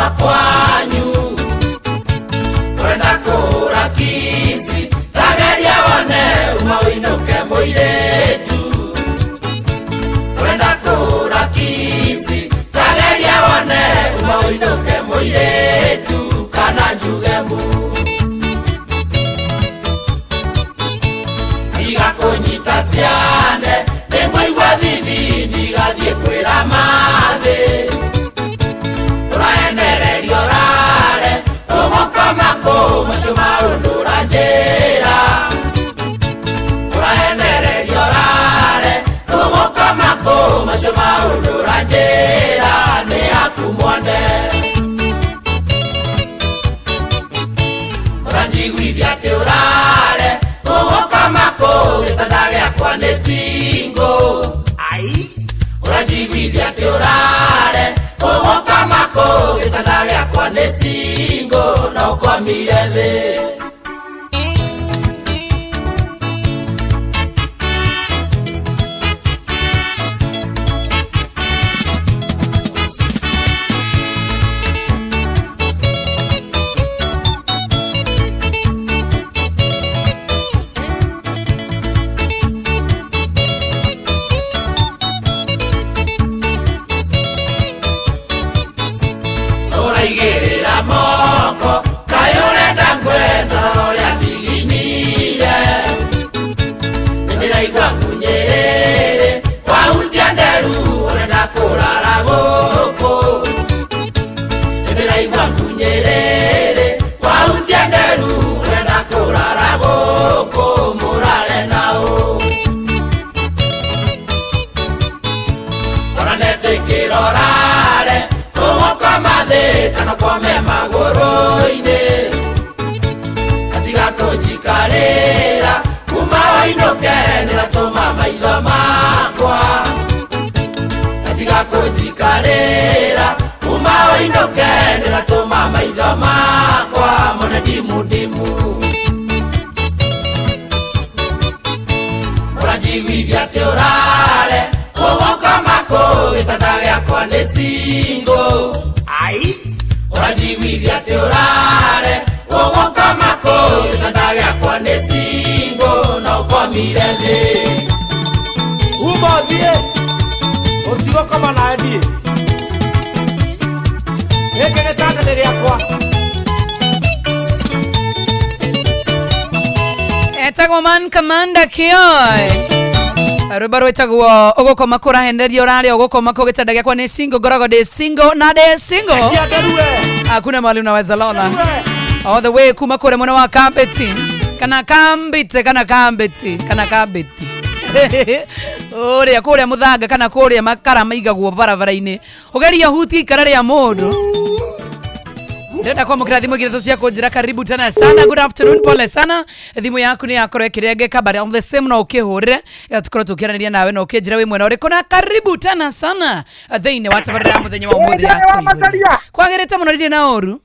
Kuma kwanyu Ũrenda kũra kici Tageria wone uma ũinũke mũirĩtu Ũrenda kũra kici Tageria wone uma ũinũke mũirĩtu Kana njuge mu Tiga kũnyita ciane Nĩngũigua thithi ndigathiĩ kwĩra mathĩ Ũraenereria ũrare Ũgũkoma kũ macio maũndũ ũranjĩra Ũraenereria ũrare Ũgũkoma kũ macio maũndũ ũranjĩra Nĩ aku mwone Ũranjiguithia atĩ ũrare Ũgũkoma kũ gĩtanda gĩakwa nĩ single Ũranjiguithia atĩ ũrare Ũgũkoma kũ gĩtanda gĩakwa nĩ single Na ũkomire thĩ. Ũraigĩrĩra moko kaĩ ũrenda ngwetha ũrĩa thiginire nĩndĩraigua ngunyĩrĩrĩ wahutia nderu ũrenda kũrara gũkũ nĩndĩraigua ngunyĩrĩrĩ wahutia nderu ũrenda kũrara gũkũ mũrare nao ona ndetĩkĩra ũrare ũgũkoma thĩ kana ũkome magũrũ-inĩ atiga kũnjikarĩra kuma wainũke nĩũratũma maitho makwa atiga kũnjikarĩra kuma wainũke nĩũratũma maitho makwa mone ndimu ndimu ũranjiguithia atĩ ũrare ũgũkoma kũ gĩtanda gĩakwa nĩ single ũranjiguithia atĩ ũrare ũgũkoma kũ gĩtanda gĩakwa nĩ single na ũkomire thĩ. Uma ũthiĩ ũtigũkoma nawe niĩ gĩkĩ gĩtanda nĩ rĩakwa. Etagwo Man Commander Kioy rwĩmbo rwĩtagwo ũgũkoma kũraheneria ũrarĩa ũgũkoma kũ gĩtanda gĩakwa nĩ single ngoragwo ndĩ single na ndĩ single. Rekia nderue. Hakuna mahali unaweza lala all the way kuma kũrĩa mwena wa Kambeti kana Kambite kana Kambeti kana Kambeti ũrĩa kũrĩa mũthanga kana kũrĩa makara maigagwo barabara-inĩ ũgeria hutie ikara rĩa mũndũ. Ndĩrenda kwamũkĩra thimũ igĩrĩ cia kũnjĩra karibu tena sana, good afternoon, pole sana, thimũ yaku nĩ yakorwo ĩkĩrengeka, but on the same no ũkĩhũrĩre tũkorwo tũkĩaranĩria nawe na ũkĩnjĩra wĩ mwena ũrĩkũ na karibu tena sana thĩinĩ wa tabarĩra ya mũthenya wa ũmũthĩ ya kũihũria kwagĩrĩte mũno ndirĩ na ũru.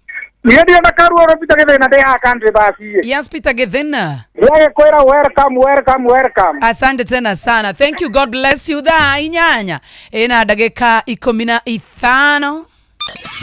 Niĩ ndirĩ na karuo Peter Gĩthĩna ndĩ haha country bus. Yes, Peter Gĩthĩna. Ndĩragĩkwĩra welcome, welcome, welcome. Asante tena sana, thank you, God bless you. Thaa 8 ĩna ndagĩka 15.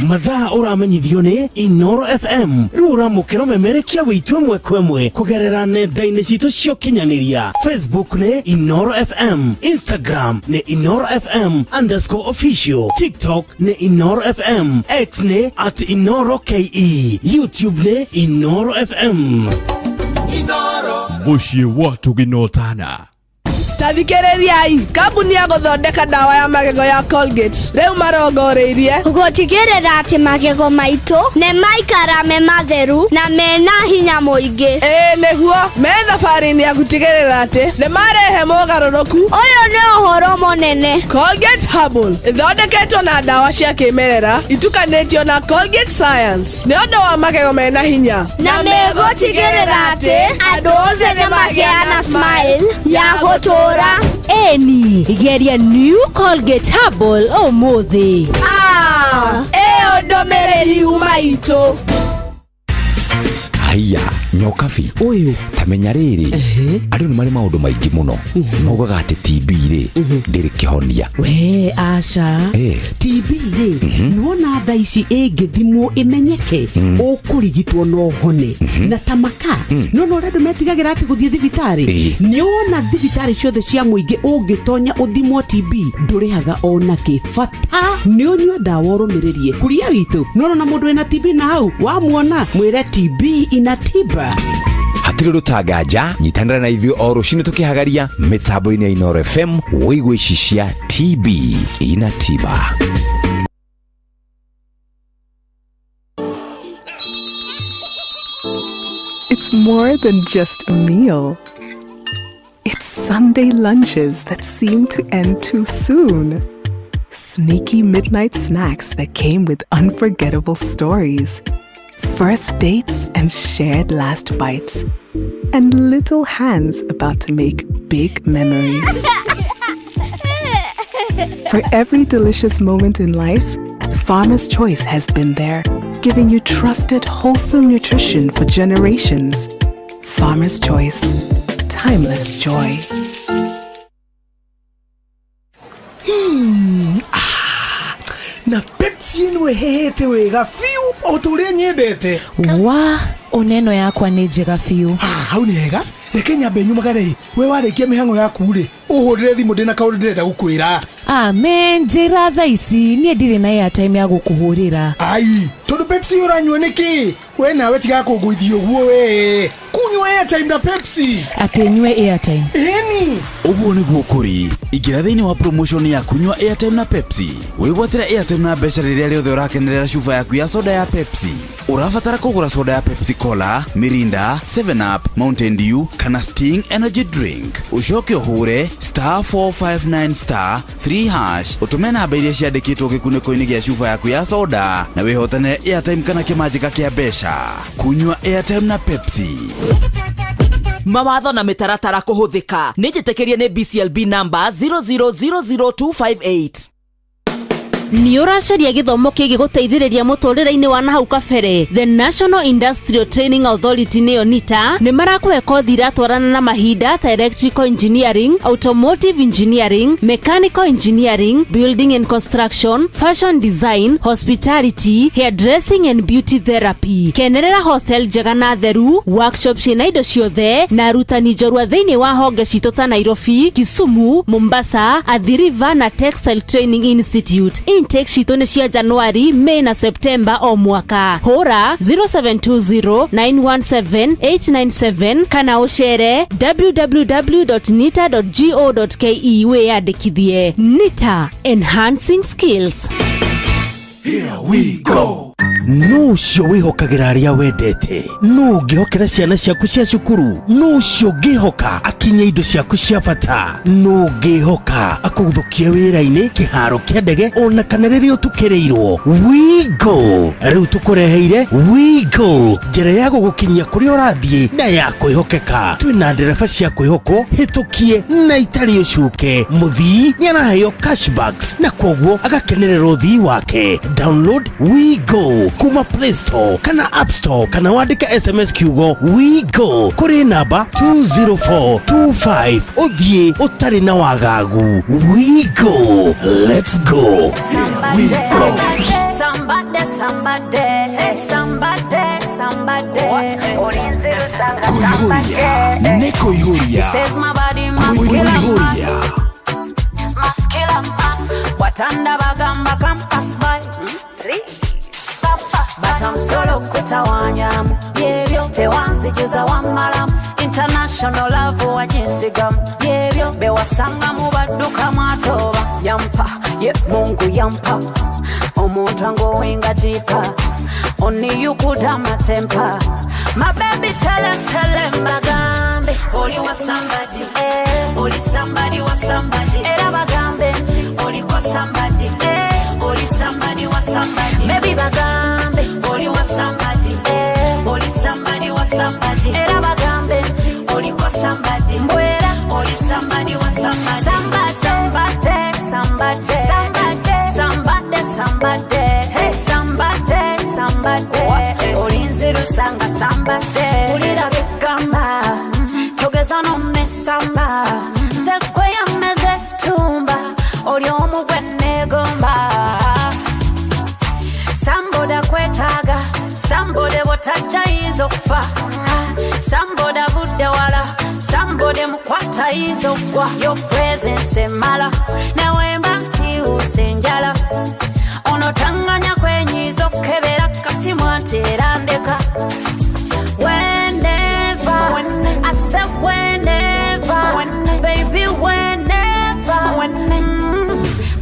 Mathaa ũramenyithio nĩ Inoro FM rĩu ũramũkĩra ũmemerekia wĩitũ ĩmwe kwa ĩmwe kũgerera nenda-inĩ citũ cia ũkinyanĩria. Facebook nĩ Inoro FM, Instagram nĩ InoroFM_official, TikTok nĩ Inoro FM, X nĩ @InoroKE, YouTube nĩ Inoro FM. Mũciĩ wa tũginotana. Tathikĩrĩriai kambuni ya gũthondeka ndawa ya magego ya Colgate rĩu marongoreirie gũtigĩrĩra atĩ magego maitũ nĩ maikara me matheru na mena hinya mũingĩ. Ĩĩ nĩguo me thabarĩ-inĩ ya gũtigĩrĩra atĩ nĩ marehe mogarũrũku. Ũyũ nĩ ũhoro mũnene. Colgate Herbal ĩthondeketwo na ndawa cia kĩmerera itukanĩtio na Colgate Science nĩ ũndũ wa magego mena hinya na megũtigĩrĩra atĩ andũ othe nĩ magĩa na smile ya gũtũũra. Eni geria New Colgate Herbal ũmũthĩ. Ah, ĩyo ndũmĩrĩri yuma itũ. Haya. Nyokabi, Ũyũ. Ta menya rĩrĩ, andũ nĩ marĩ maũndũ maingĩ mũno maugaga atĩ TB rĩ ndĩrĩ kĩhonia. We aca. TB rĩ, nĩwona tha ici ĩngĩthimwo ĩmenyeke, ũkũrigitwo no hone na ta maka. No no ũrĩa andũ metigagĩra atĩ gũthiĩ thibitarĩ, nĩwona thibitarĩ ciothe cia mũingĩ ũngĩtonya ũthimwo TB ndũrĩhaga ona kĩ, bata nĩ ũnyue ndawa ũrũmĩrĩrie kuria witũ. Nĩwona mũndũ wĩna TB na hau wamuona mwĩre TB ina tiba. Hatirĩ ũndũ ta nganja, nyitanĩra na ithuĩ o rũcinĩ tũkĩhagaria mĩtambo-inĩ ya Inoro FM wĩigue ici cia TB ina tiba. It's more than just a meal. It's Sunday lunches that seem to end too soon. Sneaky midnight snacks that came with unforgettable stories. First dates and shared last bites. And little hands about to make big memories. For every delicious moment in life, Farmer's Choice has been there, giving you trusted, wholesome nutrition for generations. Farmer's Choice, timeless joy. Ah, na Pepsi ĩno ĩhehete wega biũ o ta ũrĩa nyendete. Wa oneno yakwa nĩ njega biũ. Ah, hau nĩ hega, reke nyambe nyumagare. We warĩkia mĩhang'o yaku rĩ, ũhũrĩre thimũ, ndĩna kaũndũ ndĩrenda gũkwĩra. Ame njĩra thaa ici, niĩ ndirĩ na airtime ya gũkũhũrĩra. Ai, tondũ Pepsi ũranyua nĩkĩ? We nawe tiga kũngũithia ũguo, we kunyua airtime na Pepsi. Atĩ nyue airtime? Ĩni. Ũguo nĩguo kũrĩ, ingĩra thĩinĩ wa promotion ya kunyua airtime na Pepsi, wĩgwatĩre airtime na mbeca rĩrĩa rĩothe ũrakenerera cuba yaku ya soda ya Pepsi. Ũrabatara kũgũra soda ya Pepsi Cola, Mirinda, 7 Up, Mountain Dew kana Sting Energy Drink, ũcoke ũhũre *459*3# ũtũme namba iria ciandĩkĩtwo gĩkunĩko-inĩ gĩa cuba yaku ya soda na wĩhotanĩre airtime kana kĩmanjĩka kĩa mbeca. Kunyua airtime na Pepsi. Mawatho na mĩtaratara kũhũthĩka. Nĩ njĩtĩkĩrie nĩ BCLB number 0000258. Nĩ ũracaria gĩthomo kĩngĩgũteithĩrĩria mũtũrĩre-inĩ wa nahau kabere? The National Industrial Training Authority, nĩyo NITA, nĩ marakũhe kothi iratwarana na mahinda ta electrical engineering, automotive engineering, mechanical engineering, building and construction, fashion design, hospitality, hairdressing and beauty therapy. Kenerera hostel njega na theru, workshop ciĩna indo ciothe na arutani njorua thĩinĩ wa honge citũ ta Nairobi, Kisumu, Mombasa, Athi River na Textile Training Institute. Intake citũ nĩ cia Januari, May na September o mwaka. Hũra 0720 917 897 kana ũcere www.nita.go.ke wĩyandĩkithie. NITA, enhancing skills. Here we go. No ũcio wĩhokagĩra arĩa wendete? No ũngĩhokera ciana ciaku cia cukuru? No ũcio ũngĩhoka akinye indo ciaku cia bata? No ũngĩhoka akũgũthũkie wĩra-inĩ, kĩharo kĩa ndege, ona kana rĩrĩa ũtukĩrĩirwo? Wigo rĩu tũkũreheire Wigo, njĩra ya gũgũkinyia kũrĩa ũrathiĩ na ya kwĩhokeka. Twĩna ndereba cia kwĩhokwo, hĩtũkie na itarĩ ũcuke. Mũthii nĩ araheo cashbacks na koguo agakenerera ũthii wake. Download Wigo kuma Play Store kana App Store, kana wandĩke SMS kiugo WIGO kũrĩ namba 20425 ũthiĩ ũtarĩ na wagagu. WIGO, let's go. Somebody, somebody, hey, somebody, somebody. Kuihuria nĩ kũihũria. Says my body must kill a man. Kũihũria. Must kill a man. Watanda bagamba campus by. But I'm solo kutawanyamu byebyo tewanzijuza wamalamu international love wajinsigamu byebyo bewasangamu badduka mwatoba yampa ye Mungu yampa omuntu angowenga deeper only you could have my temper. My baby, tell him bagambe oli wa somebody, eh, oli somebody wa somebody, era bagambe nti oli kwa somebody, eh, oli somebody wa somebody, maybe bagambe oli wa somebody, eh, oli somebody wa somebody, era bagambe nti oli kwa somebody, mbwera oli somebody wa somebody, somebody, somebody, somebody, somebody, somebody, hey, somebody, somebody, olinzi rusanga somebody, ulira. Tayinza okugwa your presence emala newemba nsiwuuse enjala ono taŋŋanya kwenyiiza okukebera kasimu anti era ndeka. Whenever, I said whenever, baby whenever.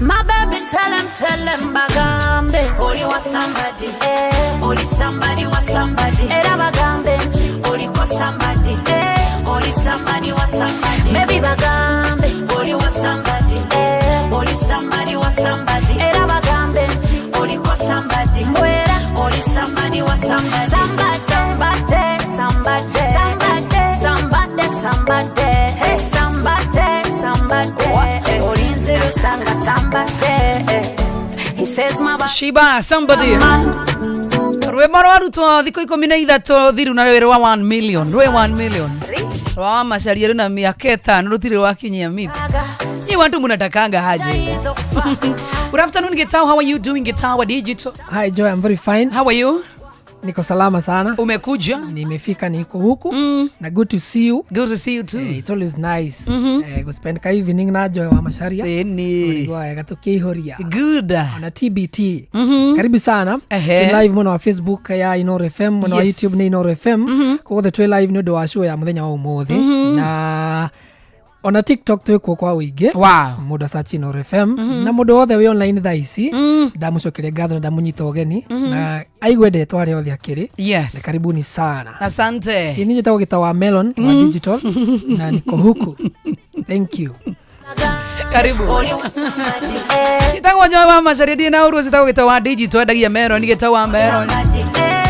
My baby tell him bagambe oli wa somebody, eh, oli somebody wa somebody, era bagambe nti oliko somebody, eh, oli somebody wa somebody, baby bagambe oli wa somebody, eh, oli somebody wa somebody, era bagambe nti oliko somebody, mbwera oli somebody wa somebody, somebody, somebody, somebody, somebody, somebody, hey, somebody, somebody, olinzi lusanga somebody. He says my Shiba somebody rwĩmbo rwarutwo thikũ 13 thiru na rwĩ rwa 1 million, rwĩ 1 million rwa Macharia rwĩna mĩaka 5 rũtirĩ rwakinyia mita. Nyi watu munatakanga haje. Good afternoon Gitau, how are you doing Gitau wa digital? Hi Joy, I'm very fine. How are you? Niko salama sana. Umekuja? Nimefika, niko huku. Na good to see you. Good to see you too. It's always nice. Kuspend ka evening na Joy wa Macharia. Eni. Wega tukiihoria. Good. Na TBT. Karibu sana. Twi live muno wa Facebook ya Inoro FM, muno wa YouTube ni Inoro FM. Koguo twi live ni undu wa show ya muthenya wa umuthi. Na ona TikTok twikuo kwa wĩingĩ. Wow. Mũndũ asearch Inoro FM. Na mũndũ wothe wĩ online thaa ici, ndamũcokeria ngatho na ndamũnyita ũgeni. Na aigue ndetwa arĩa othe akĩrĩ. Yes. Na karibuni sana. Asante. Ini njĩtagwo Gitau wa Melon wa digital na niko huku. Thank you. Karibu. Gitagwo Joy wa Macharia ndĩ na ũru citagwo Gitau wa digital endagia Melon, Gitau wa Melon.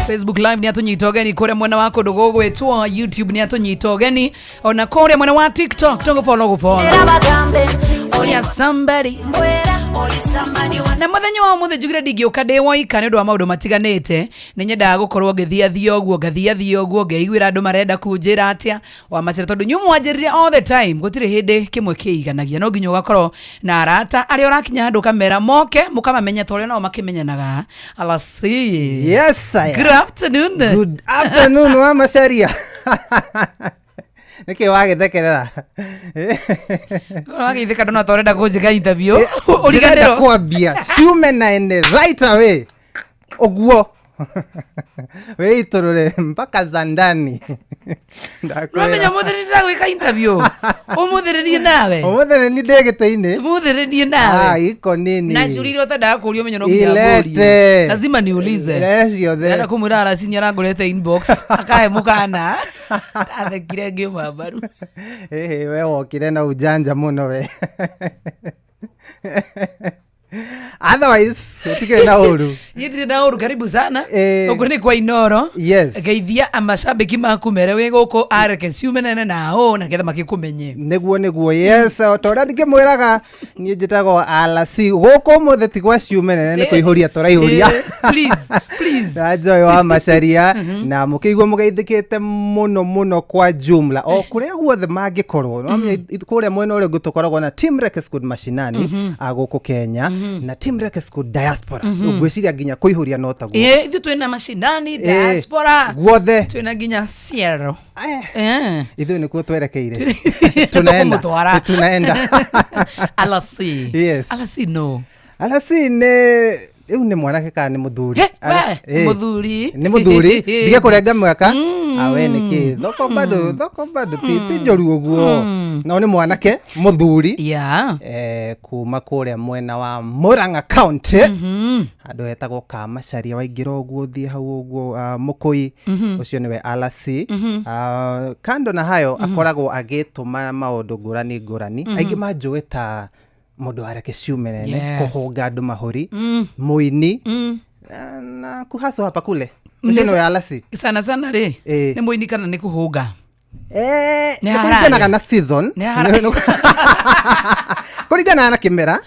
Facebook live ni atũnyita ũgeni kũrĩa mwena wa kũndũ gũgwĩtwo YouTube ni atũnyita ũgeni ona kũrĩa mwena wa TikTok tũgũfollow gũfollow. Oya somebody. Na muthenya wa umuthi njugire ndingĩũka ndĩ woika nĩ ũndũ wa maũndũ matiganĩte. Nĩ nyendaga gũkorwo ngĩthiathia ũguo, ngathiathia ũguo, ngeiguĩra andũ marenda kunjĩra atĩa wa Macharia, tondũ inyuĩ mwanjĩrire all the time gũtirĩ hĩndĩ kĩmwe kĩiganagia, no nginya ũgakorwo na arata arĩa ũrakinya handũ ũkamera moke mũkamamenya ta ũrĩa nao makĩmenyanaga. Alasi. Yes, I am. Good afternoon. Good afternoon wa Macharia. Nĩkĩ wagĩthekerera? Wagĩtheka ndona ta ũrenda kũnjĩka interview. Ndĩrenda Ũriganĩrwo. kwambia ciume na ene right away ũguo wĩitũrũre mpaka za ndani. Ndamenya ũmũthĩ nĩ ndĩragwĩka interview. Ũmũthĩ nĩ niĩ nawe. Ũmũthĩ nĩ niĩ ndĩ gĩtĩ-inĩ. Ũmũthĩ nĩ niĩ nawe. Ah, iko nini? Na ciũria iria ũtendaga kũũria ũmenye no nginya ngũrie. Ilete. Lazima niulize. Ilete ciothe. Ndĩrenda kũmwĩra Arasi nĩ arangorete inbox akahe mũkana. Ndathekire ngĩuma mbaru. Ĩhĩ, we wokire na ujanja mũno we. Otherwise, gũtikĩrĩ na ũru. Niĩ ndirĩ na ũru, karibu sana. Ũguo nĩ kwa Inoro. Yes. Geithia amashabiki maku mere wĩ gũkũ areke ciume nene na ũ na nĩgetha makĩkũmenye. Nĩguo, nĩguo, yes. O ta ũrĩa ndikĩmwĩraga, niĩ njĩtagwo Alasi. Gũkũ ũmũthĩ ti gwa ciume nene, nĩ kũihũria tũraihũria. Please, please. Na Joy wa Macharia, na mũkĩigua mũgeithĩkĩte mũno mũno kwa jumla o kũrĩa guothe mangĩkorwo. No menya kũrĩa mwena ũrĩa ũngĩ tũkoragwo na Team Reke Squad mashinani, gũkũ Kenya, na Team Reke Squad diaspora. Ngwĩciria nginya kũihũria no taguo. Ithuĩ twĩna mashinani, diaspora. Guothe. Twĩna nginya Ciero. Ithuĩ nĩkuo twerekeire. Tunaenda. Tũkũmũtwara. Tunaenda. Alasi. Yes. Alasi no. Alasi nĩ rĩu nĩ mwanake kana nĩ mũthuri? We, mũthuri. Nĩ mũthuri. Ndige kũrenga mwaka. Awe nĩ kĩ? Thoko bado, thoko bado ti njũru ũguo. No nĩ mwanake mũthuri. Kuma kũrĩa mwena wa Murang'a County. Handũ hetagwo Kamacharia, waingĩra ũguo ũthiĩ hau ũguo, Mũkũi. Ũcio nĩwe Alasi. Kando na hayo akoragwo agĩtũma maũndũ ngũrani ngũrani. Aingĩ manjũĩ ta mũndũ wa Reke Ciume Nene, kũhũnga andũ mahũri, mũini, na kuhaso hapa kule. Ũcio nĩwe Alasi. Sana sana rĩ, nĩ mũini kana nĩ kũhũnga? Nĩ Nĩ kũringanaga na season. Nĩ harare. Kũringanaga na kĩmera.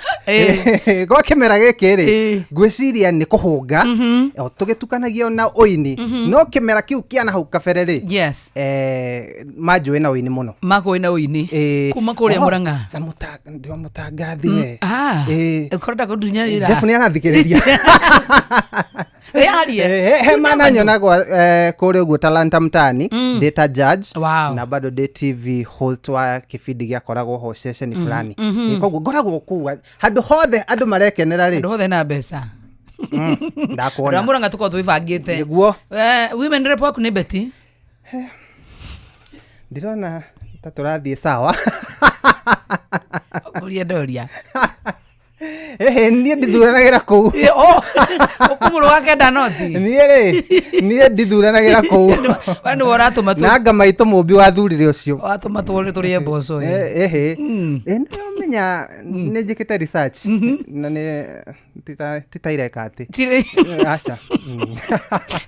Gwa kĩmera gĩkĩ rĩ, ngwĩciria nĩ kũhũnga, o tũgĩtukanagia na ũini. No kĩmera kĩu kĩa na hau kabere rĩ, manjũĩ na ũini mũno. Makũĩ na ũini. Kuma kũrĩa Murang'a. Na ndĩ mũtangathi we. Ũkorenda kũndunya wĩra. Jeff nĩ arathikĩrĩria. Wĩyarie. He mana nyonagwo kũrĩa ũguo Talanta Mtaani, ndĩ ta judge Wow. na bado ndĩ TV host wa kĩbindi gĩakoragwo ho ceceni fulani. Koguo ngoragwo kũu handũ hothe andũ marekenera rĩ. Andũ hothe na mbeca. Ndakuona. Andũ a Murang'a tũkorwo twĩbangĩte. Nĩguo. Women rep waku nĩ Betty. Ndirona ta tũrathiĩ sawa. Ũria ndoria. Ĩhĩ, niĩ ndithuranagĩra kũu. Ũkũmũrũ wa kenda noti. Niĩ rĩ, niĩ ndithuranagĩra kũu. We nĩwe ũratũma tu. Na anga maitũ mũmbi wathurire ũcio. Watũma tũrĩe mboco ĩ. Ĩhĩ. Nĩũramenya nĩ njĩkĩte research na nĩ ti ta ireka atĩ. Aca.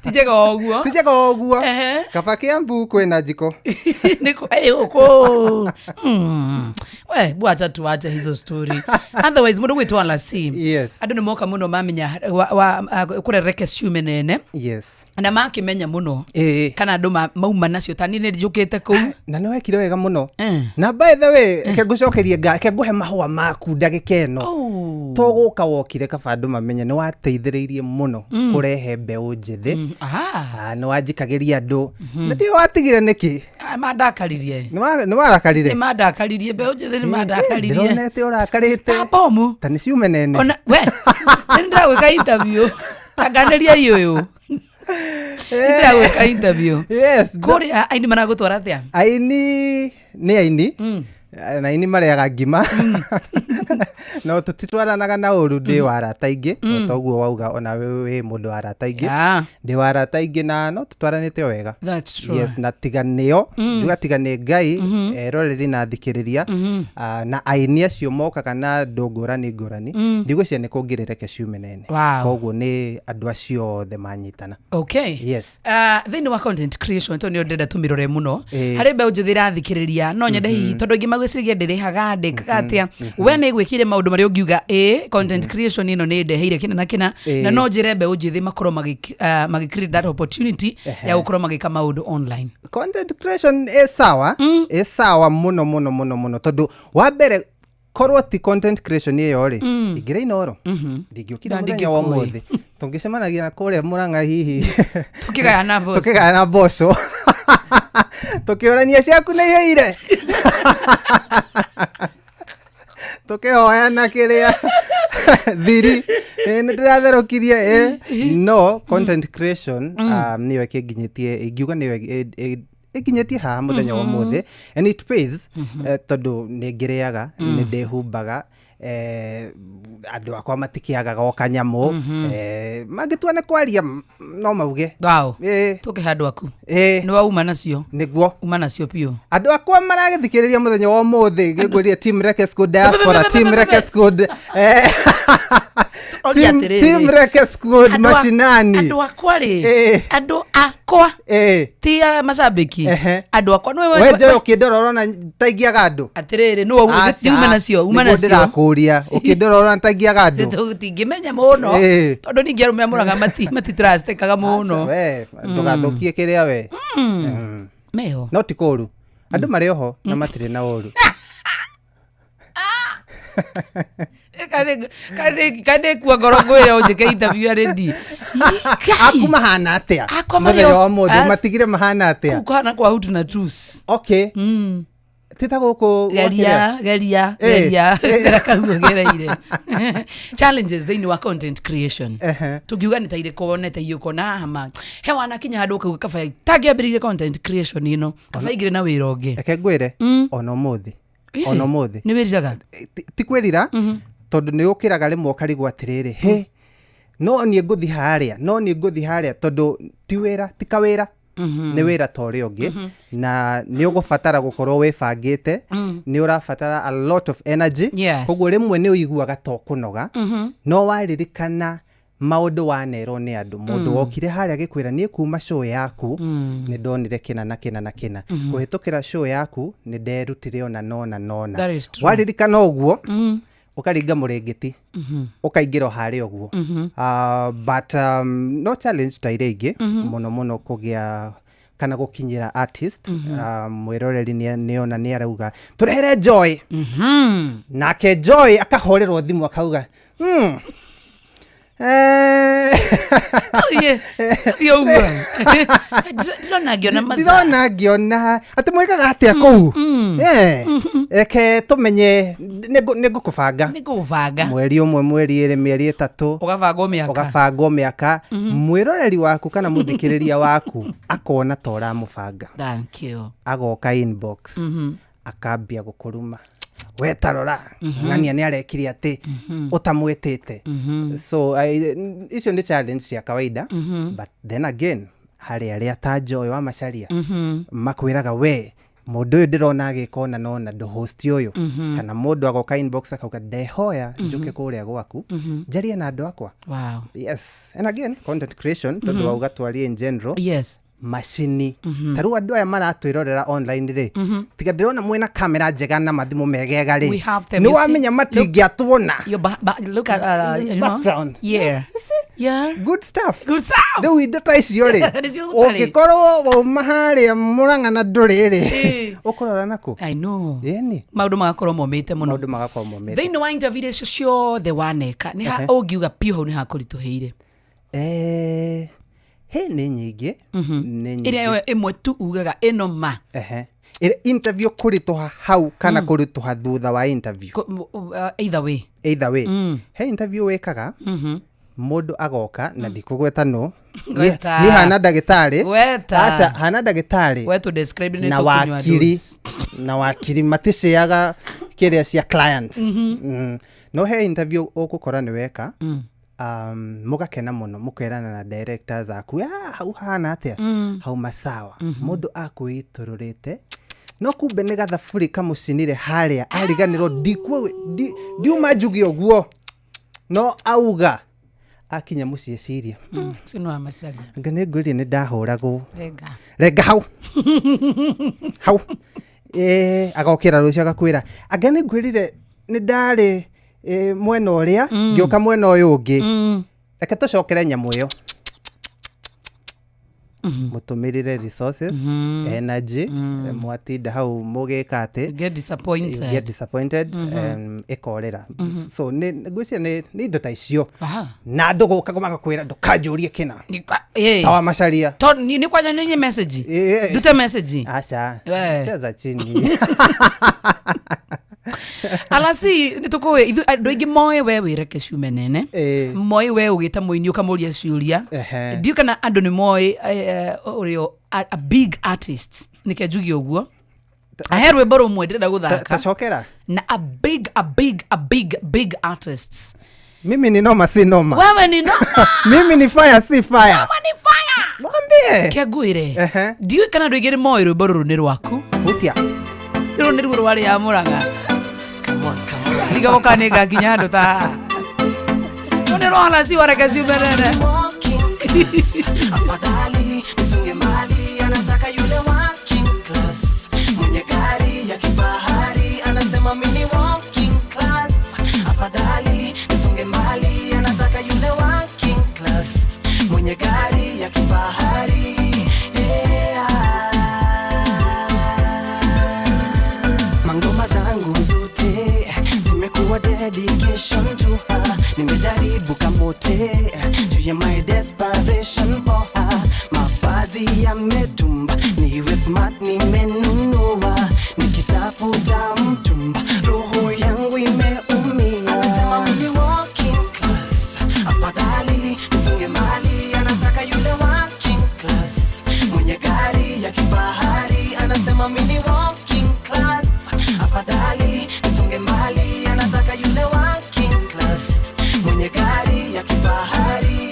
Ti njega o ũguo. Ti njega o ũguo. Kaba Kiambu kwĩna njiko. Nĩ kũ. We bwacha tuache hizo story. Otherwise mũndũ gwĩtwo Alasi. Yes. Andũ nĩ moka mũno mamenya kũrĩa Reke ciume nene. Yes. Na makĩmenya mũno. Kana andũ mauma nacio ta niĩ nĩ njũkĩte kũu. Na nĩ wekire wega mũno. Na by the way, reke ngũcokerie reke ngũhe mahũa maku ndagĩka ĩno. To gũka wokire kaba andũ mamenye nĩ wateithĩrĩirie mũno kũrehe mbeũ njĩthĩ. Nĩ wanjikagĩria andũ. Na ndiũ watigire nĩkĩ? Mandakaririe. Nĩ warakarire? Nĩ mandakaririe, mbeũ njĩthĩ nĩ mandakaririe. Ndĩronete ũrakarĩte. Ta bomu. Ta nĩ ciume nene. Ona we nĩ ndĩragwĩka interview. Tanganĩria ũyũ. Ndĩragwĩka interview. Yes. Kũrĩa aini maragũtwara atĩa? Aini nĩ aini. Na aini marĩaga ngima. No tũtitwaranaga na ũru, ndĩ wa arata aingĩ. O toguo wauga ona we wĩ mũndũ wa arata aingĩ. Ndĩ wa arata aingĩ na no tũtwaranĩte o wega. That's true. Yes, na tiga nĩo, njuga tiga nĩ Ngai, eroreri na athikĩrĩria, na aini acio mokaga na andũ ngũrani ngũrani, ndigwĩciria nĩ kũngĩrĩ ciume nene. Wow. Koguo nĩ andũ acio othe manyitana. Okay. Yes. Thĩinĩ wa content creation tondũ nĩ ndĩrenda tũmĩrore mũno harĩ mbeũ njĩthĩ ĩrathikĩrĩria, no nyende hihi tondũ aingĩ magwĩciria ndĩrĩhaga ndĩkaga atĩa, we nĩ gwĩkire maũndũ marĩa ũngiuga ĩ content creation ĩno nĩ ndeheire kĩna na kĩna, na no njĩre mbeũ njĩthĩ makorwo magĩ create that opportunity ya gũkorwo magĩka maũndũ online? Content creation ĩ sawa, ĩ sawa mũno mũno mũno mũno, tondũ wa mbere korwo ti content creation ĩyo rĩ, ingĩra Inooro ndingĩũkire Na mũthenya wa ndingĩkũĩ. ũmũthĩ tũngĩcemanagia na kũrĩa Mũrang'a hihi Tũkĩgayana mboco. Tũkĩgayana mboco, tũkĩũrania ciaku nĩ ihĩire, tũkĩhoyana kĩrĩa thiri. Nĩ ndĩratherũkirie. No content creation nĩyo ĩkĩnginyĩtie, ingiuga nĩyo ĩnginyĩtie haha mũthenya wa ũmũthĩ, and it pays, tondũ nĩ ngĩrĩaga, nĩ ndĩhumbaga, andũ akwa matikĩagaga o kanyamũ. Mangĩtua nĩ kwaria no mauge. Wow. Tũke handũ aku. Nĩ wauma nacio. Nĩguo. Uma nacio biũ. Andũ akwa maragĩthikĩrĩria mũthenya wa ũmũthĩ, ngĩngwĩrie team Reke School diaspora, team Reke School, Oria atĩrĩrĩ. Team Reke School mashinani. Andũ akwa rĩ, andũ akwa ti a macambĩki, andũ akwa nĩwe. We njoe ũkĩndora ũrona ta ingĩaga andũ? Atĩrĩrĩ, nĩwe Aca, ume nacio, uma nĩguo nacio. Ndĩrakũria, ũkĩndora ũrona ta ingĩaga andũ? Tũtingĩmenya mũno tondũ ningĩ arũme a Mũrang'a matitrustĩkaga mũno. Aca, we ndũgathũkie kĩrĩa we. Meho. No ti kũru, andũ marĩ oho na matirĩ na ũru. Kandĩ kua ngoro ngwĩre ũnjĩke interview arĩ ndi Aku mahana atĩa Akwa marĩ mũthenya wa ũmũthĩ? Matigire mahana atĩa? Kũu kũhana kwa Hutu na Tutsi. Okay, ti ta gũkũ. Geria geria. Geria cera kau ũgereire challenges thĩinĩ wa content creation, tũngiuga nĩ ta irĩkũ wonete iũkona haha ma he wanakinya handũ ũkauga kaba tangĩambĩrĩirie content creation ĩno, kaba ingĩrĩ na wĩra ũngĩ? Reke ngwĩre, ona ũmũthĩ, ona ũmũthĩ. Nĩ wĩriraga? Ti kwĩrira, tondũ nĩ ũkĩraga rĩmwe ũkarigwo atĩrĩrĩ, he no niĩ ngũthi harĩa, no niĩ ngũthi harĩa, tondũ ti wĩra, ti kawĩra, nĩ wĩra ta ũrĩa ũngĩ, na nĩ ũgũbatara gũkorwo wĩbangĩte. Nĩ ũrabatara a lot of energy. Koguo rĩmwe nĩ ũiguaga ta ũkũnoga, no waririkana maũndũ wanerwo nĩ andũ, mũndũ wokire harĩa agĩkwĩra, niĩ kuma show yaku nĩ ndonire kĩna na kĩna na kĩna, kũhĩtũkĩra show yaku nĩ nderutire ona nona nona. That is true. Waririkana ũguo, ũkaringa mũrĩngĩti, ũkaingĩra o harĩa ũguo. But no challenge ta iria ingĩ, mũno mũno kũgĩa kana gũkinyĩra artist. Mwĩroreri nĩona nĩ arauga tũrehere Joy, nake Joy akahũrĩrwo thimũ akauga. Tũthiĩ tũthiĩ ũguo. Ndĩrona ngĩona mathaa. Ndĩrona ngĩona atĩ mwĩkaga atĩa kũu. Eh, reke tũmenye, nĩ ngũkũbanga. Nĩ ngũbanga. Mweri ũmwe, mweri ĩrĩ, mĩeri ĩtatũ. Ũgabangwo mĩaka. Ũgabangwo mĩaka. Mwĩroreri waku kana mũthikĩrĩria waku akona ta ũramũbanga. Thank you. Agoka inbox, akambia gũkũruma, we tarora, ng'ania nĩ arekire atĩ ũtamwĩtĩte. So icio nĩ challenge cia kawaida, but then again harĩ arĩa ta Joy wa Macharia makwĩraga, we mũndũ ũyũ ndĩrona agĩka ona nona ndũ-host ũyũ, kana mũndũ agoka inbox akauga, ndehoya njũke kũrĩa gwaku, njarie na andũ akwa. Yes, and again content creation, tondũ wauga twarie in general, macini ta rĩu andũ aya maratwĩrorera online rĩ, tiga ndĩrona mwĩna kamera njega na mathimũ megega rĩ, We have them, nĩ you see. wamenya matingĩatuona. Your look at you know. Background. Yeah. Yeah. Good stuff. Good stuff. Rĩu indo ta icio rĩ, Nĩcio gũtarĩ. ũngĩkorwo wauma harĩa Mũrang'a na ndũrĩ rĩ, ũkũrora nakũ? I know. Ĩni. Maũndũ magakorwo momĩte mũno. Maũndũ magakorwo momĩte. Thĩinĩ wa interview icio ciothe waneka, nĩ ha ũngiuga piũ hau nĩ hakũritũhĩire? He nĩ nyingĩ, nĩ nyingĩ. Ĩrĩa ĩmwe tu ugaga ĩno ma. Ehe. Ĩrĩa interview kũritũha hau kana kũritũha thutha wa interview? Either way. Either way. He interview wĩkaga, mũndũ agoka na ndikũgweta no. Gweta. Ni hana ndagĩtarĩ. Gweta. Aca, hana ndagĩtarĩ. We tũ describe nĩ Na tũkũnyua wakiri dose. Na wakiri maticeaga kĩrĩa cia clients. No he interview ũgũkora nĩ weka, mũgakena mũno, mũkerana na directors aku, "Ah, hau hana atĩa?" Hau masawa. Mũndũ akwĩitũrũrĩte, no kumbe nĩ gathaburi kamũcinire harĩa ariganĩrwo, ndiuma njuge ũguo, no auga akinya mũciĩ ciria, Ũcio nĩ wa Macharia. Anga nĩ ngwĩrie nĩ ndahũragwo. Renga. Renga hau hau. Agokĩra rũciũ agakwĩra, anga nĩ ngwĩrire nĩ ndarĩ mwena ũrĩa, ngĩũka mwena ũyũ ũngĩ. Reke tũcokere nyamũ ĩyo, mũtũmĩrĩre resources, energy, mwatinda hau mũgĩka atĩ You get disappointed. You get disappointed, ĩkorĩra. So nĩ ngwĩciria nĩ indo ta icio, na andũ gũka magakwĩra, ndũkanjũrie kĩna. Ta wa Macharia. To nĩ kwanja nĩ message. Ndute message. Aca. We. Cheza chini. Alasi nĩ tũkũĩ ithuĩ andũ aingĩ moĩ we wĩ Reke Ciume Nene, moĩ we ũgĩta mũini ũkamũria ciũria. Ndiũ kana andũ nĩ moĩ ũrĩa a big artist, nĩke njuge ũguo, ahe rwĩmbo rũmwe ndĩrenda gũthaka. Tacokera. Na a big a big a big big artists. Mimi ni noma si noma. Wewe ni noma. Mimi ni fire si fire. Wewe ni fire. Mwambie. Kĩanguĩre ndiũĩ kana andũ aingĩ nĩ moĩ rwĩmbo rũrũ nĩ rwaku. Hutia. Rũrũ nĩruo rwarĩ ya Mũrang'a. Ndigagoka nĩ ngakinya handũ ta haha. Rũrũ nĩ rwa Alasi wa Reke Ciume Nene. Afadhali nisunge mbali, anataka yule working class, mwenye gari ya kifahari, anasema mimi ni working class. Afadhali nisunge mbali, anataka yule working class, mwenye gari ya kifahari. Yeah. Mangoma zangu zote zimekuwa dedication to her, nimejaribu kamote juu ya my desperation for her. Mavazi yametumba, niwe smart nimenunua, nikitafuta mchumba roho yangu imeumia. Anasema mimi ni working class, afadhali nisunge mbali, anataka yule working class, mwenye gari ya kifahari. Anasema mimi ni working class, afadhali nisunge mbali, anataka yule working class, mwenye gari ya kifahari.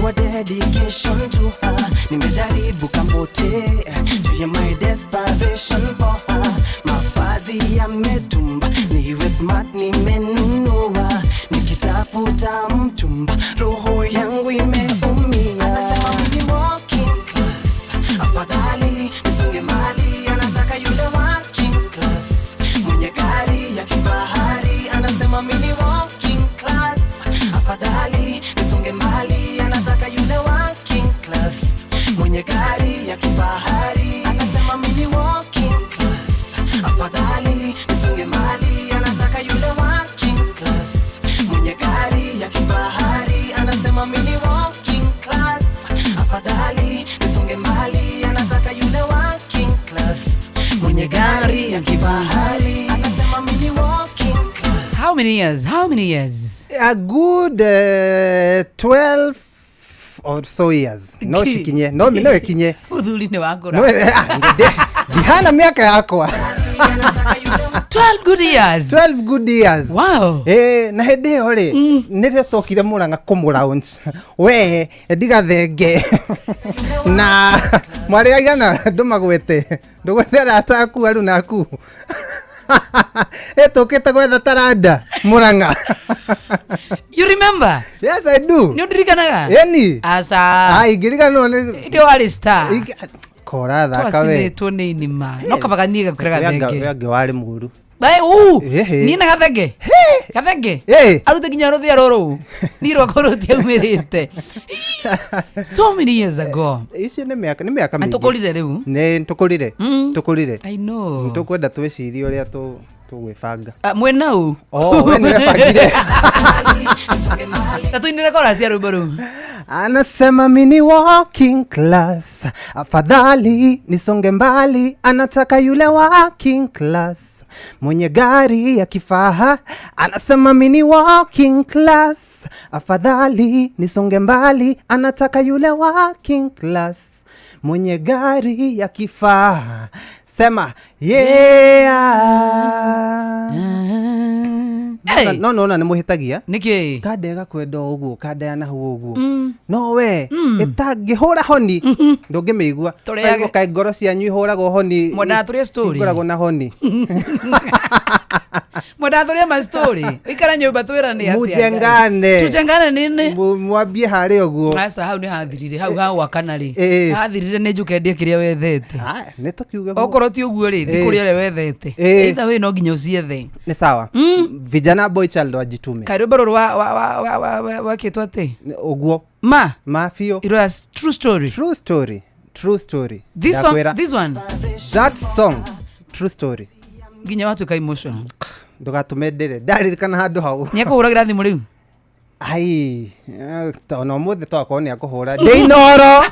Nimekuwa dedication to her, nimejaribu kamote juu ya my desperation for her. Mavazi yametumba, niwe smart nimenunua, nikitafuta mchumba roho yangu imeumia. Anasema mimi walking class, afadhali nisonge mbali. Anataka yule working class, mwenye gari ya kifahari. Anasema mimi walking class, afadhali nisonge mbali. Anataka yule working class, mwenye gari ya kifahari. Anasema mimi walking class, afadhali nisonge mbali. Anataka yule working class, mwenye gari ya kifahari. Anasema mimi walking class, afadhali nisonge mbali. Anataka yule working class, mwenye gari ya kifahari. Anasema mimi walking class. How many years? How many years? A good 12 or so years. No shikinye. No no ikinye. Uthuri ni wakura. No, ndihana miaka yakwa. 12 good years. 12 good years. Wow. Na hĩndĩ ĩyo rĩ, nĩrĩo twokire Murang'a kũmũ-launch. We, ndigathenge. Na mwarĩ aigana ndũmagwete. Ndũgwete arata aku aruna aku. Tũkĩte gwetha taranda Murang'a. You remember? Yes, I do. Nĩ ũndirikanaga? Ĩni. Aca. Ingĩriganĩrwo nĩ Ndio warĩ star. Kora thaka we. Twacinĩtwo nĩ inima. No kabaga niĩ gakũre gathenge. We angĩ warĩ mũru. Bai u. Niĩ na gathenge. Gathenge. Arute nginya rũthĩa rũrũ. Niĩ rwakwa rũtiaumĩrĩte. So many years ago. Icio nĩ mĩaka mĩingĩ. Tũkũrire rĩu. Nĩ tũkũrire. Tũkũrire. I know. Tũkwenda twĩcirie ũrĩa tũgwĩbanga. Mwena ũ. Oh, we nĩwe bangire. Ta tũinĩre chorus ya rwĩmbo rũu. Anasema mini walking class, afadhali nisonge mbali. Anataka yule working class, mwenye gari ya kifaha. Anasema mini walking class, afadhali nisonge mbali. Anataka yule working class, mwenye gari ya kifaha. Sema yeah. Hey. No no nĩ mũhĩtagia. Nĩkĩ? Kandega kwenda ũguo, kandea na hau ũguo. No we, ĩtangĩhũra honi, ndũngĩmĩigua. Tũrĩage. Kaĩ ngoro cianyu ihũragwo honi. Mwendaga tũrĩe story. Ikoragwo na honi. Mwendaga tũrĩe ma story. Ũikara nyũmba twĩrane atĩa. Mujengane. Tujengane nini? Mwambie harĩ ũguo. Aca hau nĩ hathirire, hau ha gwakana rĩ. Hathirire nĩ njũke ndie kĩrĩa wethete. Nĩ tũkiuge guo. Okorwo ti ũguo rĩ, thi kũrĩa ũrĩa wethete. Either way no nginya ũciethe. Nĩ sawa. Vijana boy child wajitume. Kaĩ rwĩmbo rũrũ wakĩtwo atĩ? Ũguo. Ma. Ma biũ. It was true story. True story. True story. This song, this one. That song, true story. Nginya watuĩka emotional. Ndũgatũme ndĩre. Ndaririkana handũ hau. Nĩekũhũragĩra thimũ rĩu? Ai, ona ũmũthĩ twakorwo nĩ akũhũra. Ndĩinoro.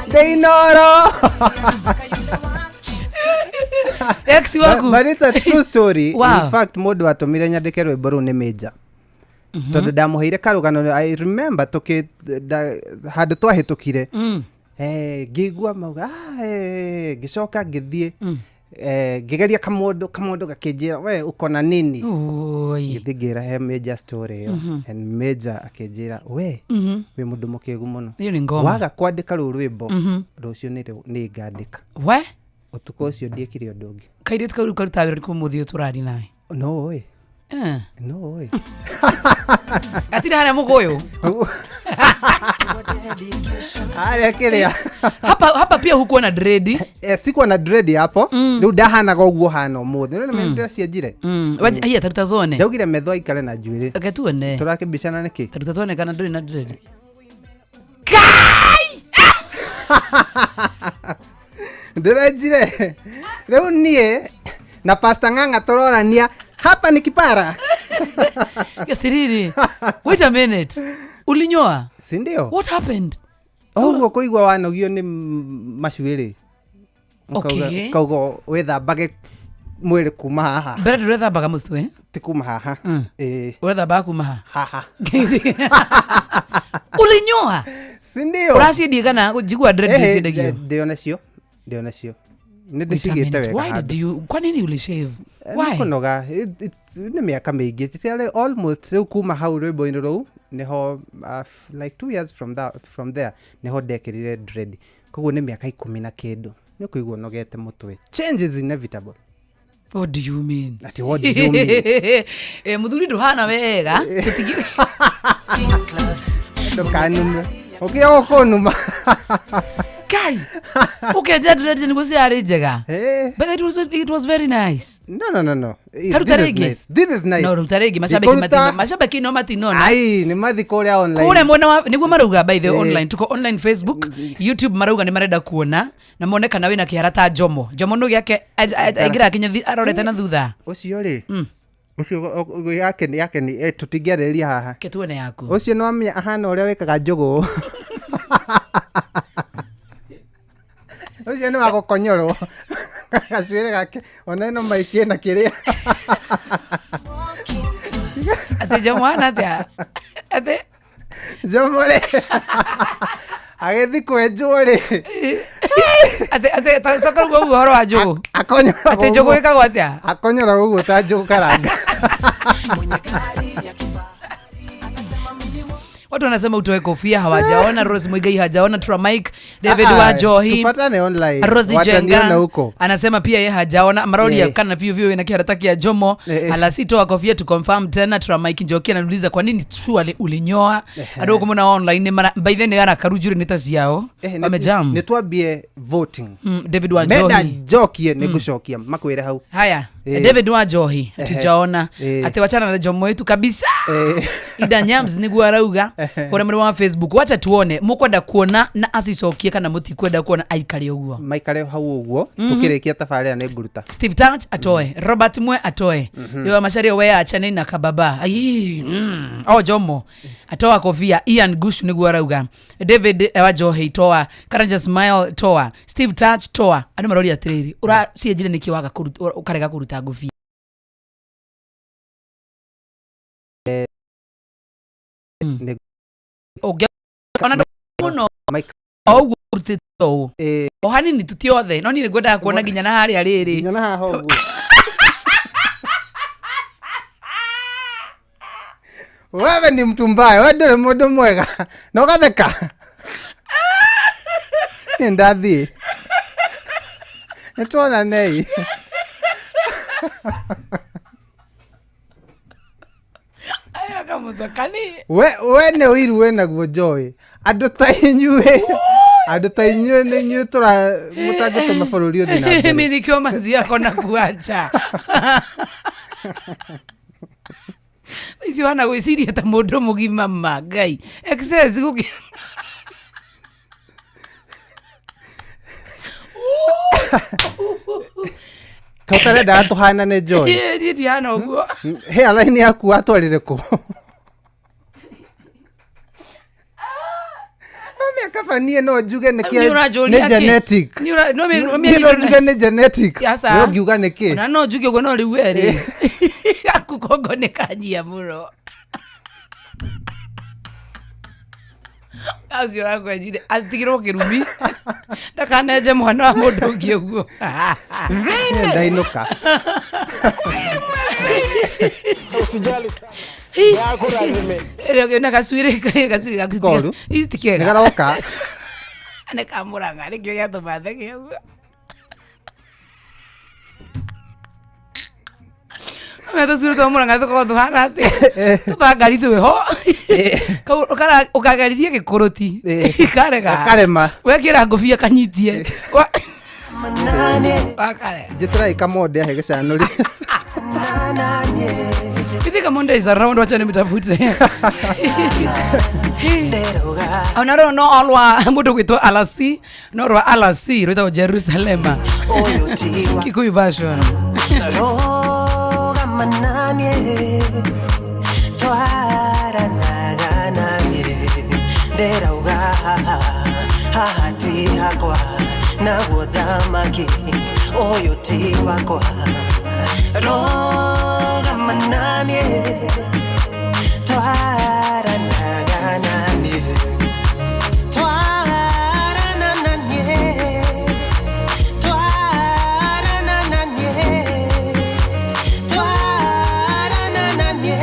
Ndĩinoro. Ex waku. But it's a true story. Wow. In fact, mũndũ atũmire nyandĩke rwĩmbo rũu nĩ Major. Tondũ ndamũheire karũgano, I remember handũ twahĩtũkire. Ngĩigua mauga, ngĩcoka ngĩthiĩ. Ngĩgeria kamũndũ gakĩnjĩra, we uko na nini? Ngĩthiĩ ngĩra he Major story ĩyo. And Major akĩnjĩra, we wĩ mũndũ mũkĩgu mũno. Ĩyo nĩ ngoma. Waga kwandĩka rũu rwĩmbo, rũciũ nĩ ngandĩka. We? Ũtukũ ũcio ndiekire ũndũ ũngĩ. Kairĩtu kau rĩu karutaga wĩra ũrĩkũ ũmũthĩ ũyũ tũraria nawe? No ũĩ. No ũĩ. Gatirĩ harĩa mũgũyũ. Harĩa kĩrĩa. Hapa pia hukuwa na dread. Sikuwa na dread hapo. Rĩu ndahanaga ũguo hana ũmũthĩ. Rĩu nĩ ndĩracienjire. Haiya, taruta tuone. Ndaugire metho aikare na njuĩrĩ. Reke tuone. Tũrakĩmbicana nĩkĩ? Taruta tuone kana ndũrĩ na dread. Kai! Ndĩrenjire. Rĩu niĩ na Pastor Ng'ang'a tũrorania hapa ni kipara. Gatiriri. Wait a minute. Ulinyoa? Si ndio? What happened? Ũguo kũigua wanogio nĩ macuĩrĩ. Okay. Ukauga wĩthambage mwĩrĩ kuma haha. Mbere ndũrethambaga mũtwe? Ti kuma haha. Ũrethambaga kuma haha? Haha. Ulinyoa? Si ndio? Ũraciendia kana njigua dread ciendagio? Ndĩ onacio. Ndĩ onacio. Nĩ ndĩcigĩte wega. Why did you, kwa nini ulishave? Why? Nĩ kũnoga. Nĩ mĩaka mĩingĩ. Almost rĩu kuma hau rwĩmbo-inĩ rũu Nĩho like 2 years from there nĩho ndekĩrire dread. Koguo nĩ mĩaka 10 na kĩndũ, nĩ ũkũigua ũnogete mũtwe. Change is inevitable. What do you mean? Ati what do you mean? Muthuri nduhana wega. Ndũkanume, ũkĩaga ũkũnuma. Kai ũkenja dread nĩguo ciarĩ njega, but it was very nice. No, no, no, no. Karuta This is rĩngĩ. nice. This is nice. No, ruta rĩngĩ, macambĩki. Ndikũruta. Matinona, macambĩki no matinona. Ai, nĩ mathi kũrĩa online. Kũrĩa mwena wa nĩguo marauga, by the online, tuko online, Facebook, YouTube, marauga nĩ marenda kuona na mone kana wĩna kĩhara ta Jomo. Jomo nũ gĩake aingĩraga kinya arorete na thutha. Ũcio rĩ, ũcio yake nĩ tũtingĩarĩrĩria haha. Ke tuone yaku. Ũcio nĩ wamenya ahana ũrĩa wĩkaga njũgũ. Ũcio nĩ wa gũkonyorwo gacuĩrĩ gake, ona ĩno maiki ĩna kĩrĩa. Atĩ Jomo hana atĩa? Atĩ Jomo rĩ, agĩthi kwenjwo rĩ, atĩ coka rĩu ũguo ũhoro wa njũgũ. Akonyoragwo. Atĩ njũgũ ĩkagwo atĩa? Akonyoragwo ũguo ta njũgũ karanga. Watu wanasema utoe kofia, hawajaona. Rose Muigai hajaona. Tura Mike David Ah, wa Johi. Tupatane online. Rosi Wataniona Jenga huko. anasema pia ye hajaona Maroli kana vio vio ina kihara ya Jomo. Alasitoa kofia to confirm tena. Tura Mike Njoki anauliza kwa nini tu ulinyoa. Andũ kumona online mara by then ara karujuri nĩ ta ciao wamejam. Nĩ twambie voting. David wa Menda Njohi. njokie nĩ ngũcokia makwĩre hau. Haya. David wa Njohi, hatujaona. Ati wachana na Jomo wetu kabisa. Ida Nyams niguo arauga kũrĩa mwena wa Facebook. Wacha tuone mukwenda kuona na acicokie kana mũtikwenda kuona aikare ũguo. Maikare hau ũguo. Tũkĩrĩkia tabarĩra nĩ nguruta. Steve Touch atoe, Robert Mwe atoe, mm Macharia we achane na kababa. Ai, Oh, Jomo atoa kofia. Ian Gushu niguo arauga. David wa Njohi toa. Karanja Smile toa. Steve Touch toa. Andũ maroria atĩrĩrĩ, ũracienjire nĩkĩ waga ũkarega kũruta ngũbia? Ona mũno o ũguo ũrutĩte ũũ o hanini tu, ti othe, no niĩ nĩngwendaga kuona nginya na harĩa rĩrĩ. Nginya na haha ũguo. Wewe ni mtu mbaya, wewe ndũrĩ mũndũ mwega na ũgatheka. Nĩ ndathiĩ, nĩ tuonanei. Aya kamũthakani. We nĩ ũiru wĩ naguo Joy. Andũ ta inyuĩ, andũ ta inyuĩ nĩ inyuĩ tũra mũtangĩtũma bũrũri ũthiĩ na mbere. Mimi nikiwa mazi yako na kuacha icio hana gwĩciria ta mũndũ mũgima ma Ngai excess gũkĩra. Ka ũtarendaga tũhanane, Joy? Niĩ ndihana ũguo. Hairline yaku watwarire kũ? Mĩaka niĩ no njuge nĩ Nĩ ũranjũria nĩ kĩ? Genetic. No Niĩ no njuge nĩ genetic. Aca. We ũngiuga nĩ kĩ? Ona no njuge ũguo, no rĩu werĩ gaku kongo nĩ kanyia mũno acio ũrakwenjire atigirwo kĩrumi ndakanenje mwana wa mũndũ ũngĩ ũguo. Niĩ ndainũka. Na gacuĩrĩ gacuĩrĩ. Koru. Ti kega. Nĩ garoka. Nĩ kamũranga nĩkĩo gĩatũma theke ũguo. Amenya tũcuĩrĩ twa mũranga tũkoragwo tũhana atĩa, tũthangari twĩho. Kau ũkagarithia gĩkũrũti karega. Gakarema. Wekĩra ngũbia kanyitie. Wakarega. Njĩtĩrai kamonde ahe gĩcanũri. I think Kamonde is around, wacha nimtafute. Ona rĩu no olwa mũndũ gwĩtwo Alasi, no rwa Alasi rwĩtagwo Jerusalema Kikuyu version. Roga mananie twaranaga nanie nderauga haha ti hakwa naguo thamaki ũyũ ti wakwa roga mananie twaranaga nanie twarana nanie twarana nanie twarana nanie.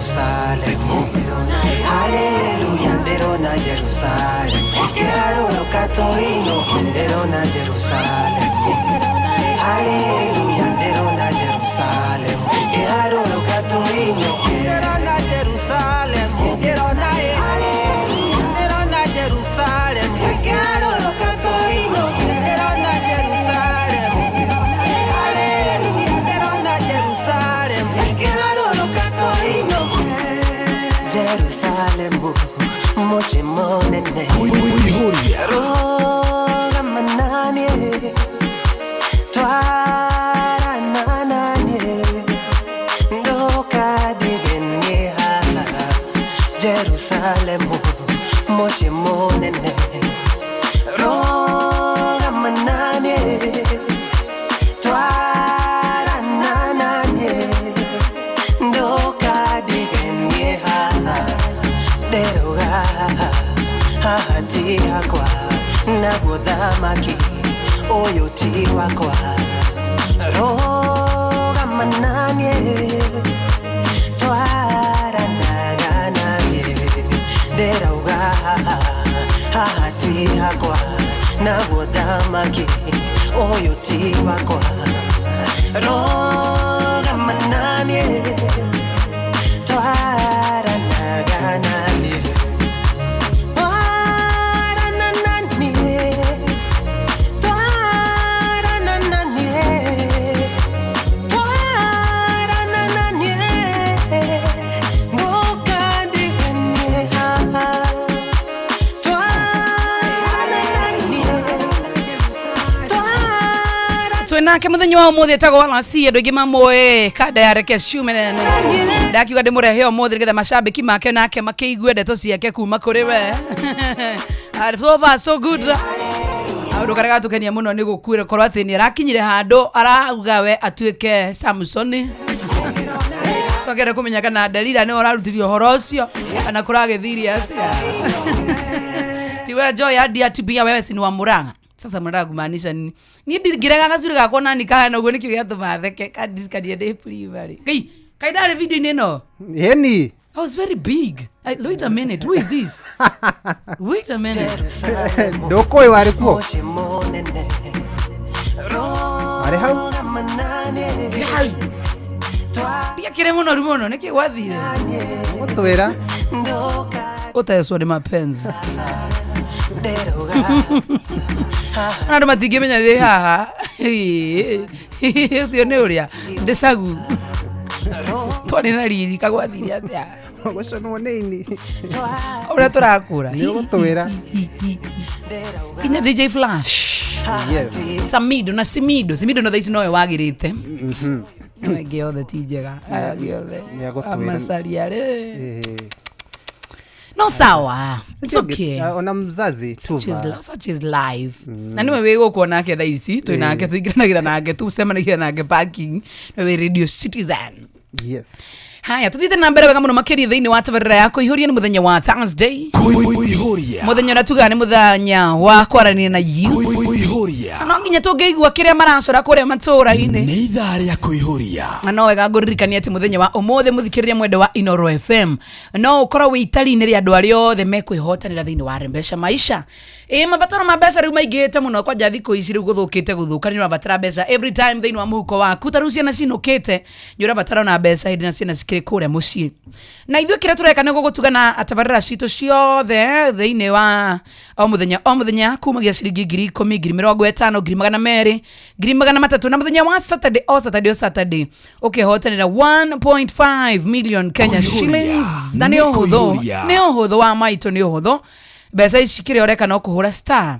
Jerusalemu. Haleluya, ndĩrona Jerusalemu. Kĩharũrũka tũinũke, ndĩrona Jerusalemu. Haleluya, ndĩrona Jerusalemu. Kĩharũrũka tũinũke. Ndĩrona Jerusalemu. Ndĩrona ĩ. Ndĩrona Jerusalemu. Kĩharũrũka tũinũke. Ndĩrona Jerusalemu. Haleluya, ndĩrona Jerusalemu. Kĩharũrũka tũinũke. Jerusalemu, mũciĩ mũnene. Rũgama naniĩ, twarana naniĩ, ndũkandige niĩ haha. Jerusalemu, mũciĩ mũnene. Rũgama naniĩ, twarana naniĩ, ndũkandige niĩ haha. Ndĩrauga haha, haha ti hakwa, naguo thamaki ũyũ ti wakwa. Rũgama naniĩ, twaranaga naniĩ, ndĩrauga haha, haha ti hakwa, naguo thamaki ũyũ ti wakwa. Rũgama naniĩ, twaranaga naniĩ, twarana naniĩ, twarana naniĩ, twarana naniĩ, ndũkandige niĩ haha. Twarana naniĩ, Twinake muthenya wa umuthi etagwo Walasi, andu aingi mamũĩ kanda ya reke ciume nene. Ndakiuga ndĩmũrehe ũmũthĩ nĩgetha macambĩki make nake makĩigue ndeto ciake kuma kũrĩ we. So far so good. Kaũndũ karĩa gatũkenia mũno nĩ gũkuĩra korwo atĩ nĩ arakinyire handũ arauga we atuĩke Samsoni. Twakĩenda kũmenya kana Delila nĩwe ũrarutire ũhoro ũcio kana kũragĩthirie atĩa. Tiwe Joy hadi atibia wewe si ni wa Murang'a. Sasa mnataka kumaanisha nini? Niĩ ndingĩrega gacuria gakwa nani kahana ũguo nĩkĩo gĩatũma theke kandirikanie ndĩ primary. Ngai, kaĩ ndarĩ video-inĩ ĩno? Yeni. I was very big. Wait a minute, who is this? Wait a minute. Ndũkũĩ warĩ kuo? Warĩ hau? Ngai. Ndiakĩrĩ mũnoru mũno, nĩkĩ gwathire? Gũtwĩra. Ũtecwo nĩ mapenzi. Ona andũ matingĩmenya rĩ haha. Ũcio nĩ ũrĩa ndĩcagu. Twarĩ na riri kagwathire atĩa? Gũconwo nĩ ini. Ũrĩa tũrakũra. Nĩ ũgũtwĩra. Kinya DJ Flash. Yes. Samido na Simido. Simido no thaa ici nowe wagĩrĩte. Ĩyo ĩngĩ yothe ti njega. Aya ĩngĩ yothe. Nĩ agũtwĩra. Amacaria rĩ. Eh. No sawa. It's okay. Ona mzazi Such is, tuva. such is life. Na nĩwe wĩ gũkũ nake thaa ici twĩ nake tũingĩranagĩra nake tũcemanagia nake parking nĩwe wĩ Radio Citizen. Yes. Haya, tuthiĩte na mbere wega mũno makĩria thĩinĩ wa tabarĩra ya kũihũria nĩ mũthenya wa Thursday. Mũthenya ũrĩa tugaga nĩ mũthenya wa kwaranĩria na youth. Kũihũria. No nginya tũngĩigua kĩrĩa maracora kũrĩa matũũra-inĩ. Nĩ ithaa rĩa kũihũria. Na no wega ngũririkania atĩ mũthenya wa ũmũthĩ mũthikĩrĩria mwendo wa Inoro FM no ũkorwo wĩ itari-inĩ rĩa andũ arĩa othe mekwĩhotanĩra thĩinĩ wa Rembesha Maisha. Ĩ mabataro ma mbeca rĩu maingĩhĩte mũno kwanja thikũ ici rĩu gũthũkĩte gũthũka nĩ ũrabatara mbeca every time thĩinĩ wa mũhuko waku. Ta rĩu ciana cinũkĩte nĩ ũrabatara ona mbeca hĩndĩ na ciana cikĩrĩ kũrĩa mũciĩ. Na ithuĩ kĩrĩa tũreka nĩ gũgũtuga na tabarĩra citũ ciothe thĩinĩ wa o mũthenya o mũthenya kumagia ciringi 10,000, 50,000, 200,000, 300,000 na mũthenya wa Saturday o Saturday o Saturday ũkĩhotanĩra 1.5 million Kenya shillings. Na nĩ ũhũthũ, nĩ ũhũthũ wa maitũ, nĩ ũhũthũ. Mbeca ici kĩrĩa ũreka no kũhũra star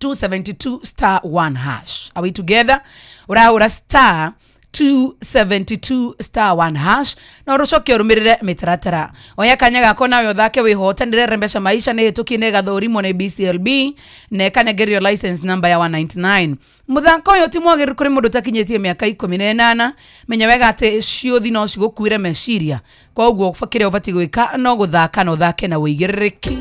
272 star 1 hash. Are we together? Ũrahũra star 272 star 1 hash na ũcoke ũrũmĩrĩre mĩtaratara. Oya kanya gako nawe ũthake wĩhotanĩre Rembesha Maisha nĩ hĩtũkie nĩ ĩgathũrimwo nĩ BCLB na ĩkanengerio license number ya 199. Mũthako ũyũ ti mwagĩrĩru kũrĩ mũndũ ũtakinyĩtie mĩaka 18. Menya wega atĩ ciũthi no cigũkuĩre meciria, koguo kĩrĩa ũbatiĩ gwĩka no gũthaka na ũthake na ũigĩrĩrĩki.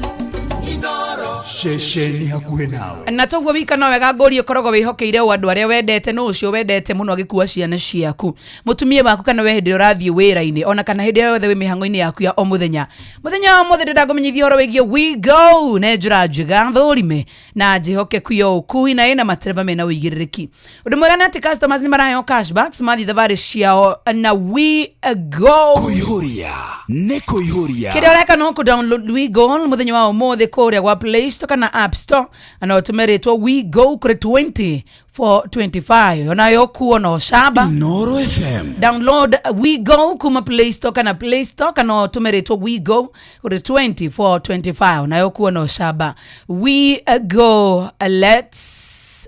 Ceceni hakuhĩ nawe. Na toguo wika no wega ngũrie ũkoragwo wĩhokeire o andũ arĩa wendete no ũcio wendete mũno agĩkua ciana ciaku, mũtumia waku, kana we hĩndĩ ĩrĩa ũrathiĩ wĩra-inĩ, ona kana hĩndĩ ĩrĩa yothe wĩ mĩhang'o-inĩ yaku ya o mũthenya. Mũthenya wa ũmũthĩ ndĩrenda ngũmenyithia ũhoro wĩgiĩ We Go nĩ njĩra njega thũrime na njĩhokeku ya ũkui na ĩna matereba mena ũigĩrĩrĩki. Ũndũ mwega nĩ atĩ customers nĩ maraheo cashbacks mathiĩ thabarĩ ciao na We Go. Kũihũria nĩ kũihũria. Kĩrĩa ũreka no kũ download We Go mũthenya wa ũmũthĩ kũrĩa gwa Play Store kana App Store, na ũtũme rĩtwa We Go kũrĩ 2425, onayo kuo no camba. Inoro FM. Download We Go kuma Play Store kana Play Store, kana ũtũme rĩtwa We Go kũrĩ 2425, onayo kuo no camba. We Go, let's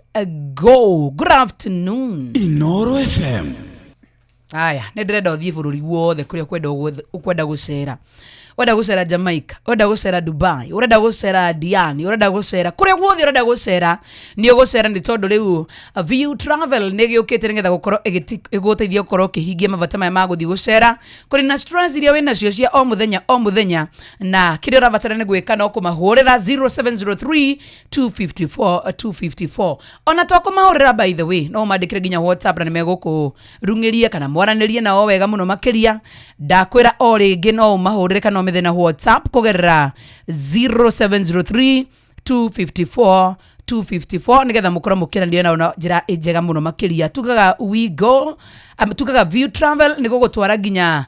go. Good afternoon. Inoro FM. Aya, nĩ ndĩrenda ũthiĩ bũrũri wothe kũrĩa ũkwenda gũcera. Ũrenda gũcera Jamaica, ũrenda gũcera Dubai, ũrenda gũcera Diani, ũrenda gũcera kũrĩa guothe ũrenda gũcera, nĩ ũgũcera, nĩ tondũ rĩu View Travel nĩ gĩũkĩte nĩgetha gũkorwo ĩgũteithia gũkorwo ũkĩhingia mabata maya ma gũthiĩ gũcera. Kũrĩ na stress iria wĩnacio cia o mũthenya o mũthenya, na kĩrĩa ũrabatara nĩ gwĩka no kũmahũrĩra 0703 254 254. Ona to kũmahũrĩra, by the way, no ũmandĩkĩre nginya WhatsApp na nĩmegũkũrung'ĩria kana mwaranĩrie nao wega mũno makĩria. Ndakwĩra o rĩngĩ, no ũmahũrĩre kana ũmethe na WhatsApp kũgerera 0703 254 254 nĩgetha mũkorwo mũkĩranĩria nao na njĩra njega mũno makĩria. Tugaga We Go, tugaga View Travel nĩ gũgũtwara nginya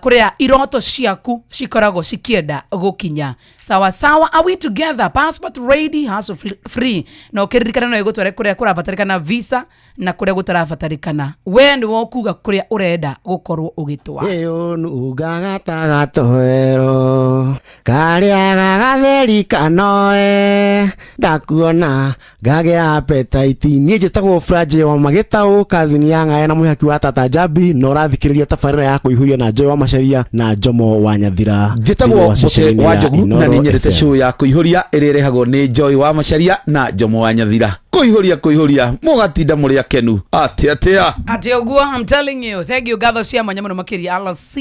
kũrĩa iroto ciaku cikoragwo cikĩenda gũkinya. Sawa sawa, are we together? Passport ready, hassle free, na ũkĩririkana no ĩgũtware kũrĩa kũrabatarĩkana visa na kũrĩa gũtarabatarĩkana. We nĩwe ũkuga kũrĩa ũrenda gũkorwo ũgĩtwara. Ĩyo nugaga ta gatoero karĩa gagatheri kanoe ndakuona ngagĩa appetite. Niĩ njĩtagwo Franje wa Magĩtaũ, kazini ya Ng'aya na mwĩhaki wa Tata Njambi, na ũrathikĩrĩria tabarĩra ya kũihũria na Joy wa Macharia na Njomo wa Nyathira. Njĩtagwo Thĩinĩ wa Mũtĩ ceceni wa ya Njogu na Inoro nĩ nyendete FM. show ya kũihũria ĩrĩa ĩrehagwo nĩ Joy wa Macharia na Njomo wa Nyathira. Kũihũria kũihũria mũgatinda mũrĩ akenu atĩa atĩa. Atĩ ũguo, I'm telling you, thank you, ngatho cia mwanya mũno makĩria LC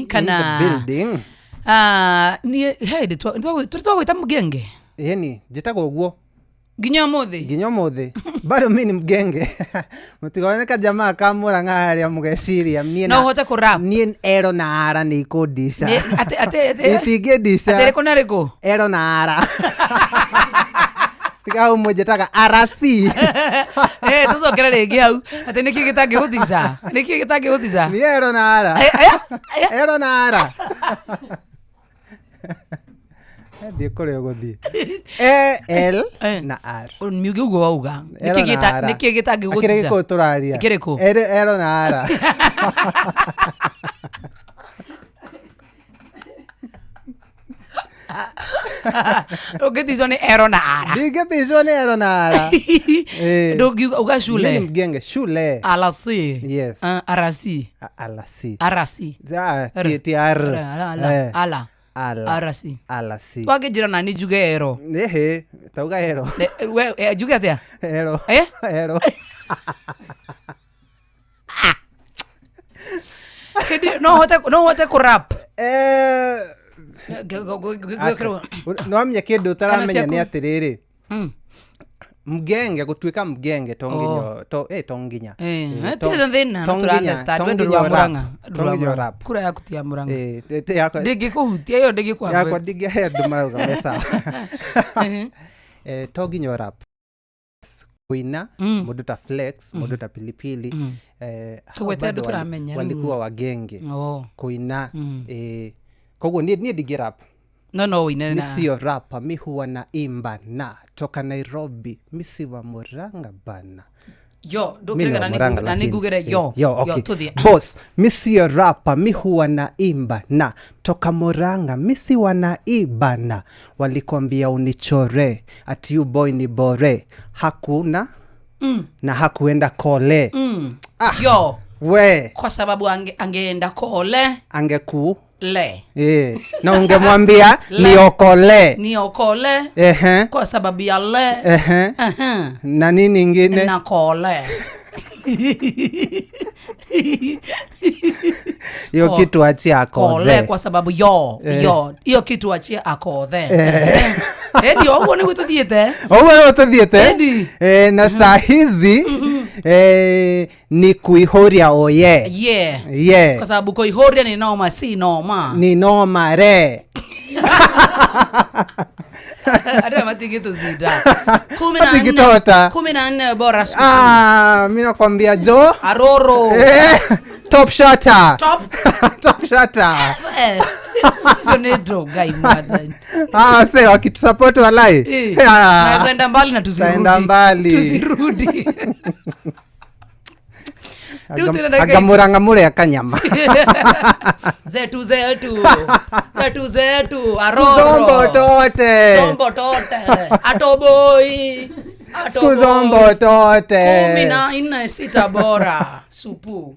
kana In the building. Niĩ he tũrĩ twagwĩta mgenge. Ĩni njĩtagwo ũguo nginya ũmũthĩ. Nginya ũmũthĩ bado mi ni mgenge. Mũtigoneka jamaa ka Murang'a harĩa mũgeciria niĩ No ũhote kũ rap. Niĩ ero na ara nĩ ikũndica. Atĩ Itingĩndica. Atĩ rĩkũ na rĩkũ? Ero na ara. Tiga hau mũnjĩtaga RC. Tũcokere rĩngĩ hau. Atĩ nĩkĩ gĩtangĩgũtica? Nĩkĩ gĩtangĩgũtica? Nĩ ero na ara. Ero na ara. Thiĩ kũrĩa ũgũthiĩ. E, L na R. Miuge ũguo wauga. Ero Nĩkĩ na ara. nĩkĩ gĩtangĩgũtica? Akĩrĩ gĩkũyũ tũraria. Kĩrĩkũ? Ero na ara. Ũngĩticwo nĩ ero na ara. Ndingĩticwo nĩ ero na ara. Ndũngiuga uga shule. Mimi ni mgenge shule. RC. Yes. RC. RC. RC. T, T, R. R, R, R, Ala. Ala. RC. RC. Twangĩnjĩra nani njuge ero. Ehe, tauga ero. We, njuge atĩa? Ero. Eh? Ero. Kĩndĩ, no ũhote kũ rap. Aca. No wamenya kĩndũ ũtaramenya Kana nĩ ciaku? atĩrĩrĩ. Mgenge, gũtuĩka mgenge to nginya, to nginya. Tirĩ na thĩna, To no tũra nginya, understand. to We ndũrĩ nginya wa ũrap. Murang'a. To Ndũrĩ wa nginya Murang'a. ũrap. Kura yaku ti ya Murang'a. Te yakwa. Ndĩngĩkũhutia ĩyo, ndĩngĩkũ Yakwa affect. ndingĩhe andũ marauga me sawa. To nginya ũrap. Kuina, mũndũ ta Flex, mũndũ ta Pilipili, hao Tũgwete andũ bado tũramenya rĩu. walikuwa wagenge. Kuina, koguo niĩ ndingĩ rap. No, no, ũine Mi na- sio rapa, mi huwa naimba na toka Nairobi, mi si wa Murang'a bana. Yo, Mi ni ndũngĩrega wa na Murang'a na lakini. nĩngugĩre yo. Yo, okay. Yo, tũthiĩ. Boss, mi sio rapa, mi huwa naimba na toka Murang'a, mi si wa naibana. Walikwambia unichore, ati you boy ni bore. Hakuna na hakuenda kole. Yo. We. Kwa sababu angeenda kole. Angeku. Le. Na ungemwambia Le. niokole. Niokole. Kwa sababu ya le. Na nini ingine? Na kole. Hiyo kitu achia akothe. Kole kwa sababu yo, yo. Hiyo kitu achia akothe. Edi oguo niguo tuthiete. Oguo niguo tuthiete. Na saa hizi ni kuihoria oye. Yeah. Yeah. Kwa sababu kuihoria ni noma, si noma. Ni noma re. Ada matingituzida. 14 bora siku. Ah, mimi nakwambia Jo. Aroro. Top shutter. Top. Top shutter. Hizo ni droga imani. Ah, sasa wakitusupport walai. Tunaenda mbali na tuzirudi. Tunaenda mbali. Tuzirudi. Agamuranga mure akanyama. Zetu zetu. Zetu zetu aroro. Zombo tote. Zombo tote. Atoboi. Atoboi. Zombo tote. 14 sita bora. Supu.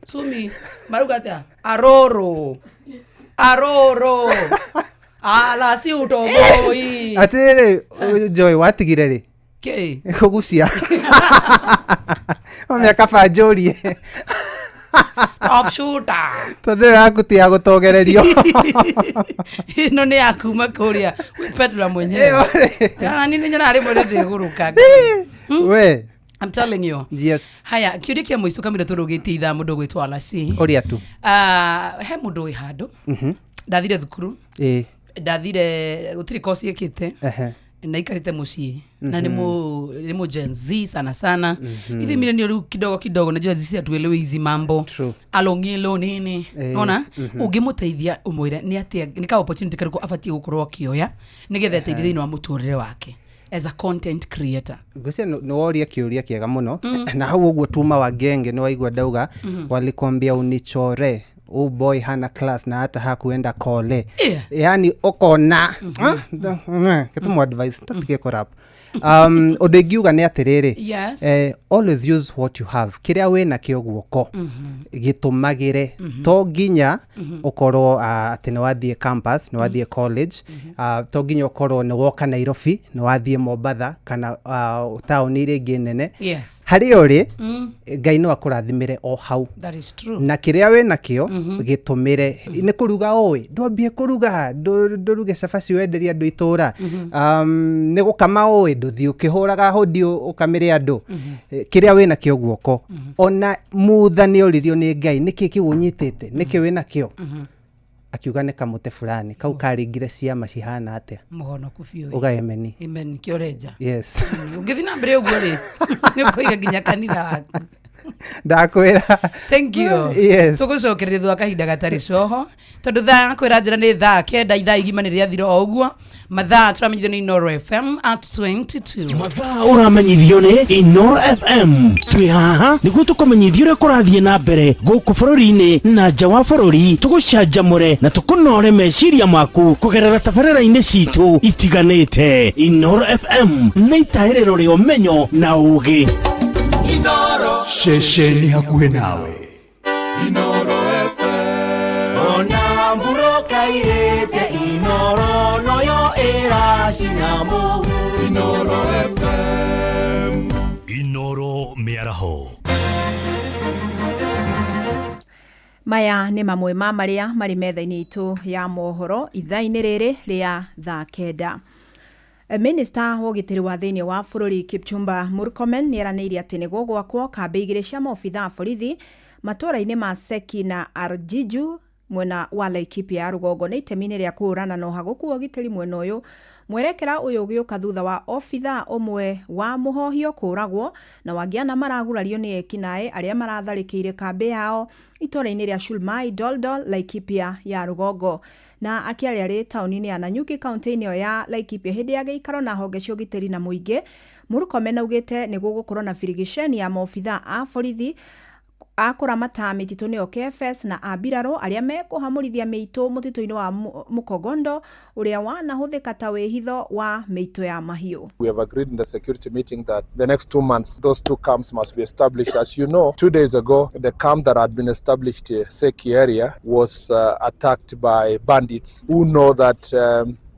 Sumi marugatia. Aroro. Aroro. Ala si utoboi. Atiriri Joy watigire ri. Ke. Kugucia. Mami akaba njorie. Top shooter. Tondu yaku ti ya gutogererio. Ino ni ya kuma kuria. Wipetura mwenyewe. Na nini nyona rimwe ndiguruka. We. I'm telling you. Yes. Haya, kiuria kia muico kamira turugitie ithaa mundu gwitwo Alasi. Uria tu. He mundu wi handu. Ndathire thukuru. Ndathire gutiri kosi ikite. Na ikarite mucii. Na ni mu Gen Z sana sana. Ithi mire ni riu kidogo kidogo najua sisi atuelewe hizi mambo. Alongilo nini. Unaona? Ungimuteithia umwire ni atia ni ka opportunity kariko abatie gukorwo akioya nigetha ateithie thiini wa muturire wake as a content creator. Ngwĩciria nĩ woria kĩũria kĩega mũno. Na hau ũguo tuma wa genge nĩ waigua ndauga walikwambia unichore boy hana class na hata hakuenda kole. Yani ukona kitumu advice tutige korap. Ũndũ ingiuga nĩ atĩrĩrĩ. Yes. Always use what you have. Kĩrĩa wĩna kĩo guoko gĩtũmagĩre. To nginya ũkorwo atĩ nĩ wathiĩ campus, nĩ wathiĩ college, to nginya ũkorwo nĩ woka Nairobi, nĩ wathiĩ Mombatha kana taũni iria ingĩ nene. Yes. Harĩa ũrĩ Ngai no akũrathimĩre o hau. That is true. Na kĩrĩa wĩna kĩo gĩtũmĩre. Nĩ kũruga ũĩ, ndwambie kũruga, ndũruge cabaci wenderie andũ itũra. Nĩ gũkama ũĩ, ndũthiĩ ũkĩhũraga hũndi ũkamĩre andũ. Kĩrĩa wĩna kĩo guoko. Ona mutha nĩ oririo nĩ Ngai, nĩkĩ kĩu ũnyitĩte, nĩkĩ wĩna kĩo. Akiuga nĩ kamũtĩ fulani, kau karingire ciama cihana atĩa. Mũhonoku biũ. Uga emeni. Amen, kĩorenja. Yes. Ũngĩthiĩ na mbere ũguo rĩ, nĩ ũkũiga nginya kanitha waku. Ndakwĩra. Thank you. Yes. Tũgũcokereria thutha wa kahinda gatarĩ coho tondũ thaa kwĩra njĩra nĩ thaa 9 ithaa igima nĩ rĩathira o ũguo. Mathaa tũramenyithio nĩ Inoro FM at 22. Mathaa ũramenyithio nĩ Inoro FM. Twĩ haha nĩguo tũkũmenyithie ũrĩa kũrathiĩ na mbere gũkũ bũrũri-inĩ na nja wa bũrũri, tũgũcanjamũre na tũkũnore meciria maku kũgerera tabarĩra-inĩ citũ itiganĩte. Inoro FM nĩ itahĩrĩro rĩa ũmenyo na ũũgĩ. Inoro ceceni hakuhĩ nawe. Inoro FM. Ona mburoka irĩte Inoro noyo ĩracinamo. Inoro FM. Inoro mĩaraho. Maya nĩ mamwe ma marĩa marĩ metha-inĩ itũ ya mohoro ithaa-inĩ rĩrĩ rĩa thaa 9. Minister wa ũgitĩri wa thĩinĩ wa bũrũri Kipchumba Murkomen nĩeranĩire atĩ nĩguo gwakwo kambĩ igĩrĩ cia maobitha a borithi matũũra-inĩ ma Seki na Arjiju mwena wa Laikipia ya rũgongo nĩ itemi-inĩ rĩa kũhũrana na ũhagũku wa ũgitĩri mwena ũyũ. Mwerekera ũyũ ũgĩũka thutha wa obitha ũmwe wa mũhohio kũũragwo na wangĩ ana maragurario nĩ ekinaĩ arĩa maratharĩkĩire kambĩ yao itũũra-inĩ rĩa Shulmai Doldol Laikipia ya rũgongo. Na akĩaria arĩ taũni-inĩ ya Nanyuki kaunti-inĩ ĩyo ya Laikipia hĩndĩ ya gĩikaro na honge cia ũgitĩri na mũingĩ, Murkomen augĩte nĩ gũgũkorwo na birigiceni ya maobitha a borithi a kũramata mĩtitũ nĩyo KFS na a mbirarũ arĩa mekũhamũrithia mĩitũ mũtitũ-inĩ wa Mũkogondo ũrĩa wanahũthĩka ta wĩhitho wa mĩitũ ya mahiũ. We have agreed in the security meeting that the next 2 months those two camps must be established. As you know, 2 days ago the camp that had been established in Seki area was attacked by bandits who know that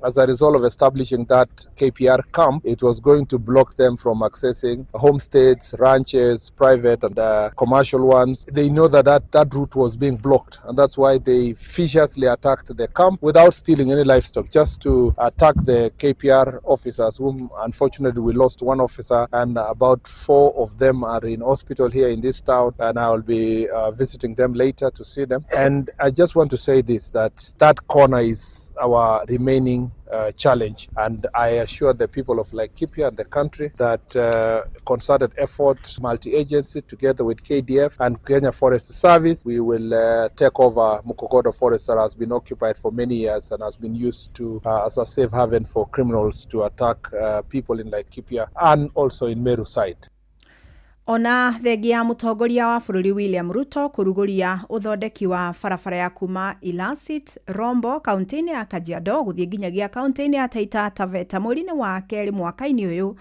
as a result of establishing that KPR camp, it was going to block them from accessing homesteads, ranches, private and commercial ones. They know that route was being blocked, and that's why they viciously attacked the camp without stealing any livestock, just to attack the KPR officers, whom unfortunately we lost one officer, and about 4 of them are in hospital here in this town, and I will be visiting them later to see them. And I just want to say this, that corner is our remaining challenge, and I assure the people of Laikipia and the country that concerted effort, multi-agency, together with KDF and Kenya Forest Service, we will take over Mukogodo Forest that has been occupied for many years and has been used to as a safe haven for criminals to attack people in Laikipia and also in Meru side. Ona thengia mutongoria wa bururi William Ruto kuruguria uthondeki wa barabara ya kuma Ilasit Rombo kaunti-inĩ ya Kajiado guthie nginyagia kaunti-inĩ ya Taita Taveta mweri-inĩ wa kerĩ mwaka-inĩ ũyũ,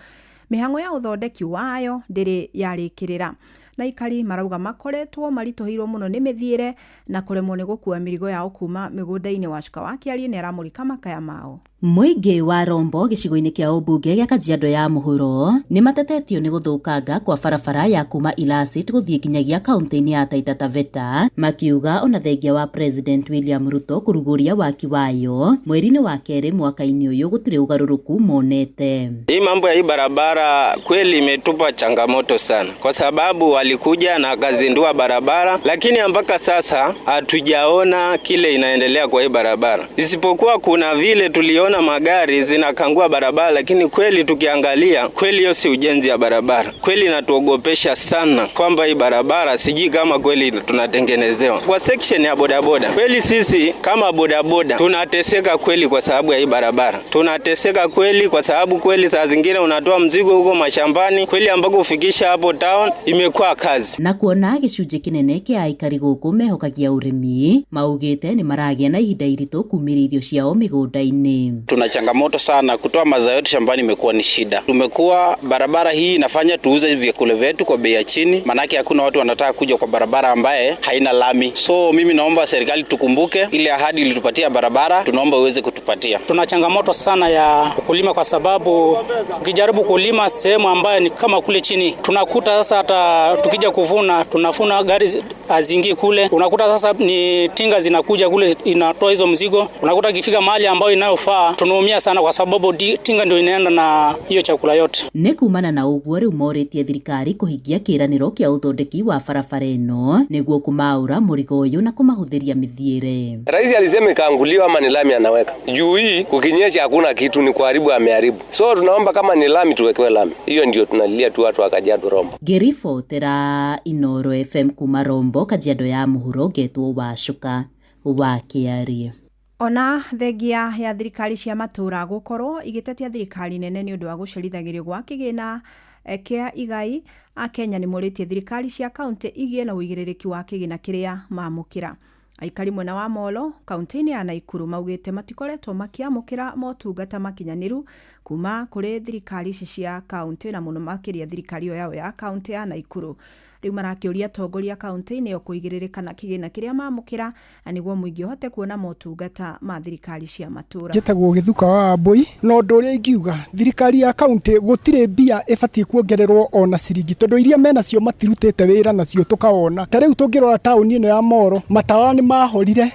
mĩhang'o ya uthondeki wayo ndĩrĩ yarĩkĩrĩra na aikari marauga makoretwo maritũhĩirwo mũno nĩ mĩthiĩre na kũremwo nĩ gũkua mĩrigo yao kuma mĩgũnda-inĩ. Wacuka wa Kĩarie nĩ aramũrĩka makaya mao. Mũingĩ wa Rombo gĩcigo-inĩ kĩa ũmbunge gĩa Kajiado ya mũhuro nĩ matetetio nĩ gũthũkanga kwa barabara ya kuma Ilasit gũthiĩ nginyagia kaunti-inĩ ya Taita Taveta, makiuga ona thengia wa President William Ruto kũrugũria waki wayo mweri-inĩ wa kerĩ mwaka-inĩ ũyũ gũtirĩ ũgarũrũku monete. Hii mambo ya hii barabara kweli imetupa changamoto sana, kwa sababu walikuja na akazindua barabara, lakini mpaka sasa hatujaona kile inaendelea kwa hii barabara, isipokuwa kuna vile tuliona magari zinakangua barabara, lakini kweli tukiangalia kweli hiyo si ujenzi ya barabara. Kweli inatuogopesha sana kwamba hii barabara sijui kama kweli tunatengenezewa. Kwa section ya bodaboda, kweli sisi kama bodaboda tunateseka kweli kwa sababu ya hii barabara. Tunateseka kweli kwa sababu kweli saa zingine unatoa mzigo huko mashambani, kweli ambako ufikisha hapo town imekuwa kazi. Na kuona gĩcunjĩ kĩnene kĩa aikari gũkũ mehokagia ũrĩmi, maugĩte nĩ maragĩa na ihinda iritũ kumĩria irio ciao mĩgũnda-inĩ. Tuna changamoto sana, kutoa mazao yetu shambani imekuwa ni shida. Tumekuwa barabara hii inafanya tuuze vyakula vyetu kwa bei ya chini, manake hakuna watu wanataka kuja kwa barabara ambaye haina lami. So mimi naomba serikali tukumbuke ile ahadi ilitupatia barabara, tunaomba uweze kutupatia. Tuna changamoto sana ya kulima kwa sababu ukijaribu kulima sehemu ambayo ni kama kule chini, tunakuta sasa hata tukija kuvuna tunafuna gari haziingii kule, unakuta sasa ni tinga zinakuja kule inatoa hizo mzigo, unakuta ikifika mahali ambayo inayofaa tunaumia sana kwa sababu tinga ndio inaenda na hiyo chakula yote. Nĩ kumana na ũguo rĩu morĩtie thirikari kũhingia kĩĩranĩro kĩa ũthondeki wa barabara ĩno nĩguo kũmaũra mũrigo ũyũ na kũmahũthĩria mĩthiĩre. Rais alisema ikaanguliwa ama ni lami anaweka. Juu hii kukinyesha hakuna kitu, ni kuharibu ameharibu. So tunaomba kama ni lami tuwekewe lami. Hiyo ndio tunalilia tu watu wa Kajiado Rombo. Ngĩribotera Inoro FM kuma Rombo, Kajiado ya mũhuro, ngetwo Wacuka wa Kĩarie. Ona thengia ya thirikari cia matũra gũkorwo igĩtetia thirikari nene nĩ ũndũ wa gũcerithagĩrio gwa kĩgĩna kĩa igai, Akenya nĩ morĩtie thirikari cia kaunti igĩe na ũigĩrĩrĩki wa kĩgĩna kĩrĩa mamũkĩra. Aikari mwena wa Molo kaunti-inĩ ya Naikuru maugĩte matikoretwo makĩamũkĩra motungata makinyanĩru kuma kũrĩ thirikari ici cia kaunti na mũno makĩria thirikari ĩyo yao ya kaunti ya Naikuru. Rĩu marakĩũria atongoria kaunti-inĩ ĩyo kũigĩrĩrĩka na kĩgĩna kĩrĩa mamũkĩra na nĩguo mũingĩ ũhote kuona motungata ma thirikari cia matũra. Njĩtagwo Gĩthuka wa Mbui, na ũndũ ũrĩa ingiuga thirikari ya kaunti gũtirĩ mbia ĩbatiĩ kuongererwo ona ciringi, tondũ iria menacio matirutĩte wĩra nacio tũkawona. Ta rĩu tũngĩrora taũni ĩno ya Moro, matawa nĩ mahorire,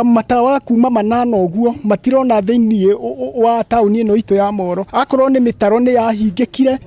matawa kuma 8 ũguo matirona thĩiniĩ wa taũni ĩno itũ ya Moro. Akorwo nĩ mĩtaro nĩ yahingĩkire,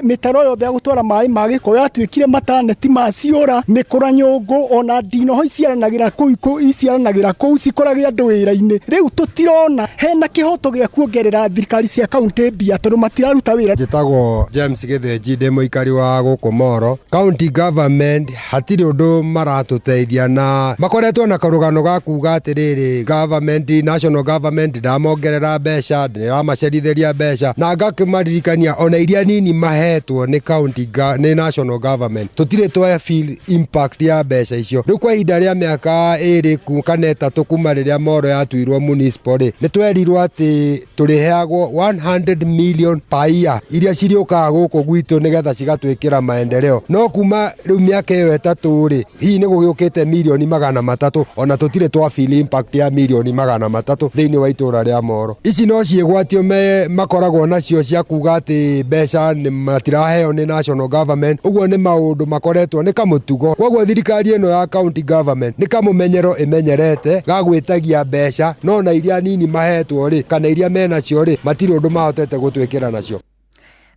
mĩtaro yothe ya gũtwara maĩ ma gĩko yatuĩkire mataneti maciũra, mĩkũra nyũngũ ona ndinoho iciaranagĩra kũu iciaranagĩra kũu cikorage andũ wĩra-inĩ. Rĩu tũtirona hena kĩhoto gĩa kuongerera thirikari cia kaunti mbia tondũ matiraruta wĩra. Njĩtagwo James Gĩthĩnji, ndĩ mũikari wa gũkũ Moro. County government hatirĩ ũndũ maratũteithia, na makoretwo na karũgano ga kuga atĩrĩrĩ, government, national government ndamongerera mbeca, ndĩramacerithĩria mbeca, na ngakĩmaririkania ona iria nini mahetwo nĩ county nĩ national government Tũtirĩ twa feel impact ya mbeca icio. Rĩu kwa ihinda rĩa mĩaka 2 kana 3 kuma rĩrĩa Moro yatuirwo municipal rĩ, nĩ twerirwo atĩ tũrĩheagwo 100 million per year iria cirĩũkaga gũkũ gwitũ nĩgetha cigatwĩkĩra maendeleo. No kuma rĩu mĩaka ĩyo 3 rĩ, hihi nĩ gũgĩũkĩte mirioni 300, ona tũtirĩ twa feel impact ya mirioni 300 thĩinĩ wa itũra rĩa Moro. Ici no ciĩgwatio makoragwo nacio cia kuga atĩ mbeca nĩ matiraheo nĩ national government. Ũguo nĩ maũndũ makoretwo nĩ kamũtugo. Koguo thirikari ĩno ya county government nĩ kamũmenyero ĩmenyerete ga gwĩtagia mbeca, no na iria nini mahetwo rĩ, kana iria menacio rĩ, matirĩ ũndũ mahotete gũtwĩkĩra nacio.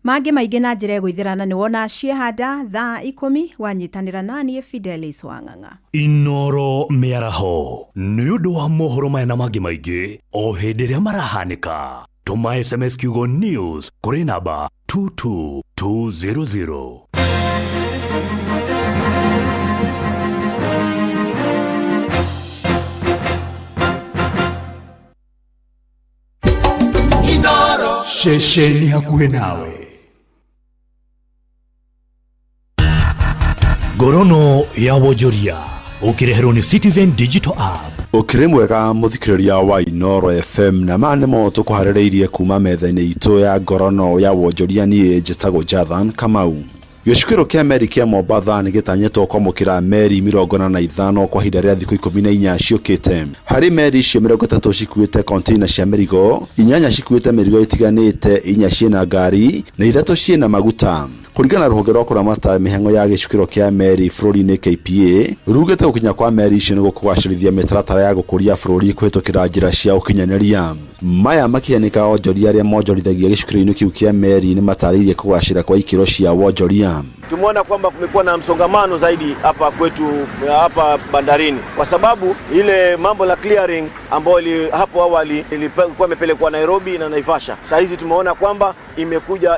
Mangĩ maingĩ na njĩra ĩgũithĩrana nĩ wona ciehanda thaa 10 wanyitanĩra naniĩ Fidelis Wang'ang'a. Inoro mĩaraho nĩ ũndũ wa mohoro maya na mangĩ maingĩ o hĩndĩ ĩrĩa marahanĩka. Tũma SMS kiugo news kũrĩ namba 22200. Ceceni hakuhĩ nawe. Ngorono ya wonjoria ũkĩreherwo nĩ Citizen Digital App. Ũkĩrĩ mwega mũthikĩrĩria wa Inoro FM, na maya nĩmo tũkũharĩrĩirie kuma metha-inĩ itũ ya ngorono ya wonjoria. Niĩ njĩtagwo Jathan Kamau. Gĩcukĩro kĩa meri kĩa Mombatha nĩ gĩtanyĩtwo kwamũkĩra meri 45 kwa ihinda rĩa thikũ 14 ciũkĩte. Harĩ meri icio 30 cikuĩte container cia mĩrigo, 8 cikuĩte mĩrigo ĩtiganĩte, 4 ciĩna ngari na 3 ciĩna maguta. Kũringana na rũhonge rwa kũramata mĩhang'o ya gĩcukĩro kĩa meri bũrũri-inĩ KPA, rugĩte gũkinya kwa meri icio nĩ gũkũgacĩrithia mĩtaratara ya gũkũria bũrũri kũhĩtũkĩra njĩra cia ũkinyanĩria. Maya makĩhanĩka onjoria arĩa monjorithagia gĩcukĩro-inĩ kĩu kĩa meri nĩ matarĩirie kũgacĩra kwa ikĩro cia wonjoria. Tumeona kwamba kumekuwa na msongamano zaidi hapa kwetu hapa bandarini, kwa sababu ile mambo la clearing ambayo hapo awali ilikuwa imepelekwa Nairobi na Naivasha, sasa hizi tumeona kwamba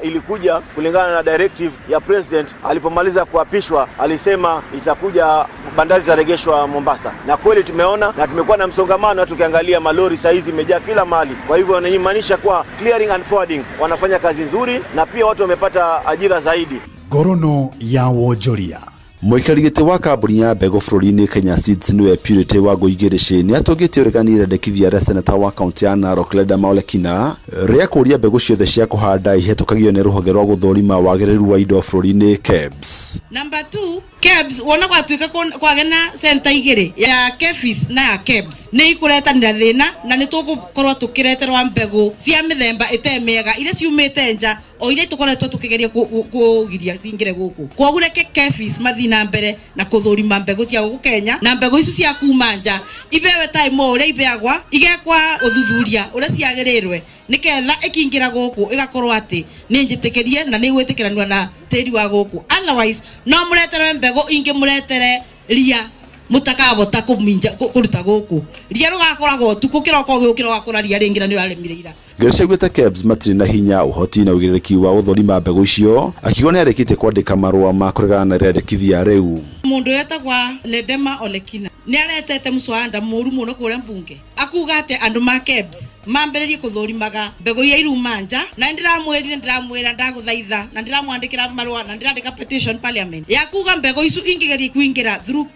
ilikuja kulingana na directive ya president. Alipomaliza kuapishwa alisema itakuja bandari itaregeshwa Mombasa, na kweli tumeona na tumekuwa na msongamano. Tukiangalia malori sasa hizi imejaa kila mahali. Kwa hivyo inamaanisha kwa clearing and forwarding wanafanya kazi nzuri, na pia watu wamepata ajira zaidi. Ngorono ya wonjoria. Mũikarĩri gĩtĩ wa kambuni ya mbegũ bũrũri-inĩ Kenya Seeds nĩwe Purity Wangũi Ngĩrĩcĩ nĩ atũngĩtie ũregani rĩendekithia rĩa seneta wa kaũntĩ ya Narok Ledama Olekina rĩa kũũria mbegũ ciothe cia kũhanda ihĩtũkagio nĩ rũhonge rwa gũthũrima wagĩrĩru wa indo bũrũri-inĩ KEBS. Number 2, KEBS wona gwatuĩka kwagĩa na center igĩrĩ ya KEPHIS na ya KEBS nĩ ikũretanĩra thĩna, na nĩ tũgũkorwo tũkĩreterwa mbegũ cia mĩthemba ĩte mĩega iria ciumĩte nja o iria tũkoretwo tũkĩgeria kũgiria cingĩre gũkũ. Kwoguo reke KEPHIS mathiĩ na mbere na kũthũrima mbegũ cia gũkũ Kenya, na mbegũ icio cia kuma nja ibewe time o ũrĩa ibeagwa, igekwa ũthuthuria ũrĩa ciagĩrĩirwe nĩketha ĩkĩingĩra gũkũ ĩgakorwo atĩ nĩ njĩtĩkĩrie na nĩ ĩgwĩtĩkĩranĩrwo na tĩri wa gũkũ. Otherwise no mũreterwe mbegũ ingĩ, mũretere ria mũtakabota kũminja kũruta gũkũ. Ria rũgakoragwo ũtukũ kĩroko gĩũkĩra ũgakora ria rĩngĩ na nĩ ũrarĩmire ira. Ngĩrĩcĩ augĩte KEBS matirĩ na hinya, ũhoti na ũigĩrĩrĩki wa gũthũrima mbegũ icio, akiuga nĩ arĩkĩtie kwandĩka marũa ma kũregana na rĩendekithia rĩu. Mũndũ wetagwa Ledama Olekina nĩ aretete mũcwanda mũru mũno kũrĩa mbunge, akuga atĩ andũ ma KEBS mambĩrĩrie kũthũrimaga mbegũ iria iruma nja, na ndĩramwĩrire, ndĩramwĩra ndagũthaitha, na ndĩramwandĩkĩra marũa, na ndĩrandĩka petition parliament ya kuga mbegũ icio ingĩgeria kũingĩra through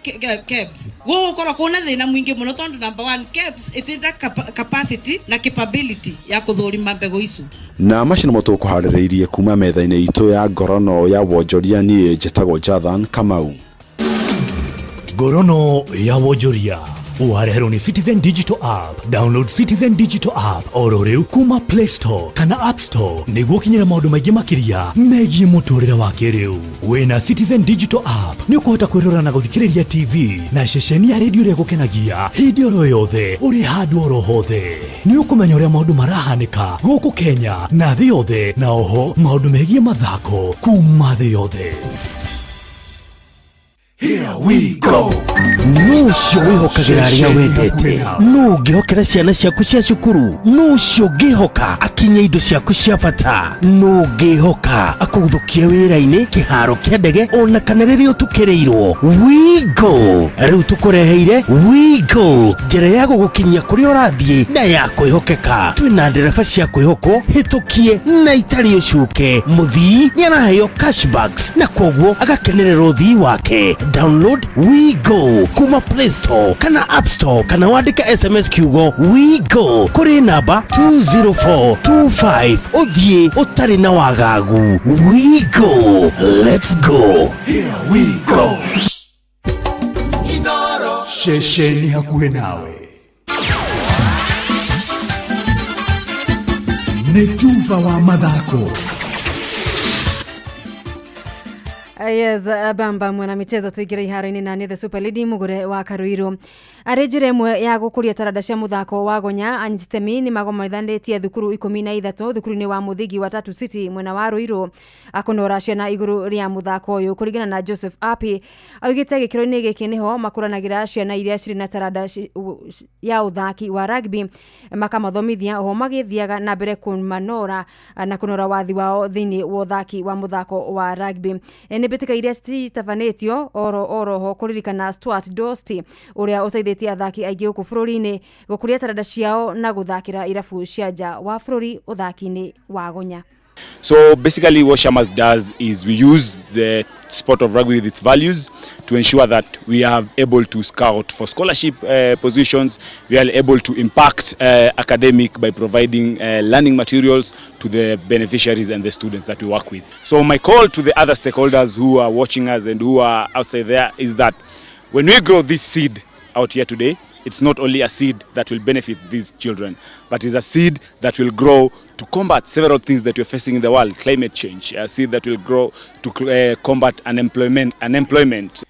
KEBS. Gũgũkorwo kwĩna thĩna mũingĩ mũno tondũ number 1, KEBS ĩtĩna capacity na capability ya kũthũrima mbegũ icio. Na macio nĩmo tũkũharĩrĩirie kuma metha-inĩ itũ ya ngorono ya wonjoria. Niĩ njĩtagwo Jathan Kamau. Ngorono ya wonjoria ũhareherwo nĩ Citizen Digital App. Download Citizen Digital App oro rĩu kuma Play Store kana App Store nĩguo ũkinyĩre maũndũ maingĩ makĩria megiĩ mũtũrĩre wa kĩrĩu. Wĩna Citizen Digital App nĩ ũkũhota kwĩrora na gũthikĩrĩria TV na ceceni ya redio ĩrĩa ĩgũkenagia hĩndĩ oro yothe ũrĩ handũ oro hothe. Nĩ ũkũmenya ũrĩa maũndũ marahanĩka gũkũ Kenya na thĩ yothe, na oho maũndũ megiĩ mathako kuma thĩ yothe. Here we go. No Ũcio wĩhokagĩra arĩa wendete, nũ ũngĩhokera ciana ciaku cia cukuru, nũ ũcio ũngĩhoka akinye indo ciaku cia bata, nũ ũngĩhoka akũguthũkie wĩra-inĩ, kĩharo kĩa ndege ona kana rĩrĩa ũtukĩrĩirwo. Wigo rĩu tũkũreheire Wigo, njĩra ya gũgũkinyia kũrĩa ũrathiĩ na ya kwĩhokeka. Twĩna ndereba cia kwĩhokwo hĩtũkie na itarĩ ũcuke. Mũthii nĩ araheo cashbacks na koguo agakenerera ũthii wake. Download Wigo kuma Play Store kana App Store kana wandĩke SMS kiugo Wigo kũrĩ namba 20425 ũthiĩ ũtarĩ na wagagu. Wigo, let's go. Here we go. Ceceni hakuhĩ nawe nĩ tuba wa mathako. Yes, bamba mwana michezo tuingire iharo-inĩ na nĩ the super lady mugure wa Karuiru. Arĩ njĩra ĩmwe ya gũkũria taranda cia mũthako wa gonya, anyititemi nĩ magomithanĩtie thukuru 13 thukuru-inĩ wa mũthingi wa Tatu City mwena wa Ruiru akũnora ciana igũrũ rĩa mũthako ũyũ. Kũringana na Joseph Api, augĩte gĩkĩro-inĩ gĩkĩ nĩho makũranagĩra ciana iria cirĩ na taranda ya ũthaki wa rugby, makamathomithia oho magĩthiaga na mbere kũmanora na kũnora wathi wao thĩinĩ wa ũthaki wa mũthako wa rugby. Nĩ mbĩtĩka iria citabanĩtio oroho kũririkana Stuart Dosti ũrĩa ũteithĩtie athaki aingĩ gũkũ bũrũri-inĩ gũkũria taranda ciao na gũthakĩra irabu cia nja wa bũrũri ũthaki-inĩ wa gonya. So basically what Shamas does is we use the sport of rugby with its values to ensure that we are able to scout for scholarship positions, we are able to impact academic by providing learning materials to the beneficiaries and the students that we work with. So my call to the other stakeholders who are watching us and who are outside there is that when we grow this seed out here today, it's not only a seed that will benefit these children, but it's a seed that will grow to combat several things that we're facing in the world, climate change, a seed that will grow to combat unemployment.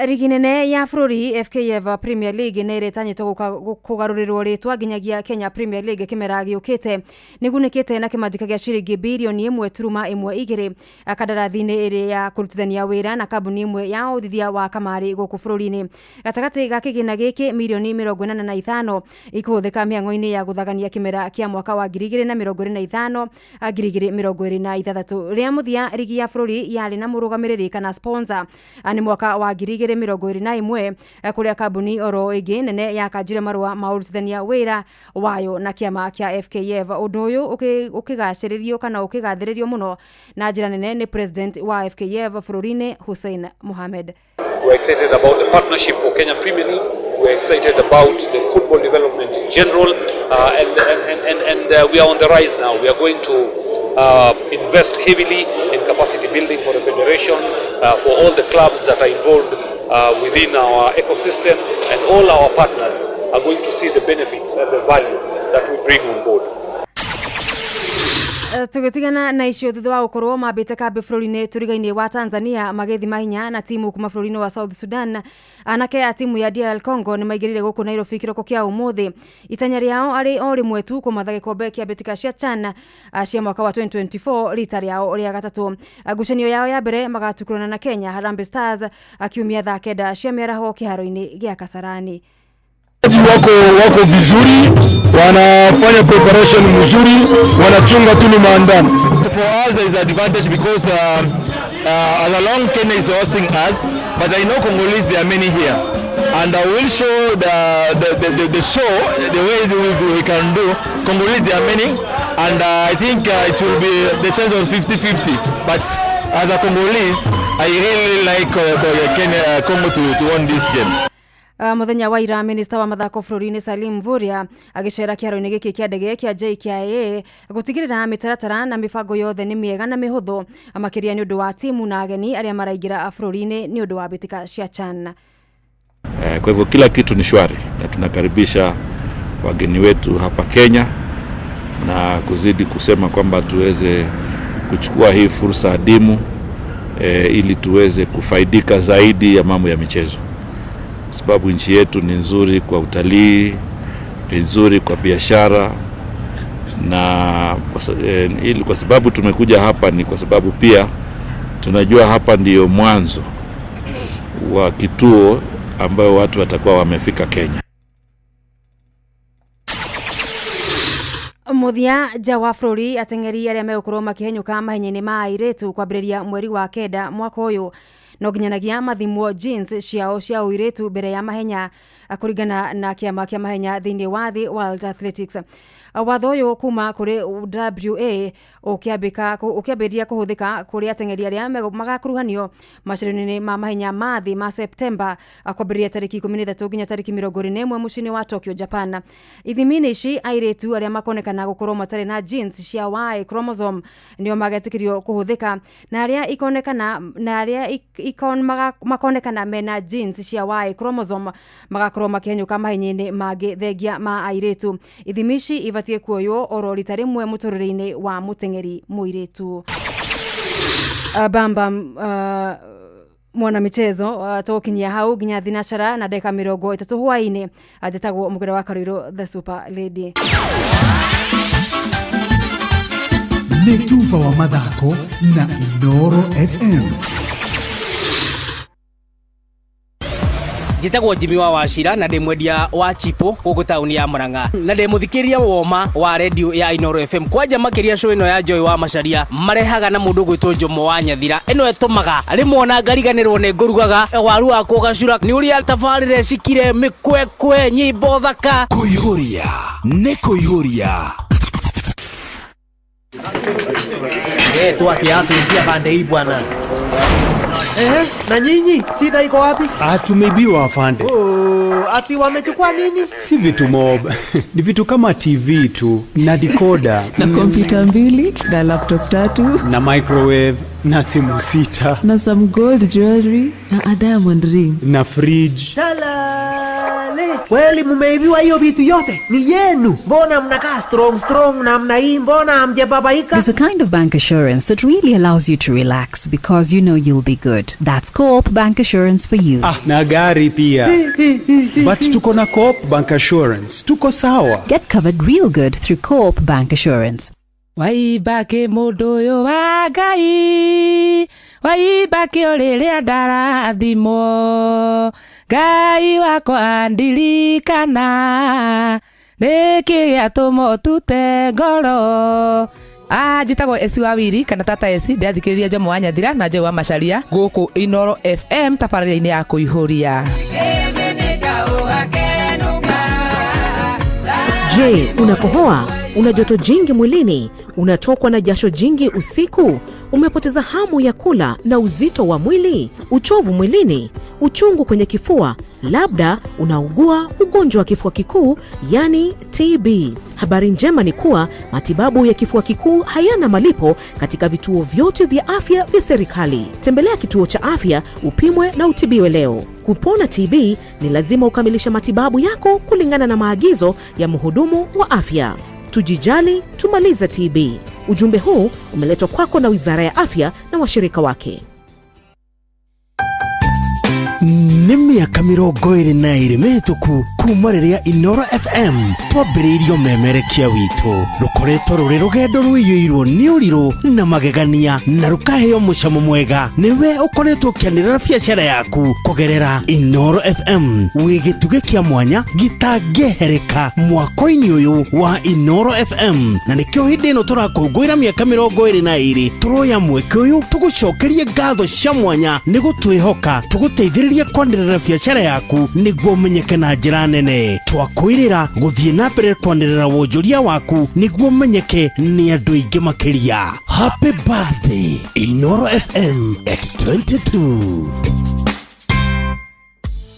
Rigi nene ya bũrũri FKF Premier League nĩ ĩrĩtanyĩtwo kũgarũrĩrwo rĩtwa nginyagia Kenya Premier League kĩmera gĩũkĩte. Nĩgunĩkĩte na kĩmanjĩka gĩa ciringi birioni 1.12 kandarathi-inĩ ĩrĩ ya kũrutithania wĩra na kambuni ĩmwe ya ũthithia wa kamarĩ gũkũ bũrũri-inĩ. Gatagatĩ ga kĩgĩna gĩkĩ mirioni 85 ikũhũthĩka mĩhang'o-inĩ ya gũthagania kĩmera kĩa mwaka wa 2025 2026. Rĩa mũthia rigi ya bũrũri yarĩ na mũrũgamĩrĩri kana sponsor nĩ mwaka wa 2021 kũrĩa kambuni oro ĩngĩ nene yakanjire marũa ma ũrutithania wĩra wayo na kĩama kĩa FKF. Ũndũ ũyũ ũkĩgacĩrĩrio kana ũkĩgathĩrĩrio mũno na njĩra nene nĩ president wa FKF bũrũri-inĩ Hussein Mohamed. We're excited about the partnership for Kenya Premier League. We're excited about the football development in general, and we are on the rise now. We are going to invest heavily in capacity building for the federation, for all the clubs that are involved within our ecosystem, and all our partners are going to see the benefits and the value that we bring on board. Tũgĩtigana na icio thutha wa gũkorwo mambĩte kambĩ bũrũri-inĩ tũriga-inĩ wa Tanzania magĩthima hinya na timu kuma bũrũri-inĩ wa South Sudan. Anake a timu ya DR Congo nĩ maingĩrire gũkũ Nairobi kĩroko kĩa ũmũthĩ. Itanya rĩao arĩ o rĩmwe tu kũmatha gĩkombe kĩa mbĩtĩka cia CHAN cia mwaka wa 2024 rita rĩao rĩa gatatũ. Ngucanio yao ya mbere magatukurana na Kenya Harambee Stars akiumia thaa 9 cia mĩaraho kĩharo-inĩ gĩa Kasarani. Wako vizuri, wanafanya preparation mzuri, wanachunga tu ni maandano. For us there is advantage because as along Kenya is hosting us, but I know Congolese there are many here, and I will show the show the way we can do. Congolese there are many, and I think it will be the chance of 50-50. But as a Congolese, I really like Kenya, Congo to win this game. Muthenya wa ira minista wa mathako bũrũri-inĩ Salim Mvurya agĩcera kĩharo-inĩ gĩkĩ kĩa ndege kĩa JKIA gũtigĩrĩra mĩtaratara na mĩbango yothe nĩ mĩega na mĩhũthũ makĩria nĩ ũndũ wa timu na ageni arĩa maraingĩra bũrũri-inĩ nĩ ũndũ wa mbĩtĩka cia CHAN. Kwa hivyo kila kitu ni shwari na tunakaribisha wageni wetu hapa Kenya na kuzidi kusema kwamba tuweze kuchukua hii fursa adimu ili tuweze kufaidika zaidi ya mambo ya michezo. Sababu nchi yetu ni nzuri kwa utalii, ni nzuri kwa biashara, na ili kwa sababu tumekuja hapa ni kwa sababu pia tunajua hapa ndiyo mwanzo wa kituo ambayo watu watakuwa wamefika Kenya. Muthia nja wa bũrũri ateng'eri arĩa megũkorwo makĩhenyũka mahenya-inĩ ma airĩtu kwambĩrĩria mweri wa kenda mwaka ũyũ no nginyanagia mathimwo jeans ciao cia ũirĩtu mbere ya mahenya kũringana na kĩama kĩa mahenya thĩinĩ wa thĩ World Athletics. Watho ũyũ kuma kũrĩ WA ũkĩambĩrĩria kũhũthĩka kũrĩ ateng'eri arĩa magakuruhanio macindano-inĩ ma mahenya ma thĩ ma Septemba kwambĩrĩria tarĩki 13 nginya tarĩki 21 mũciĩ-inĩ wa Tokyo, Japan. Ithimi-inĩ ici airĩtu arĩa makonekana gũkorwo matarĩ na genes cia Y chromosome nĩo magetĩkĩrio kũhũthĩka na arĩa ikonekana na arĩa makonekana mena genes cia Y chromosome magakorwo makĩhenyũka mahenya-inĩ mangĩ thengia ma airĩtu. Ithimi ici ibatiĩ kuoywo oro rita rĩmwe mũtũrĩre-inĩ wa mũteng'eri mũirĩtu. Bamba mwana michezo tũgũkinyia hau nginya thinacara na ndagĩka 30 hwaĩ-inĩ. Njĩtagwo Mũgĩra wa Karũirũ, the super lady. Nĩ tuba wa mathako na Inooro FM. Njĩtagwo Jimmy wa Wachira na ndĩ mwendia wa chipo gũkũ taũni ya Murang'a na ndĩ mũthikĩrĩria woma wa redio ya Inooro FM. Kwanja makĩria show ĩno ya Joy wa Macharia marehaga na mũndũ ũgwĩtwo Jomo wa Nyathira. Ĩno ĩtũmaga rĩmwe ona ngariganĩrwo nĩ ngũrugaga waru wakwa ũgacura nĩ ũrĩa tabarĩre cikire mĩkwekwe nyĩmbo thaka. Kũihũria nĩ kũihũria. Toa kiatu ingia pande hii bwana. Ehe, na nyinyi shida iko wapi? Tumeibiwa afande. Oh, ati wamechukua nini? Si vitu mob. Ni vitu kama TV tu na decoder na kompyuta 2 na laptop 3 na microwave na simu 6 na some gold jewelry na a diamond ring na fridge. Salale. Kweli mumeibiwa hiyo vitu yote? Ni yenu. Mbona mnakaa strong strong namna hii? Mbona hamjababaika? There's a kind of bank assurance that really allows you to relax because you know you'll be good. That's Co-op Bank Assurance for you. Na gari pia. But tuko na Co-op Bank Assurance. Tuko sawa. Get covered real good through Co-op Bank Assurance. Waibake mũndũ ũyũ wa Ngai, waibake o rĩrĩa ndarathimwo, Ngai wakwa ndirikana, nĩkĩ gĩatũma ũtute ngoro. Njĩtagwo Esi wa Wiri kana Tata Esi, ndĩrathikĩrĩria Jomo wa Nyathira na Joy wa Macharia gũkũ Inooro FM tabarĩra-inĩ ya kũihũria. Je, unakohoa? Una joto jingi mwilini? Unatokwa na jasho jingi usiku? Umepoteza hamu ya kula na uzito wa mwili? Uchovu mwilini? Uchungu kwenye kifua? Labda unaugua ugonjwa wa kifua kikuu, yani TB. Habari njema ni kuwa matibabu ya kifua kikuu hayana malipo katika vituo vyote vya afya vya serikali. Tembelea kituo cha afya upimwe na utibiwe leo. Kupona TB ni lazima ukamilishe matibabu yako kulingana na maagizo ya mhudumu wa afya. Tujijali, tumalize TB. Ujumbe huu umeletwa kwako na Wizara ya Afya na washirika wake. Nĩ mĩaka 22 mĩhĩtũku kuma rĩrĩa Inooro FM twambĩrĩirio memerekia witũ. Rũkoretwo rũrĩ rũgendo rũiyũirwo nĩ ũrirũ na magegania na rũkaheo mũcamo mwega. Nĩwe ũkoretwo ũkĩanĩrĩra biacara yaku kũgerera Inooro FM wĩ gĩtugĩ kĩa mwanya gĩtangĩehereka mwako-inĩ ũyũ wa Inooro FM, na nĩkĩo hĩndĩ ĩno tũrakũngũĩra mĩaka 22 tũroya mweke ũyũ tũgũcokerie ngatho cia mwanya nĩ gũtwĩhoka tũgũteithĩrĩrie kwanĩrĩra biacara yaku nĩguo ũmenyeke na njĩra nene. Twakwĩrĩra gũthiĩ na mbere kwanĩrĩra wonjoria waku nĩguo ũmenyeke nĩ andũ aingĩ makĩria. Happy birthday Inooro FM at 22.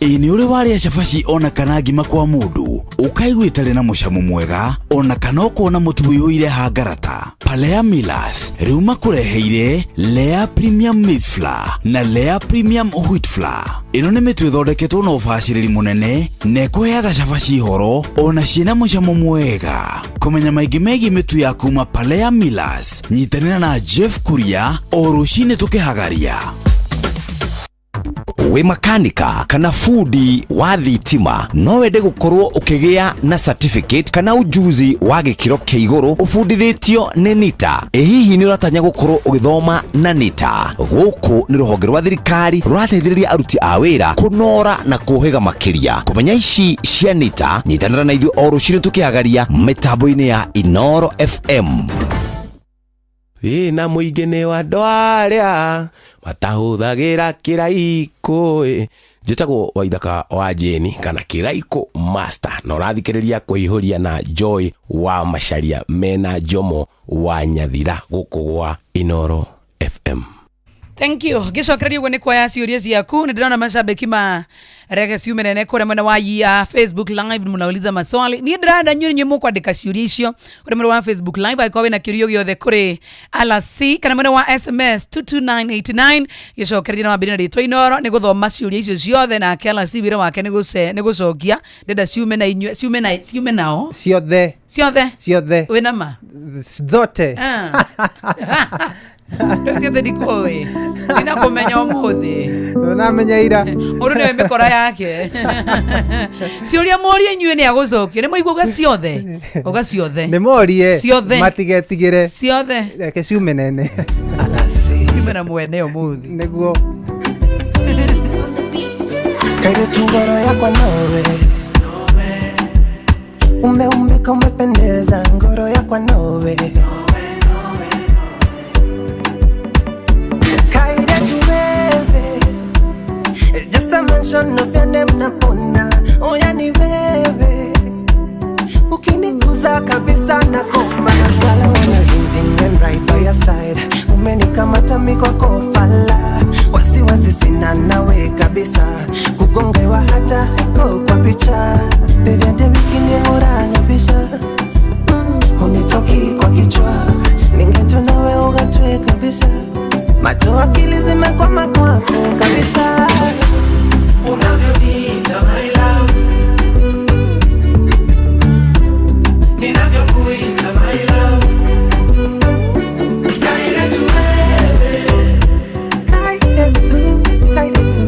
Ĩ nĩ ũrĩ warĩa cabaci ona kana ngima kwa mũndũ ũkaigua ĩtarĩ na mũcamo mwega ona kana ũkona mũtu ũiyũire hangarata? Palea Millers rĩu makũreheire Lea Premium Maize Flour na Lea Premium Wheat Flour. Ĩno nĩ mĩtu ĩthondeketwo na ũbacĩrĩri mũnene na ĩkũheaga cabaci horo ona ciĩna mũcamo mwega. Kũmenya maingĩ megiĩ mĩtu ya kuma Palea Millers, nyitanĩra na Jeff Kuria o rũcinĩ tũkĩhagaria. Wĩ makanika kana fundi wa thitima, no wende gũkorwo ũkĩgĩa na certificate kana ujuzi wa gĩkĩro kĩa igũrũ ũbundithĩtio nĩ NITA? Ĩ hihi nĩ ũratanya gũkorwo ũgĩthoma na NITA? Gũkũ nĩ rũhonge rwa thirikari rũrateithĩrĩria aruti a wĩra kũnora na kũhĩga makĩria. Kũmenya ici cia NITA, nyitanĩra na ithuĩ o rũcinĩ tũkĩhagaria mĩtambo-inĩ ya Inoro FM. Ĩ na mũingĩ nĩ wa andũ arĩa matahũthagĩra kĩraikũ ĩ. Njĩtagwo Waithaka wa Jane kana Kĩraikũ Master, na ũrathikĩrĩria kũihũria na Joy wa Macharia mena Jomo wa Nyathira gũkũ gwa Inoro FM. Thank you. Ngĩcokereria ũguo nĩ kuoya ciũria ciaku. Nĩ ndĩrona macambĩki ma rege ciume nene kũrĩa mwena wa ya Facebook Live mnauliza maswali. Niĩ ndĩrenda inyuĩ inyuĩ mũkwandĩka ciũria icio kũrĩa mwena wa Facebook Live, angĩkorwo wĩna kĩũria gĩothe kũrĩ LC kana mwena wa SMS 22989. Gĩcokereria na wambĩrĩria na rĩtwa Inoro nĩ gũthoma ciũria icio ciothe, nake LC wĩra wake nĩ gũcokia. Ndĩrenda ciume na inyuĩ, ciume na ciume nao ciothe. Ciothe. Ciothe. Wĩna ma? Zote. Rĩu ndikũĩ ndina kũmenya ũmũthĩ. Namenya ira. Mũndũ nĩwe mĩkora yake. Ciũria mũrie inyuĩ nĩ agũcokia. Nĩ mwaigua uga ciothe, uga ciothe. Nĩ morie. Ciothe. Matigetigĩre. Ciothe. Reke ciume nene. Ciume na mwene ũmũthĩ. Nĩguo. Kairetu ngoro yakwa nowe, umeumbika umependeza, ngoro yakwa nowe. Kairetu wewe, just a mention of your name napona. Oya ni wewe, ukiniguza kabisa na koma. Girl, I wanna ring ding and right by your side. Umenikamata mi kwako fala, wasiwasi sina nawe kabisa, kugongewa hata haiko kwa picha. Rĩrĩa wiki nĩũranyabisha, hunitoki kwa kichwa, ningetwa nawe ugatwe kabisa, macho akili zimekwama kwako kabisa. Unavyoniita my love, ninavyokuita my love. Kairetu wewe, kairetu, kairetu,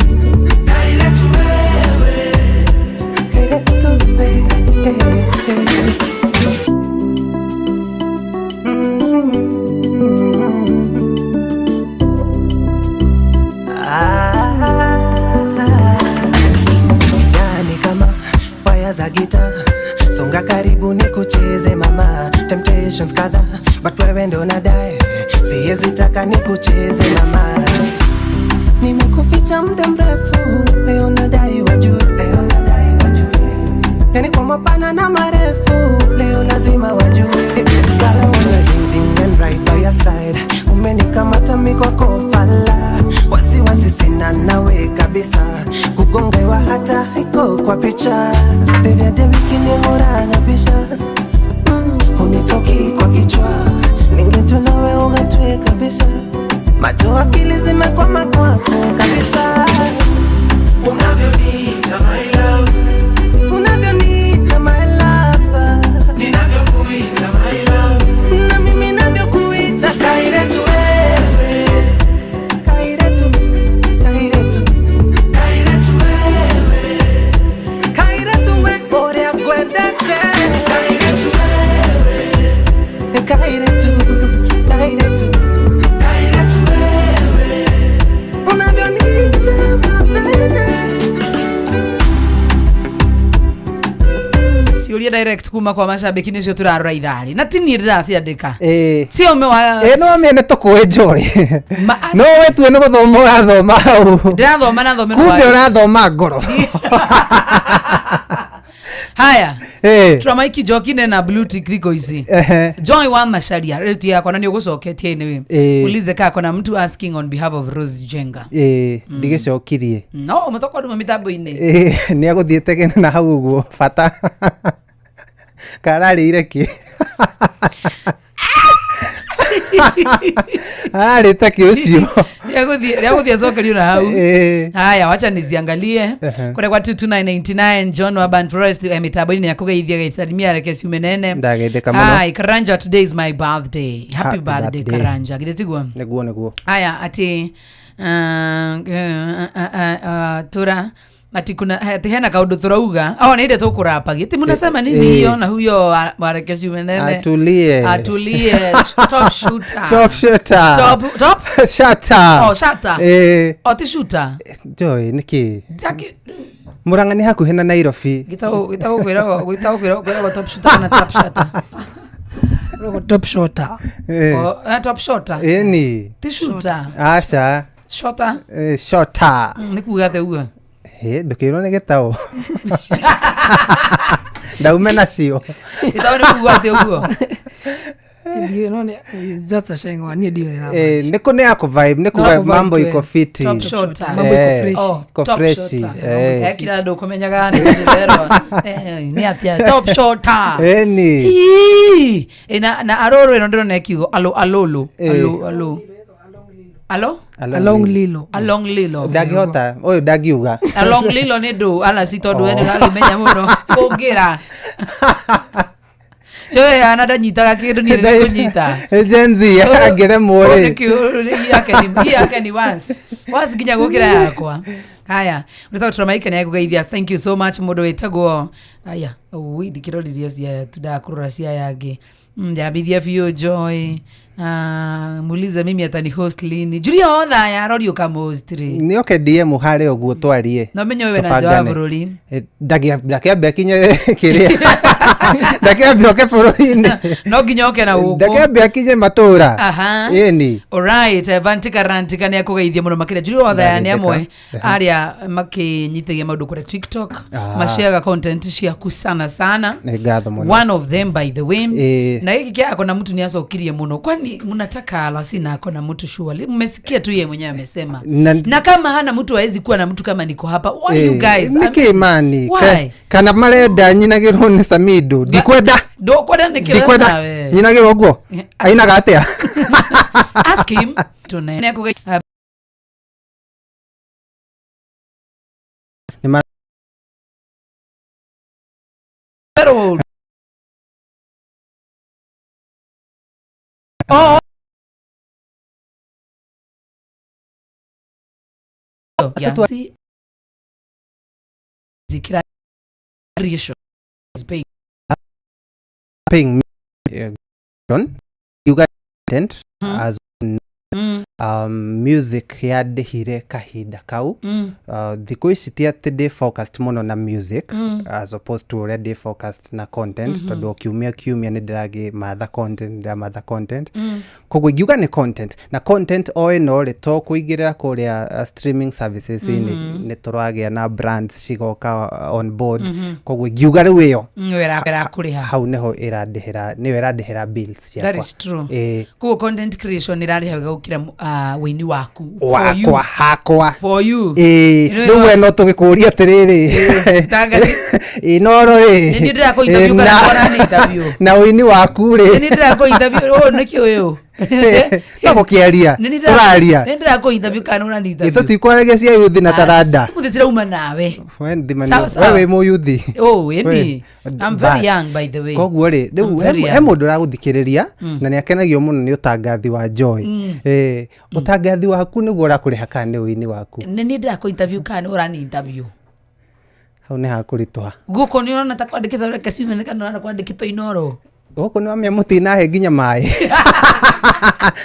kairetu wewe, kairetu wewe. Yani kama waya za gita, songa karibu nikucheze mama. Temptations kadha, but wewe ndo nadai, siwezi taka nikucheze mama. Nimekuficha muda mrefu, leo nadai wajue, leo nadai wajue. Yani kwa mapana na marefu, leo lazima wajue. Girl, I wanna ring ding and right by your side. Umenikamata mi kwako fala, wasiwasi sina nawe kabisa, kugongewa hata haiko kwa picha. Rĩrĩa wiki nĩũranyabisha, hunitoki kwa kichwa, ningetwa nawe ugatwe kabisa, macho akili zimekwama kwako kabisa. Unavyoniita my love, unavyoniita my love, ninavyokuita my love, na mimi navyokuita kairetu wewe, kairetu, kairetu, kairetu wewe, kairetu we, ũrĩa ngwendete, kairetu wewe, kairetu, kairetu, kairetu wewe, unavyoniita my baby. Ciũria direct kuma kwa macambĩki nĩcio tũrarora itharĩ na ti niĩ ndĩraciandĩka. Ĩ. Cio me wa Ĩ no mene tũkũĩ Joy. No wetue nĩ gũthoma ũrathoma hau. Ndĩrathoma na thome. Kumbe ũrathoma ngoro. Haya. Ĩ. Turamaiki Njoki nena blue tick thikũ ici. Ehe. Joy wa Macharia rĩtu yakwa na nĩ ũgũcoketie anyway. Ĩ. Ulize kaa kona mtu asking on behalf of Rose Jenga. Ĩ ndigĩcokirie. No mũtoko nduma mĩtambo-inĩ. Ĩ nĩ agũthiĩte kene na hau ũguo bata. Kararĩire kĩ? Ararĩte kĩ ũcio? Nĩagũthiĩ acokerio na hau. Ĩ. Haya, wacha niziangalie. Ehe. Kũrĩa kwa 22999 John wa Ban Forest mĩtambo-inĩ nĩakũgeithia gaisalimia reke ciume nene. Ndageithĩka mũno. Ai, Karanja, today is my birthday. Happy Happy birthday, birthday. Karanja. Githĩ tiguo? Nĩguo nĩguo. Haya, ati Tura ati kuna ati hena kaundu turauga oh nä inde tå ti munasema nini Eh. hiyo na huyo wareke ciumenene Atulie. atulie top shooter Top shooter. top top Shooter. oh shooter Eh. oh ti shooter Joy nĩkĩ Taki- Murang'a nĩ hakuhĩ na Nairobi. gitagwo gitagwo kwiragwo gitagwo kwiragwo kwiragwo top shooter kana top shooter Kwĩragwo top shooter Eh. oh eh, top shooter Ĩni. ti shooter Aca. shooter Eh, Shooter. Nĩ kuga atĩa ũguo Hĩ, ndũkĩrwo nĩ gĩtaũ. Ndaume nacio. Gĩtaũ nĩ kuga atĩa ũguo Ndiũĩ, no just a shengwa niĩ ndiũĩ Eh, nĩ kũ nĩ ya kũvibe, nĩ kũvibe mambo iko fiti. Top shooter. Mambo iko Eh, fresh. Oh, iko top fresh. shooter. Eh. Ekira andũ kũmenyaga nĩ gũtherwo nĩ atĩa top shooter Ĩni. Hii. Eh, na aroro ĩno ndĩrona ĩkiugo alo alolo Eh. alo alo alo Along Lilo. Along Lilo. Ndangĩhota, ũyũ ndangiuga. Along Lilo nĩ ndũ alaci tondũ we Oh. nĩ ũrakĩmenya mũno kũngĩra Joy ana ndanyitaga kĩndũ niĩ nĩ kũnyita Gen Z angĩremwo rĩ. Nĩkĩ yake ni once once nginya gũkĩra yakwa haya ũrĩtagwo tũramaika nĩ agũgeithia thank you so much mũndũ wĩtagwo aya ui ndikĩroririe ciaya tu ndakũrora ciaya angĩ njambithia biũ Joy. Ah, muulize mimi atani host lini Julia othaya arori ũkamhost rĩ Nĩ oke DM harĩa ũguo twarie. No menye wewe na nja wa Tũbangane. bũrũri. Eh, Ndakĩambe akinye kĩrĩa. Ndakĩambe oke bũrũri-inĩ. No nginya oke na gũkũ. Ndakĩambe akinye matũra. Aha. Ĩni. Alright, Vantika Rantika nĩ akũgeithia mũno makĩria Julia Othaya nĩ amwe Ndagĩtheka. arĩa makĩnyitagia maũndũ kũrĩa TikTok Ah. mashareaga content ciaku sana sana Nĩ ngatho mũno. one of them by the way Eh. na gĩkĩ kĩa akona mtu nĩ acokirie mũno kwani mnataka alasina akona mtu surely mmesikia tu yeye mwenyewe amesema na kama hana mtu hawezi kuwa na mtu kama niko hapa why you guys Nĩkĩ mani? Why? Kana marenda nyinagĩrwo nĩ Samido. Ndikwenda. Ndokwenda nĩkĩ Ndikwenda. nawe? Nyinagĩrwo ũguo. Ainaga atĩa? Ask him. Tune. Nĩ ma- Pero Oh. Yeah. See, Zikira ratio is paying. Paying me, on you got content as music yandĩhire kahinda kau. Thikũ ici ti atĩ ndĩ focused mũno na music as opposed to ũrĩa ndĩ focused na content, tondũ o kiumia kiumia nĩ ndĩragĩmatha content, ndĩramatha content. Koguo ingiuga nĩ content na content o ĩno rĩ, to kũingĩrĩra kũrĩa streaming services-inĩ, nĩ tũragĩa na brands cigoka on board. Koguo ingiuga rĩu ĩyo Nĩyo ĩrakũrĩha. Hau nĩho ĩrandĩhĩra, nĩyo ĩrandĩhĩra bills That ciakwa. is true. Ĩĩ. Koguo content creation ĩrarĩha wega gũkĩra wĩini waku. For you. Wakwa hakwa. For you. Ĩĩ, Ĩno rĩu we no tũgĩkũria atĩrĩrĩ, Inooro rĩ, Nĩ niĩ ndĩrakũ interview ĩ, kana ũrani interview? Na ũini waku rĩ? Nĩ niĩ ndĩrakũ interview ũyũ nĩkĩ ũyũ? No gũkĩaria Nĩ niĩ tũraria. Nĩ ndĩrakũ interview kana ũrani interview? Tũtikwaragia cia yuthi na taranda. Mũthĩ tirauma nawe. We thima Sawa, nĩ- sawa. we wĩ mũyuthi. Oh, ĩni. We- I'm very But- young by the way. Koguo rĩ, rĩu I'm very he young. mũndũ ũragũthikĩrĩria na nĩ akenagio mũno nĩ ũtangathi wa Joy. Eh, ũtangathi waku nĩguo ũrakũrĩha kana nĩ ũini waku? Nĩ niĩ ndĩrakũ interview kana ũrani interview? Hau nĩ hakũritũha. Gũkũ nĩ ũrona ta kwandĩkĩtwo reke ciume kana ũrona kwandĩkĩtwo Inooro? Gũkũ nĩ wamĩa mũtinahe nginya maĩ,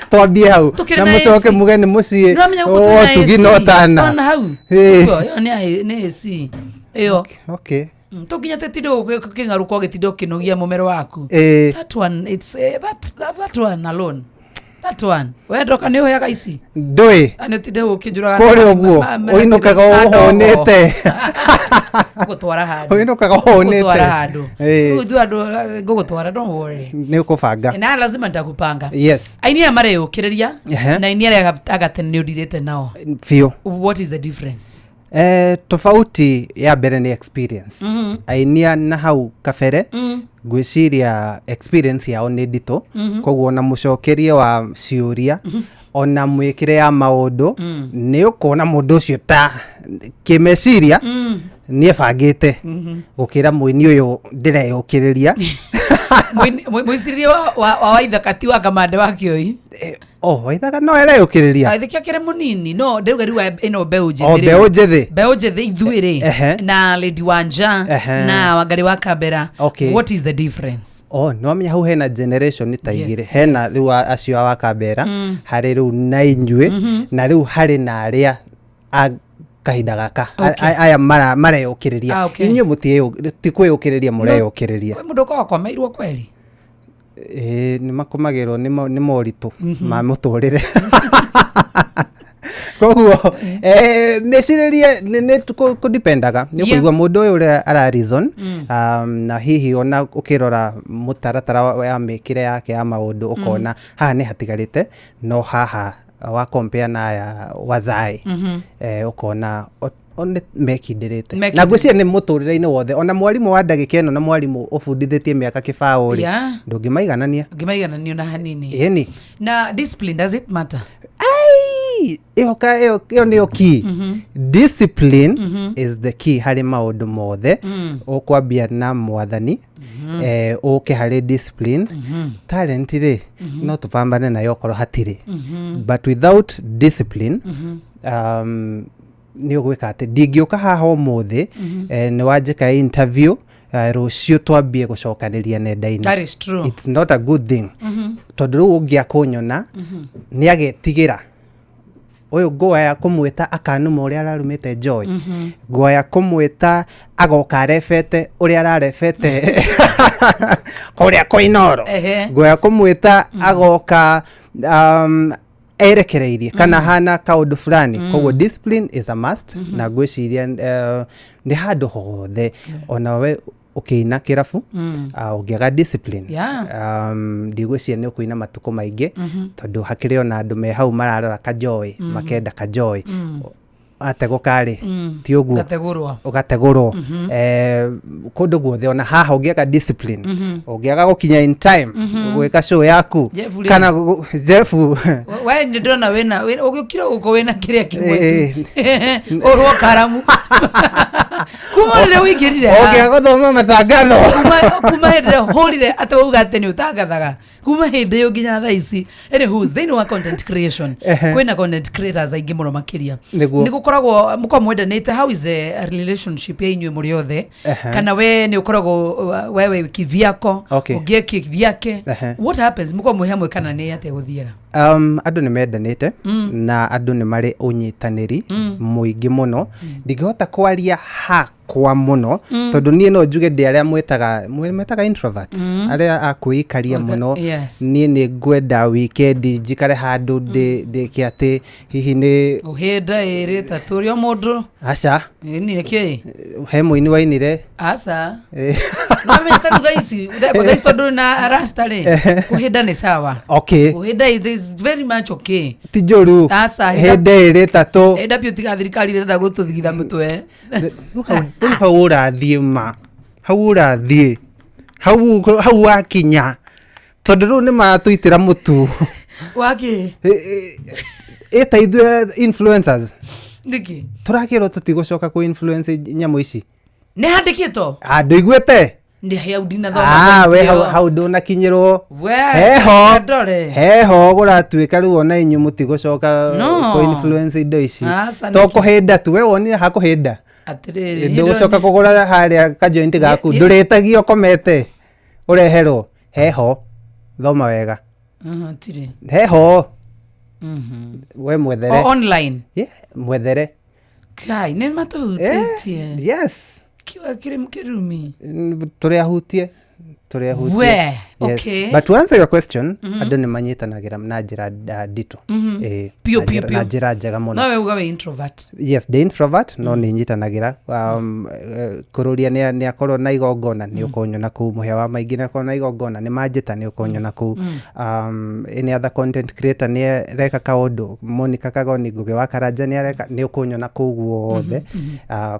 twambie hau Tũkĩrĩ na na mũcoke AC. muge nĩ mũciĩ Nĩ wamenya gũkũ twĩna ũtugi AC. na ũtana. Ona hau. Ĩĩ. Ũguo, ĩyo nĩ AC ĩyo. Okay. To nginya tĩtinde ũkĩng'arũka ũgĩtinda ũkĩnogia mũmero waku. Ĩĩ. That one, it's, that one alone, that one we ndoka nĩ ũheaga ici. Ndũĩ. Nĩ ũtinde ũkĩnjũraga Kũrĩa ũguo ũinũkaga ũhũnĩte. Ngũgũtwara handũ. Ũinũkaga ũhũnĩte. Ngũgũtwara handũ. Ĩĩ. Rĩu ithuĩ andũ ngũgũtwara, don't worry. Nĩ ũkũbanga. Na lazima nitakupanga. Yes. Aini aya mareyũkĩrĩria Ehe. na aini arĩa agatene nĩ ũndirĩte nao, Biũ. what is the difference? Eh, tofauti ya mbere nĩ experience. Ainia na hau kabere, ngwĩciria experience yao nĩ nditũ. Koguo ona mũcokerie wa ciũria, ona mwĩkĩre ya maũndũ, nĩ ũkuona mũndũ ũcio ta kĩmeciria nĩ ebangĩte gũkĩra mũini ũyũ ndĩreyũkĩrĩria. Mwĩcirĩrie wa Waithaka ti wa Kamande wa Kĩoi. Oh, Waithaka no ereyũkĩrĩria. Aithĩkia kĩrĩ mũnini no ndĩrauga rĩu ĩno mbeũ njĩthĩ Oh, rĩ. mbeũ njĩthĩ. Mbeũ njĩthĩ ithuĩ rĩ na Lady Wanja na Wangari wa Kambera. Okay. What is the difference? Oh, nĩwamenya hau hena generation ta igĩrĩ, hena rĩu acio a Wakambera, harĩ rĩu na inyuĩ, na rĩu harĩ na arĩa a kahinda gaka aya mareyũkĩrĩria. Ah, okay. Inyuĩ ti kwĩyũkĩrĩria mũreyũkĩrĩria. Kwĩ mũndũ ũkoragwo akomeirwo kweri. Ĩĩ, nĩ makomagĩrwo nĩ moritũ ma mũtũrĩre. Koguo mĩcirĩrie nĩ kũdipendaga nĩ ũkũigua mũndũ ũyũ ũrĩa ara reason, na hihi ona ũkĩrora mũtaratara wa mĩkĩre yake ya maũndũ, ũkona haha nĩ hatigarĩte, no haha wa compare na aya wazae, ũkona nĩ mekindĩrĩte. Na ngwĩciria nĩ mũtũrĩre-inĩ wothe, ona mwarimũ wa ndagĩka ĩno na mwarimũ ũbundithĩtie mĩaka kĩbaũ rĩ, ndũngĩmaiganania. Ndũngĩmaiganania ona hanini. Ĩni. Na discipline, does it matter? Ĩyo ĩyo nĩyo key. Discipline is the key harĩ maũndũ mothe. Ũkwambia na mwathani, ũke harĩ discipline. Talent rĩ, no tũpambane nayo okorwo hatirĩ, but without discipline, nĩ ũgwĩka atĩ ndingĩũka haha ũmũthĩ, nĩ wanjĩka interview, rũciũ twambie gũcokanĩria nenda-inĩ. That is true. It's not a good thing, tondũ rĩu ũngĩ akũnyona nĩ agetigĩra ũyũ ngũaya kũmwĩta akanuma ũrĩa ararumĩte Joy, ngũaya kũmwĩta agoka arebete ũrĩa ararebete kũrĩa Koinoro, ngũaya kũmwĩta agoka erekereirie kana hana kaũndũ fulani. Koguo discipline is a must, na ngwĩciria nĩ handũ hothe, ona we ũkĩina kĩrabu, ũngĩaga discipline, ndigwĩciria nĩ ũkũina matukũ maingĩ, tondũ hakĩrĩ ona andũ me hau mararora kajoy, makenda kajoy, ategũka rĩ, ti ũguo? Gategũrwo. Ũgategũrwo. Kũndũ guothe, ona haha ũngĩaga discipline, ũngĩaga gũkinya in time gwĩka show yaku, Jeff rĩ. kana Jeff. We nĩ ndĩrona wĩna ũgĩũkire gũkũ wĩna kĩrĩa kĩmwe tu. Ũrwo karamu kuma rĩrĩa ũingĩrire haha. Ũngĩaga gũthoma matangatho. Kuma hĩndĩ ĩrĩa ũhũrire atĩ wauga atĩ nĩ ũtangathaga, kuma hĩndĩ ĩyo nginya thaa ici. Anywho, thĩinĩ wa content creation, kwĩna content creators aingĩ mũno makĩria. Nĩguo. Nĩ gũkoragwo mũkoragwo mwendanĩte? How is the relationship ya inyuĩ mũrĩ othe? Kana we nĩ ũkoragwo wewe kivyako, ũngĩ kivyake? What happens? Mũkoragwo mwĩ hamwe kana nĩ atĩa gũthiaga? Andũ nĩ mendanĩte, na andũ nĩ marĩ ũnyitanĩri mũingĩ mũno. Ndingĩhota kwaria hakwa mũno, tondũ niĩ no njuge ndĩ arĩa mwĩtaga metaga introverts, arĩa a kwĩikaria mũno. Niĩ nĩ ngwenda weekend njikare handũ ndĩke atĩ hihi nĩ Ũhĩnda ĩrĩ ĩtatũ ũrĩa mũndũ. Aca. Nĩ kĩ? He mũini wainire. Aca. No menya ta rĩu thaa ici, thaa ici tondũ na rasta rĩ, kũhĩnda nĩ sawa. Kũhĩnda it is very much okay. Ti njũru. Aca. Hĩndĩ ĩrĩ ĩtatũ. Hĩnda biũ, tiga thirikari ĩrenda gũtũthigitha mũtwe. Rĩu hau ũrathiĩ ma hau ũrathiĩ hau hau wakinya, tondũ rĩu nĩ maratũitĩra mũtu. Wakĩ? Ĩta ithuĩ influencers. Nĩkĩ? Tũrakĩrwo tũtigũcoka kũ influence nyamũ ici. Nĩ handĩkĩtwo? Ndũiguĩte? Nĩ hau ndinathoma. Ah, we hau ndũnakinyĩrwo. We, heho ndore. Heho gũratuĩka rĩu ona inyuĩ mũtigũcoka No. kũ influence indo ici. Aca, To nĩkĩ? kũhĩnda tu, we wonire hakũhĩnda. Atĩrĩrĩ, Ndũgũcoka kũgũra harĩa kajointi gaku, ndũrĩtagio ũkomete ũreherwo heho. Thoma wega. Tirĩ. Heho we mwethere. O, online. Yeah, mwethere. Kai, nĩ matũhutĩtie. Yes. Kiwa kĩrĩ kĩrumi. Tũrĩ ahutie, tũrĩ ahutie. We, Yes. okay. But to answer your question, andũ nĩ manyitanagĩra na njĩra nditũ. Piũ, Na piũ, na piũ. njĩra njega mũno. No we uga wĩ introvert. Yes, the introvert, no nĩ nyitanagĩra. Kũrũria nĩ akorwo na igongona, nĩ ũkũnyona kũu. Mũhĩa wa maingĩ nĩ akorwo na igongona, nĩ manjĩta, nĩ ũkũnyona kũu. Any other content creator nĩ areka kaũndũ, Monica Kagoni, Ngũgĩ wa Karanja nĩ areka, nĩ ũkũnyona kũu guothe.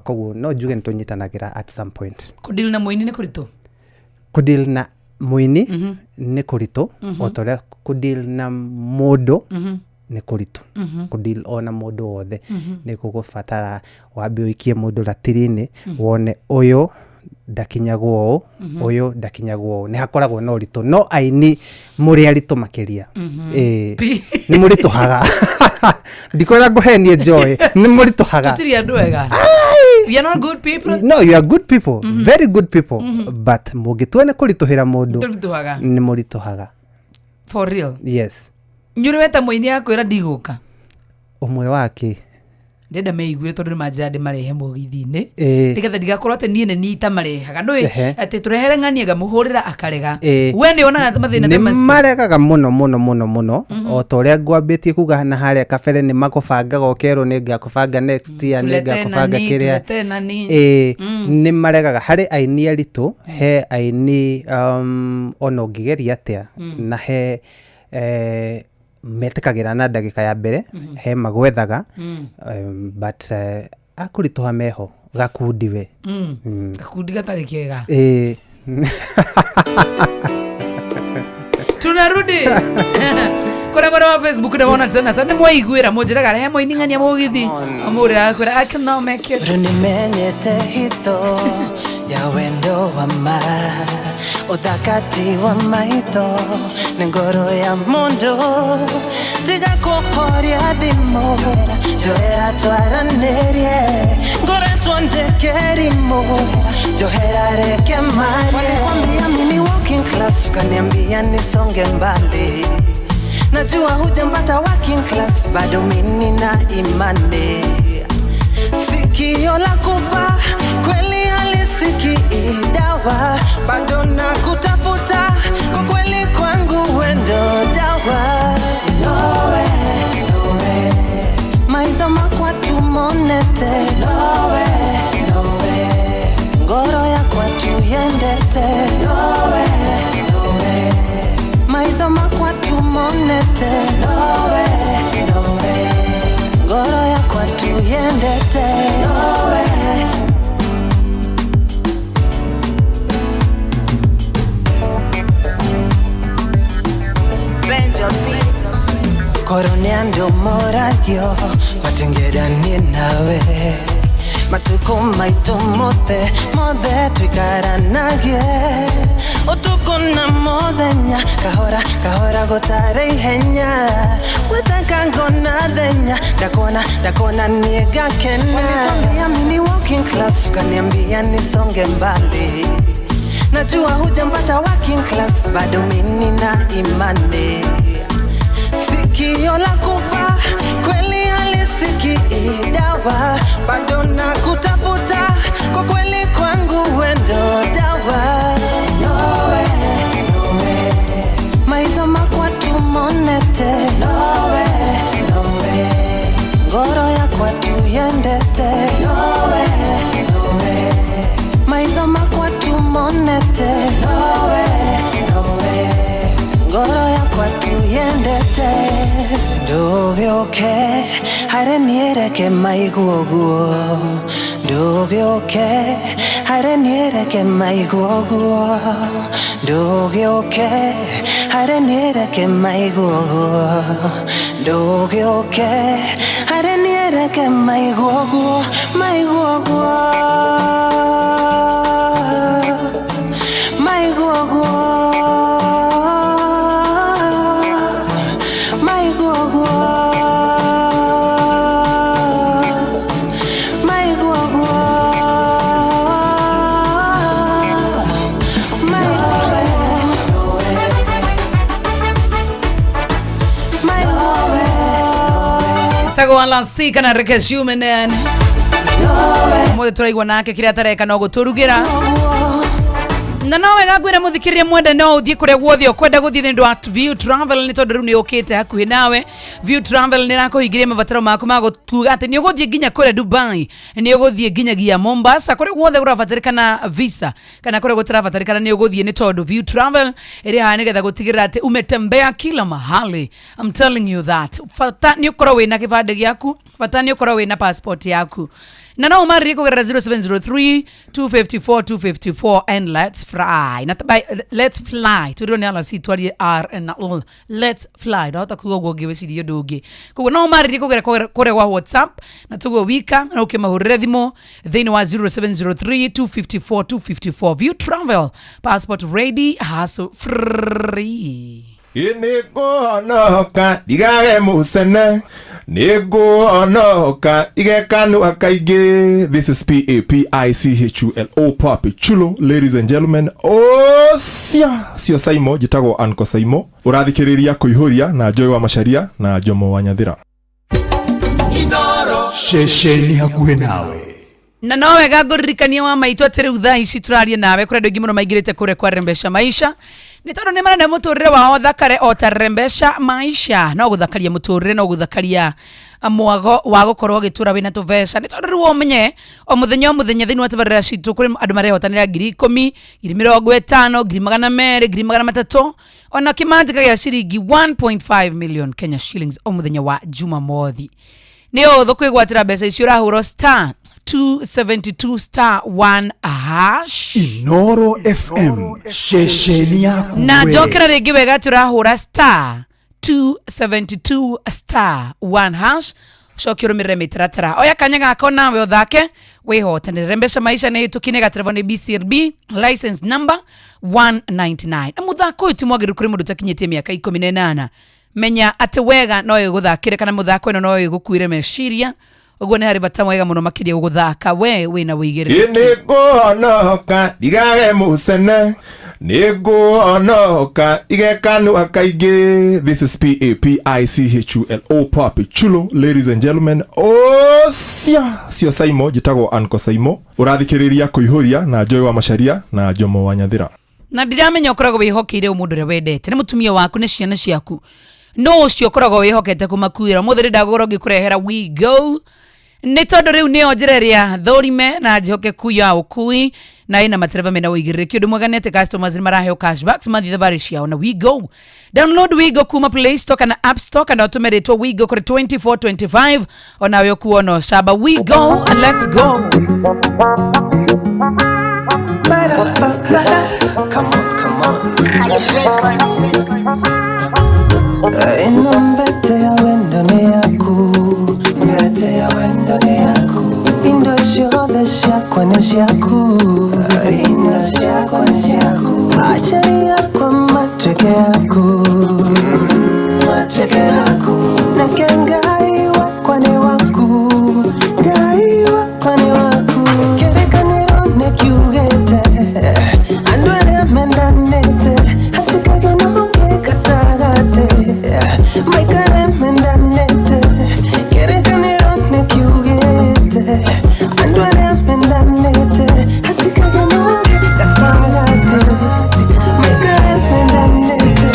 Koguo no njuge nĩ tũnyitanagĩra at some point. Kũdeal na mũini nĩ kũritũ? Kũdeal na mũini nĩ kũritũ, o ta ũrĩa kũdeal na mũndũ nĩ kũritũ. Kũdeal ona mũndũ wothe nĩ gũgũbatara wambe ũikie mũndũ ratiri-inĩ, wone ũyũ Ndakinyagwo ũũ, ũyũ ndakinyagwo ũũ, nĩ hakoragwo na ũritũ, no aini mũrĩ aritũ makĩria. Ĩĩ, nĩ mũritũhaga, ndikwenda ngũhenie Joy, nĩ mũritũhaga. Tũtirĩ andũ ega? We are not good people? No, you are good people, very good people, but mũngĩtua nĩ kũritũhĩra mũndũ, Tũritũhaga. nĩ mũritũhaga. For real? Yes. Nyũrĩ weta mũini akwĩra ndigũka? Ũmwe wake. Ndĩrenda meiguire tondũ nĩ manjĩra ndĩmarehe mũgithi-inĩ, nĩgetha ndigakorwo atĩ niĩ nĩ niĩ itamarehaga ndũĩ, atĩ tũrehere ng'ania ngamũhũrĩra akarega. We nĩ wonaga mathĩna ta Nĩ macio? maregaga mũno mũno mũno mũno, o ta ũrĩa ngwambĩtie kuga na harĩa kabere, nĩ makũbangaga ũkerwo nĩ ngakũbanga next year, nĩ Tulete ngakũbanga nani, kĩrĩa. tulete nani. Ĩĩ, nĩ maregaga. Harĩ aini aritũ, he aini ona ũngĩgeria atĩa, na he metĩkagĩra na ndagĩka ya mbere, he magwethaga, but akũritũha meho gakundi we. Gakundi gatarĩ kega. Ĩĩ. Tunarudi kũrĩa mwena wa Facebook, ndĩwona tena sa nĩ mwaiguĩra mũnjĩraga rehe mũini ng'ania mũgithi mũrĩra kwĩra I cannot make it. Rĩu nĩmenyete hitho ya wendo wa ma, ũthakati wa maitho nĩ ngoro ya mũndũ, tiga kũhoria thimũ, njohera twaranĩrie, ngoretwo ndĩkĩrimũ, njohera reke marie. Walikwambia mimi ni working class, ukaniambia nisonge mbali, najua hujampata working class, bado mimi na imani sikio la kufa kweli halisikii dawa, bado na kutafuta kwa kweli kwangu wendo dawa. Nowe, nowe, maitho makwa tumonete, nowe, nowe, ngoro yakwa tuyendete, nowe, nowe, maitho makwa tumonete, nowe, nowe, ngoro yakwa tuyendete, nowe. Korwo nĩ andũ moragio matingĩendanie nawe, matukũ maitũ mothe mothe tũikaranagie, ũtukũ na mũthenya, kahora kahora gũtarĩ ihenya, gwethanga ngona thenya, ndakuona ndakuona niĩ ngakena. Walikwambia mimi ni working class, ukaniambia nisonge mbali, najua hujampata working class, bado mimi na imani sikio la kufa kweli halisikii dawa, bado na kutafuta kwa kweli kwangu wendo dawa. Nowe, nowe, maitho makwa tumonete, nowe, nowe, ngoro yakwa tuyendete, nowe, nowe, maitho makwa tumonete, nowe, nowe, ngoro yakwa tuyendete, ndũgĩũke harĩ niĩ reke maigua ũguo, ndũgĩũke harĩ niĩ reke maigua ũguo, ndũgĩũke harĩ niĩ reke maigua ũguo, ndũgĩũke harĩ niĩ reke maigua ũguo, maigua ũguo, maigua ũguo, maigua ũguo, maigua ũguo, tagwo Alansi kana Reke Shumenen mothe tũraigua nake kĩrĩa atareka no gũtũrugĩra, na no wega ngwĩra mũthikĩrĩria mwende no ũthiĩ kũrĩa guothe ũkwenda gũthiĩ nĩ ũndũ wa View Travel, nĩ tondũ rĩu nĩ ũkĩte hakuhĩ nawe. View Travel nĩ ĩrakũhingĩria mabataro maku ma gũtuga atĩ nĩ ũgũthiĩ nginya kũrĩa Dubai, nĩ ũgũthiĩ nginyagia Mombasa, kũrĩa guothe kũrabatarĩkana visa kana kũrĩa gũtarabatarĩkana nĩ ũgũthiĩ, nĩ tondũ View Travel ĩrĩ haha nĩgetha gũtigĩrĩra atĩ umetembea kila mahali. I'm telling you that bata nĩ ũkorwo wĩna kĩbandĩ gĩaku, bata nĩ ũkorwo wĩna passport yaku. Na no ũmarĩrie kũgerera 0703 254 254 and let's fly. Na by, let's fly. Twĩrwo nĩ alaci twarie R and L. Let's fly. Ndahota kuga ũguo ngĩwĩciria ũndũ ũngĩ. Koguo no ũmarĩrie kũgerera kũrĩa gwa WhatsApp na tuguo wika na ũkĩmahũrĩre thimũ thĩinĩ wa 0703 254 254. View Travel passport ready, hustle free. Nĩngũhonoka ndigage mũcene, nĩngũhonoka ige kanua kaingĩ. This is Papichulo, Papi Chulo, ladies and gentlemen. Ocia cio Saimo, njĩtagwo Anko Saimo. Ũrathikĩrĩria Kũihũria na Joy wa Macharia na Jomo wa Nyathira. Ceceni hakuhĩ nawe. Na no wega ngũririkania wa maitũ atĩ rĩu thaa ici tũraria nawe kũrĩ andũ aingĩ mũno maingĩrĩte kũrĩa kwa Rembesha Maisha nĩ tondũ nĩ marenda mũtũrĩre wao thakare o ta Rembesha Maisha. No gũthakaria mũtũrĩre, no gũthakaria mwago wa gũkorwo ũgĩtũra wĩna tũbeca, nĩ tondũ rĩu ũmenye o mũthenya o mũthenya thĩinĩ wa tabarĩra citũ kũrĩ andũ marehotanĩra 10,000, 50,000, 200,000, 300,000, ona kĩmanjĩka gĩa ciringi 1.5 million Kenya shillings o mũthenya wa Jumamothi. Nĩ ũthũ kwĩgwatĩra mbeca icio, ũrahũrwo star 272 star 1 hash. Inoro FM, ceceni yaku. Na njokera rĩngĩ wega, tũrahũra star 272 star 1 hash, ũcoke ũrũmĩrĩre mĩtaratara. Oya kanya gako nawe ũthake wĩhotanĩre. Mbeca Maisha nĩ ĩtũkine gaterebo nĩ BCLB license number 199, na mũthako ũyũ ti mwagĩrĩru kũrĩ mũndũ ũtakinyĩtie mĩaka 18. Menya atĩ wega no ĩgũthakĩre kana mũthako ĩno no ĩgũkuire meciria, ũguo nĩ harĩ bata mwega mũno makĩria gũgũthaka we wĩna wĩigĩrĩrĩki. Nĩngũhonoka ndigage mũcene, nĩngũhonoka ige kanua kaingĩ. This is Papichulo, Papi Chulo, ladies and gentlemen. Ocia cio Saimo, njĩtagwo Anko Saimo. Ũrathikĩrĩria Kũihũria na Joy wa Macharia na Jomo wa Nyathira. Na ndiramenya ũkoragwo wĩhokeire mũndũ ũrĩa wendete, nĩ mũtumia waku, nĩ ciana ciaku, no ũcio ũkoragwo wĩhokete kũmakuĩra. Ũmũthĩ rĩ ndagũkorwo ngĩkũrehera We Go nĩ tondũ rĩu nĩyo njĩra ĩrĩa thũrime na njĩhokeku ya ũkui na ĩna matereba mena ũigĩrĩrĩki. Ũndũ mwega nĩ atĩ customers nĩ maraheo cashbacks mathiĩ thabarĩ ciao na WeGo. Download WeGo kuma Play Store kana App Store kana ũtũme rĩtwa WeGo kũrĩ 2425 onawe ũkuo no camba. WeGo, let's go. Come on, come on. Ino mbete ya wendo nĩ yaku, mbete ya wendo nĩ yaku, indo ciothe ciakwa nĩ ciaku, indo ciakwa nĩ ciaku, aciari akwa matuĩke aku, matuĩke aku, nake Ngai wakwa nĩ waku, Ngai wakwa nĩ waku. Kĩrĩkanĩro nĩ kiugĩte andũ arĩa mendanĩte hatikagĩe na ũngĩ gatagatĩ, maikare mendanĩte. Kĩrĩkanĩro nĩ kiugĩte andũ arĩa mendanĩte hatikagĩe na ũngĩ gatagatĩ, maikare mendanĩte.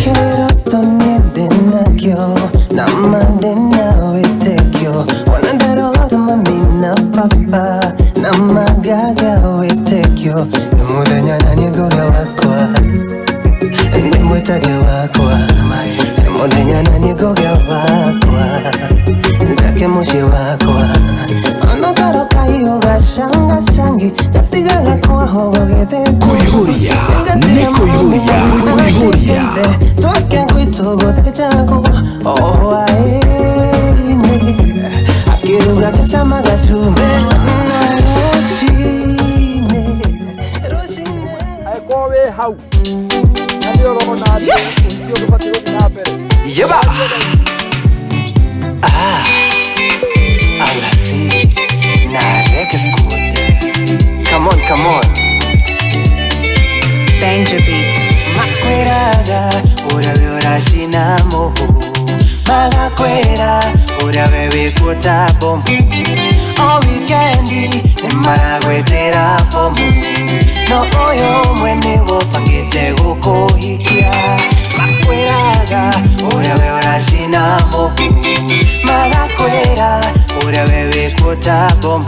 Kĩroto niĩ ndĩnakĩo na ma ndĩna wĩtĩkio, wona ndarora mami na baba na magaga wĩtĩkio, nĩ mũthenya na niĩ ngũgĩa wakwa, ndĩmwĩtage wakwa, nĩ mũthenya na niĩ ngũgĩa wakwa, ndake mũciĩ wakwa, onokoro kaiyũga shangashangi gatigaga kwaho gũgĩthĩnjwo. Kũihũria nĩ kũihũria, kũihũria. Twake gwitũ gũthĩnjagwo o hwaĩ-inĩ, akĩruga gacama gacumbĩ na rũcinĩ. Angĩkorwo wĩ hau na nĩ ũrona atĩ ũhiki ũyũ ndũbatiĩ gũthiĩ na mbere. Yeba. Ah, Alasi na Reggae School. Come on, come on. Danger Beat. Makwĩraga ũrĩa we ũracina mũhu, magakwĩra ũrĩa we wĩkuo ta bomu, o wikendi nĩ maragwĩtĩra bomu, no ũyũ ũmwe nĩwe ũbangĩte gũkũhikia. Makwĩraga ũrĩa we ũracina mũhu, magakwĩra ũrĩa we wĩkuo ta bomu,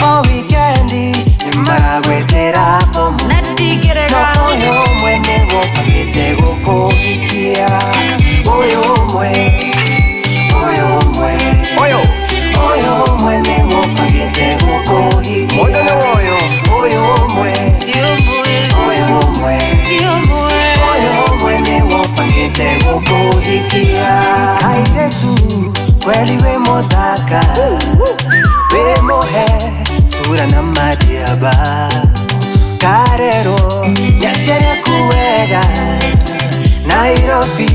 o wikendi nĩ maragwĩtĩra bomu. Kweli we muthaka, we muhe sura na madiaba. Karero nyaciari aku wega, Nairobi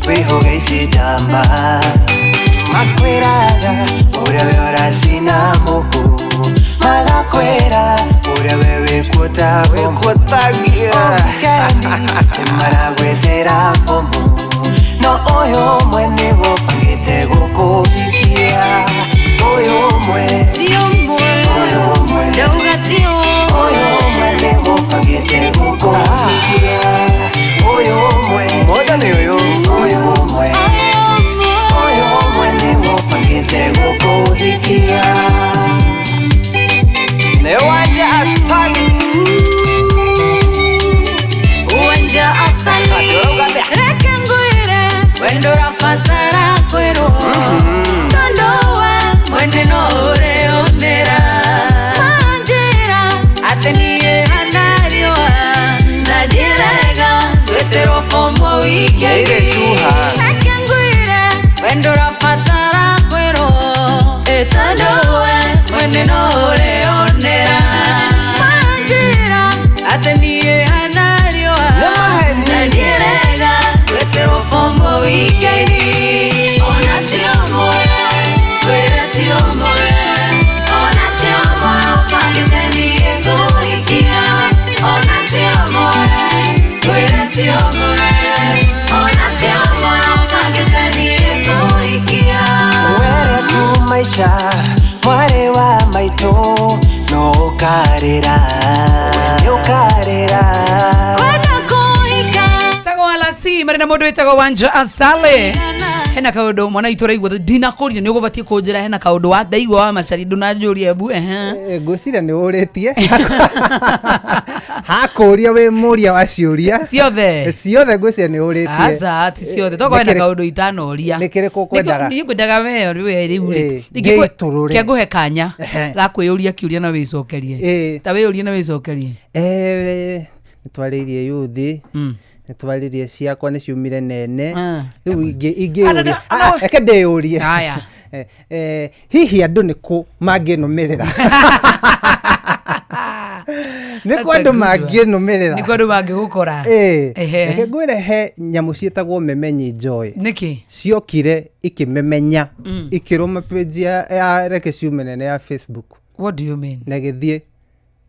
wihuga ici njamba. Makwĩraga ũrĩa we ũracina mũhu, magakwĩra ũrĩa we wĩkuota wĩkuotagia. O wikendi nĩmaragwĩtĩra bomu, no ũyũ ũmwe nĩwe ũbangĩte gũkũhikia. Ũyũ ũmwe, Ti ũmwe. Ũyũ ũmwe, Ndauga ti ũmwe. Ũyũ ũmwe nĩwe ũbangĩte gũkũhikia. Ũyũ ũmwe, Mwathani ũyũ. Ũyũ ũmwe, ũyũ ũmwe nĩwe ũbangĩte gũkũhikia. Nĩ wanja asali. Uwanja asali. Reke ngwĩre, wendo ũrabatara kwĩrwo. Tondũ we mwene no ũreyonera. Manjĩra atĩ niĩ hana riũa, na njĩrega gwĩtĩrwo fomo wikendi. Nĩirĩ cuha. Reke ngwĩre, wendo ũrabatara kwĩrwo. Ĩ tondũ we mwene no ũreyonera. Manjĩra atĩ niĩ hana riũa, na njĩrega gwĩtĩrwo fomo wikendi. Ona ti ũmwe, ngwĩre ti ũmwe. Ona ti ũmwe ũbangĩte niĩ ngũhikia. Ona ti ũmwe, ngwĩre ti ũmwe. Ona ti ũmwe ũbangĩte niĩ ngũhikia. Were tu maisha mwarĩ wa maitũ no ũkarĩra, nĩ ũkarĩra. Kwenda kũhika. Tagwo Alasi marĩ na mũndũ wĩtagwo Wanja Asale. Hena kaũndũ mwana witũ ũraigua ndinakũria nĩ ũgũbatiĩ kũnjĩra hena kaũndũ wa ndaigua wa macari ndũnanjũria ebu ehe. Ngwĩciria nĩ ũrĩtie hakũria wĩ mũria wa ciũria ciothe ciothe ngwĩciria nĩ ũrĩtie. Aca ti ciothe tokorwo hena kaũndũ itanoria. Nĩ kĩrĩkũ ũkwendaga? Niĩ ngwendaga we we rĩu rĩ. Ngĩitũrũre. Kĩngũhe kanya ga kwĩyũria kĩũria na wĩcokerie. Ta wĩyũrie na wĩcokerie. Nĩ twarĩirie yuthi, nĩ twarĩirie ciakwa nĩ ciumire nene. Rĩu ingĩyũria, reke ndĩyũrie. Haya. Hihi andũ nĩ kũ mangĩnũmĩrĩra? Nĩ kũ That's a andũ good one. mangĩnũmĩrĩra? Nĩ kũ andũ mangĩgũkora? Ehe. Reke ngwĩre he nyamũ ciĩtagwo memenyi joy. Nĩkĩ? Ciokire ikĩmemenya, ikĩrũma page ya Reke Ciume Nene ya Facebook. What do you mean? Na ĩgĩthiĩ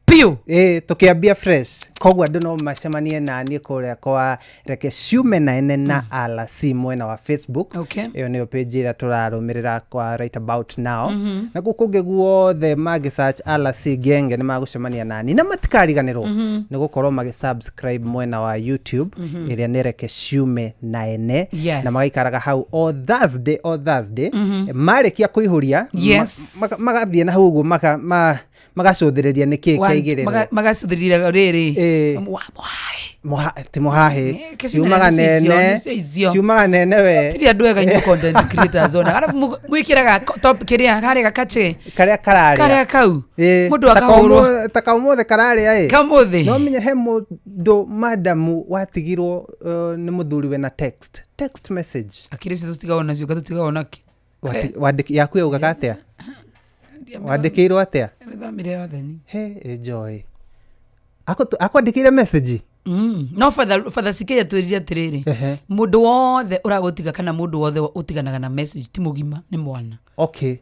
piũ. Tũkĩambia fresh. Koguo andũ no macemanie naniĩ kũrĩa kwa Reke Ciume Nene na Alasi mwena wa Facebook. Okay. Ĩyo nĩyo page ĩrĩa tũrarũmĩrĩra kwa right about now. Na gũkũ kũngĩ guothe mangĩ search Alasi Genge nĩ magũcemania nani na matikariganĩrwo nĩ gũkorwo magĩ subscribe mwena wa YouTube ĩrĩa nĩ Reke Ciume Nene. Yes. Na magaikaraga hau o Thursday, o Thursday. Marĩkia kũihũria, Yes. magathiĩ na hau ũguo magacũthĩrĩria nĩkĩĩ kĩaigĩrĩrwo. Magacũthĩrĩria rĩrĩ. Ti mũhahĩ. Kĩci Ciumaga nene nĩcio icio, nene. nĩcio icio. Ciumaga nene we. Tiri andũ ega inyuĩ content creators ona. Arabu mwĩkĩraga top kĩrĩa karĩa gakache. Karĩa kararĩa. Karĩa kau. Mũndũ Ta akahũrwo. ta kaũmũthĩ kararĩa ĩ. Kamũthĩ. No menye he mũndũ madamu watigirwo nĩ mũthuriwe na text. Text message. Akiri icio tũtigagwo nacio tũtigagwo nakĩ. Yaku yaugaga atĩa? Wandĩkĩirwo atĩa? Mĩthamire yothe ni. He, enjoy. Akwandĩkĩire message? No Father CK atwĩrire atĩrĩrĩ, mũndũ wothe ũragũtiga kana mũndũ wothe ũtiganaga na message ti mũgima nĩ mwana. Okay.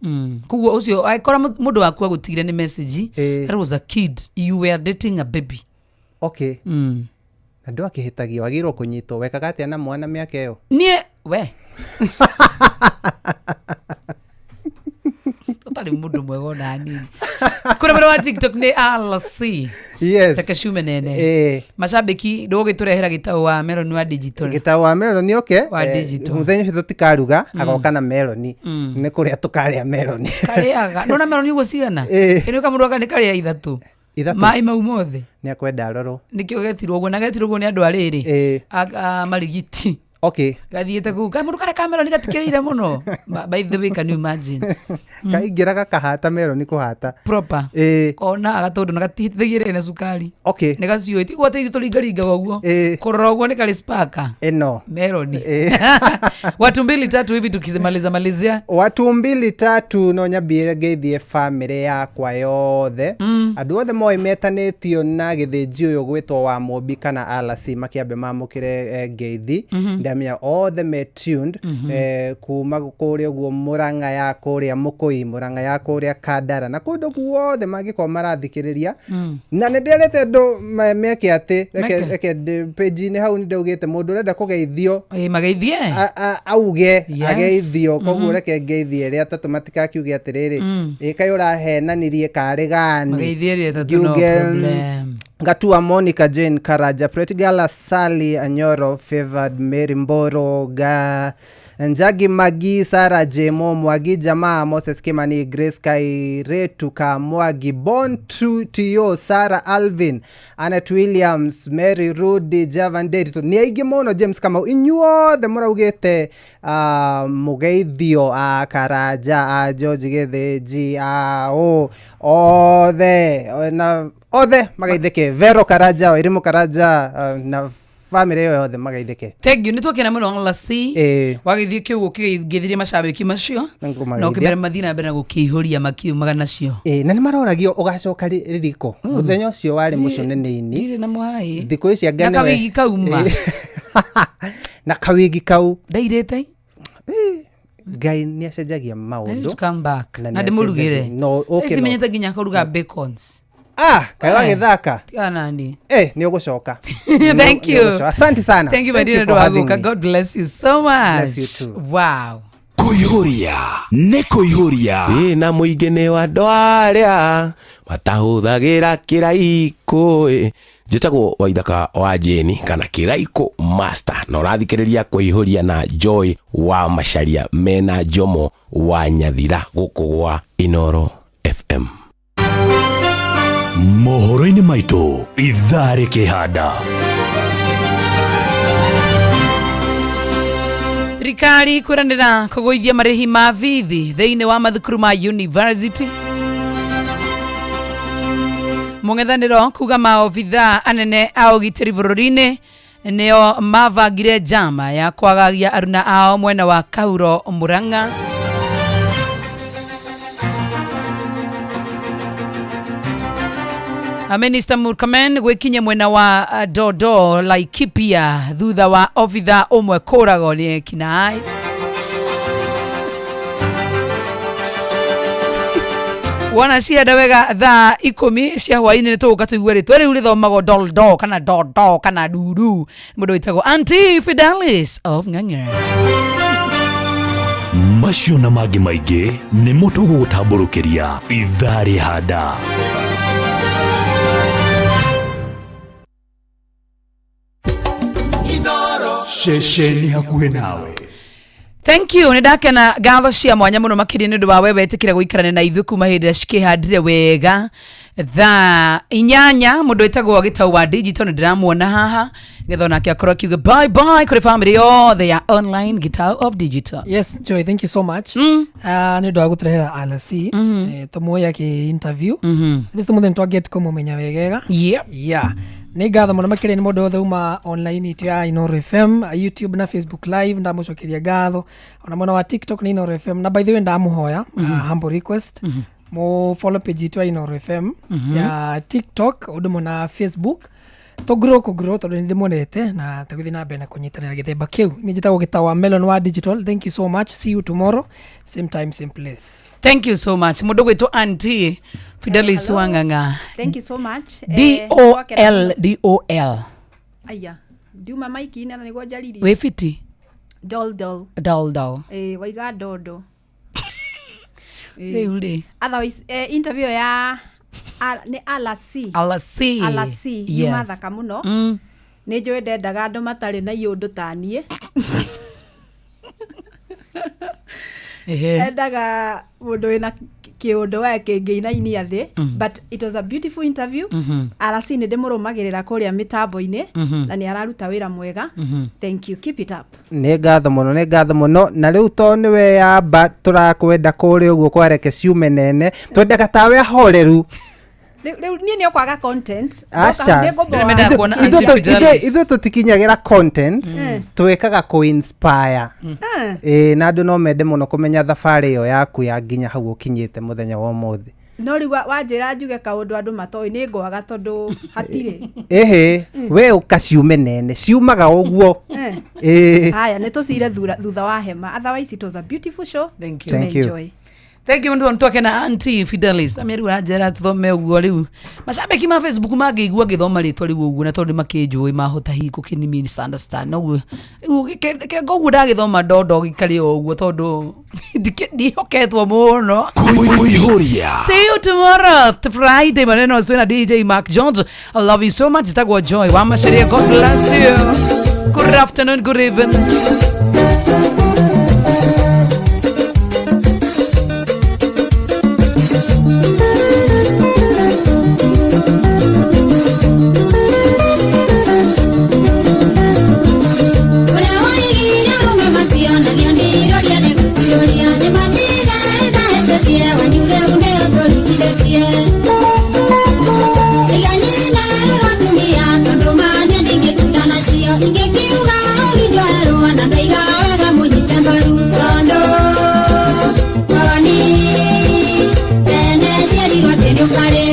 Koguo ũcio angĩkorwo mũndũ waku agũtigire nĩ message, that was a kid, you were dating a baby. Okay. Na ndwakĩhĩtagio, wagĩrĩirwo kũnyitwo. Wekaga atĩa na mwana mĩaka ĩyo? Niĩ we. Ũtarĩ mũndũ mwega ona hanini. Kũrĩ mwena wa TikTok nĩ RC. Yes. Reke ciume nene. Macambĩki ndũgũgĩtũrehera gĩtaũ wa Melon wa digital. Gĩtaũ wa Melon oke. Wa digital. Mũthenya ũcio tũtikaruga, agoka na meloni. Nĩ kũrĩa tũkarĩa meloni. Karĩaga. Ndona meloni ũguo cigana? Ĩno kamũndũ aka nĩ karĩa ithatũ. Ithatũ. Maĩ mau mothe. Nĩ akwenda arorwo. Nĩkĩo getirwo ũguo na getirwo ũguo nĩ andũ a rĩrĩ. A marigiti. Okay. Gathiĩte kũu kamũndũ karĩa ka meroni gatikĩrĩire mũno. By the way, can you imagine? Kaingĩra gakahata meroni kũhata. Proper. Ĩĩ. Kona gatũndũ na gatihitithagĩrĩre na cukari. Okay. Nĩ gaciũĩ tiguo atĩ ithuĩ tũringaringaga ũguo. Kũrora ũguo nĩ karĩ spaka. Ĩno. Meroni. Watu mbili tatu hivi tukizimaliza malizia. Watu mbili tatu no nyambire ngeithie bamĩrĩ yakwa yothe. Andũ othe moĩ metanĩtio na gĩthĩnji ũyũ gwĩtwo wa Mũmbi kana Alasi makĩambe mamũkĩre ngeithi. Ndamenya othe me tuned kuma kũrĩa ũguo Mũrang'a ya kũrĩa Mũkũi, Mũrang'a ya kũrĩa Kandara na kũndũ guothe mangĩkorwo marathikĩrĩria. Na nĩ ndĩrĩte andũ meke atĩ reke page-inĩ hau nĩ ndaugĩte mũndũ ũrenda kũgeithio mageithie auge ageithio koguo reke ngeithie arĩa atatũ matikakiuge atĩrĩrĩ ĩ kaĩ ũrahenanirie karĩ gani. Mageithie arĩa atatũ, no problem. Gatua Monica Jane Karaja, Pretgala Sally Anyoro, Favored Mary Mboro, Ga Njagi Magi, Sarah Jemo Mwagi, Jamaa Moses Kimani, Grace Kairetu Kamwagi, Born to Tio, Sarah Alvin, Annette Williams, Mary Rudy, Javan Derito. Nĩ aingĩ mũno James Kamau, inyuothe mũraugĩte mũgeithio a Karaja, a George Gĩthĩnji, a othe na othe magaithĩke. Vero Karaja, Wairimu Karaja na family ĩyo yothe magaithĩke. Thank you. Nĩ twakena mũno Lassie. Wagĩthiĩ kĩu ũkĩgeithirie macabĩki macio na ũkĩmera mathiĩ na mbere na gũkĩihũria makiumaga nacio. Na nĩ maroragio ũgacoka rĩrĩkũ mũthenya ũcio warĩ mũconene-inĩ. Ndirĩ na mũhai. Thikũ ici anga Na kawigi kauma. Na kawigi kau. Ndairĩte. Ngai nĩ acenjagia maũndũ. I need to come back. Na ndĩmũrugĩre. No, okay. Ici menyete nginya kũruga bacons. Kaĩ wagĩthaka. Tiga nani. Nĩ ũgũcoka. Thank you. Asante sana. Thank you my dear Ndwaguka. God bless you so much. Bless you too. Wow. Kũihũria nĩ kũihũria. Ĩ na mũingĩ nĩ wa andũ arĩa matahũthagĩra kĩraikũ. Njĩtagwo Waithaka wa Jane kana Kĩraikũ Master na ũrathikĩrĩria kũihũria na Joy wa Macharia mena Jomo wa Nyathira gũkũ gwa Inoro FM. Mohoro-inĩ maitũ ithaa rĩkĩhanda. Thirikari kwĩranĩra kũgũithia marĩhi ma bithi thĩinĩ wa mathukuru ma university. Mũng'ethanĩro kuga maobithaa anene a ũgitĩri bũrũri-inĩ nĩo mabangire njama ya kwagagia aruna ao mwena wa Kahuro Murang'a. Minister Murkomen gwĩkinya mwena wa Dodo Laikipia thutha wa obitha ũmwe kũragwo nĩ ekinaĩ. Wona cienda wega thaa 10 cia hwaĩ-inĩ nĩ tũgũka tũigue rĩtwa rĩu rĩthomagwo doldo kana dodo kana duru. Mũndũ wĩtagwo Auntie Fidelis of Ng'ang'a. Macio na mangĩ maingĩ nĩmo tũgũgũtambũrũkĩria ithaa rĩhanda. Ceceni hakuhĩ nawe. Thank you. Nĩ ndakena ngatho cia mwanya mũno makĩria nĩ ũndũ wa we wetĩkĩra gũikarania na ithuĩ kuma hĩndĩ ĩrĩa cikĩhandire wega thaa 8. Mũndũ wĩtagwo Gĩtau wa digital nĩ ndĩramuona haha nĩgetha onake akorwo akiuga bye bye kũrĩ family yothe ya online Gĩtau of digital. Yes, Joy, thank you so much. Nĩ ũndũ wa gũtũrehera RC tũmuoya kĩ interview. At least mũthenya nĩ kũmũmenya wegega. Yeah. Nĩ ngatho mũno makĩria nĩ mũndũ wothe uma online itũ ya Inoro FM, YouTube na Facebook live, ndamũcokeria ngatho. Ona mwena wa TikTok nĩ Inoro FM. Na by the way ndamũhoya, humble request, mo follow page itũ ya Inoro FM ya TikTok ũndũ ũmwe na Facebook. Tũgrow kũgrow tondũ nĩ ndĩmonete na tũgĩthiĩ na mbere na kũnyitanĩra gĩthemba kĩu. Nĩ njĩtagwo Gĩtau wa Melon wa Digital. Thank you so much. See you tomorrow, same time, same place. Thank you so much. Mũndũ gwĩtwo Auntie Fidelis wa Ng'ang'a. Thank you so much. D O L D O L. Aya, ndiuma maiki-inĩ na nĩguo njaririe. Wĩ fiti? Dol dol. Dol dol. Waiga dodo. Rĩu rĩ. Otherwise, interview ya nĩ Alasi. Alasi. Alasi. Yes. Yuma thaka mũno. Nĩ njũĩ ndendaga andũ matarĩ na iũndũ ta niĩ. Endaga mũndũ wĩna Kĩũndũ we kĩngĩinainia thĩ. But it was a beautiful interview. RC nĩ ndĩmũrũmagĩrĩra kũrĩa mĩtambo-inĩ na nĩ araruta wĩra mwega. Thank you, keep it up. Nĩ ngatho mũno, nĩ ngatho mũno. Na rĩu to nĩwe yamba tũrakwenda kũrĩa ũguo kwareke ciume nene, twendaga tawe ahoreru. Rĩu niĩ nĩ ũkwaga content. Aca. Nĩngũmboa. Ithuĩ tũtikinyagĩra content, twĩkaga kũ-inspire. Ĩĩ, na andũ no mende mũno kũmenya thabarĩ ĩyo yaku ya nginya hau ũkinyĩte mũthenya wa ũmũthĩ. No rĩu wanjĩra njuge kaũndũ andũ matoĩ, nĩ ngwaga tondũ hatirĩ. Ĩhĩ, we ũka ciume nene, ciumaga ũguo. Ĩĩ. Haya, nĩ tũcire thutha wa hema. Otherwise it was a beautiful show. Thank you. Thank you. Enjoy. Thank you mũndũ twakena Auntie Fidelis. Amĩ rĩu aranjĩra tuthome ũguo rĩu. Macambĩki ma Facebook mangĩigua ngĩthoma rĩtwa rĩu ũguo na tondũ nĩmakĩnjũĩ mahota hihi gũkĩni misunderstand. Noguo rĩu kenga ũguo ndagĩthoma ndondo gĩkarĩ o ũguo tondũ ndihoketwo mũno. Kuihuria. See you tomorrow, Friday. Maneno twina DJ Mark Jones. I love you so much. Itagwo Joy wa Macharia. God bless you. Good afternoon, good evening. Ũrĩa woigire arũme mationagio nĩ iroria nĩ gũtiroria, nĩ matigari ndahĩtĩtie, wanyu rĩu nĩo tũringithĩtie. Iga nyina rũrũ atumia, tondũ mania ndingĩkunda nacio, ingĩkiuga ũru njoherwo na ndoiga wega mũnyite mbaru, tondũ oni tene ciarirwo atĩ nĩ ũkarĩ.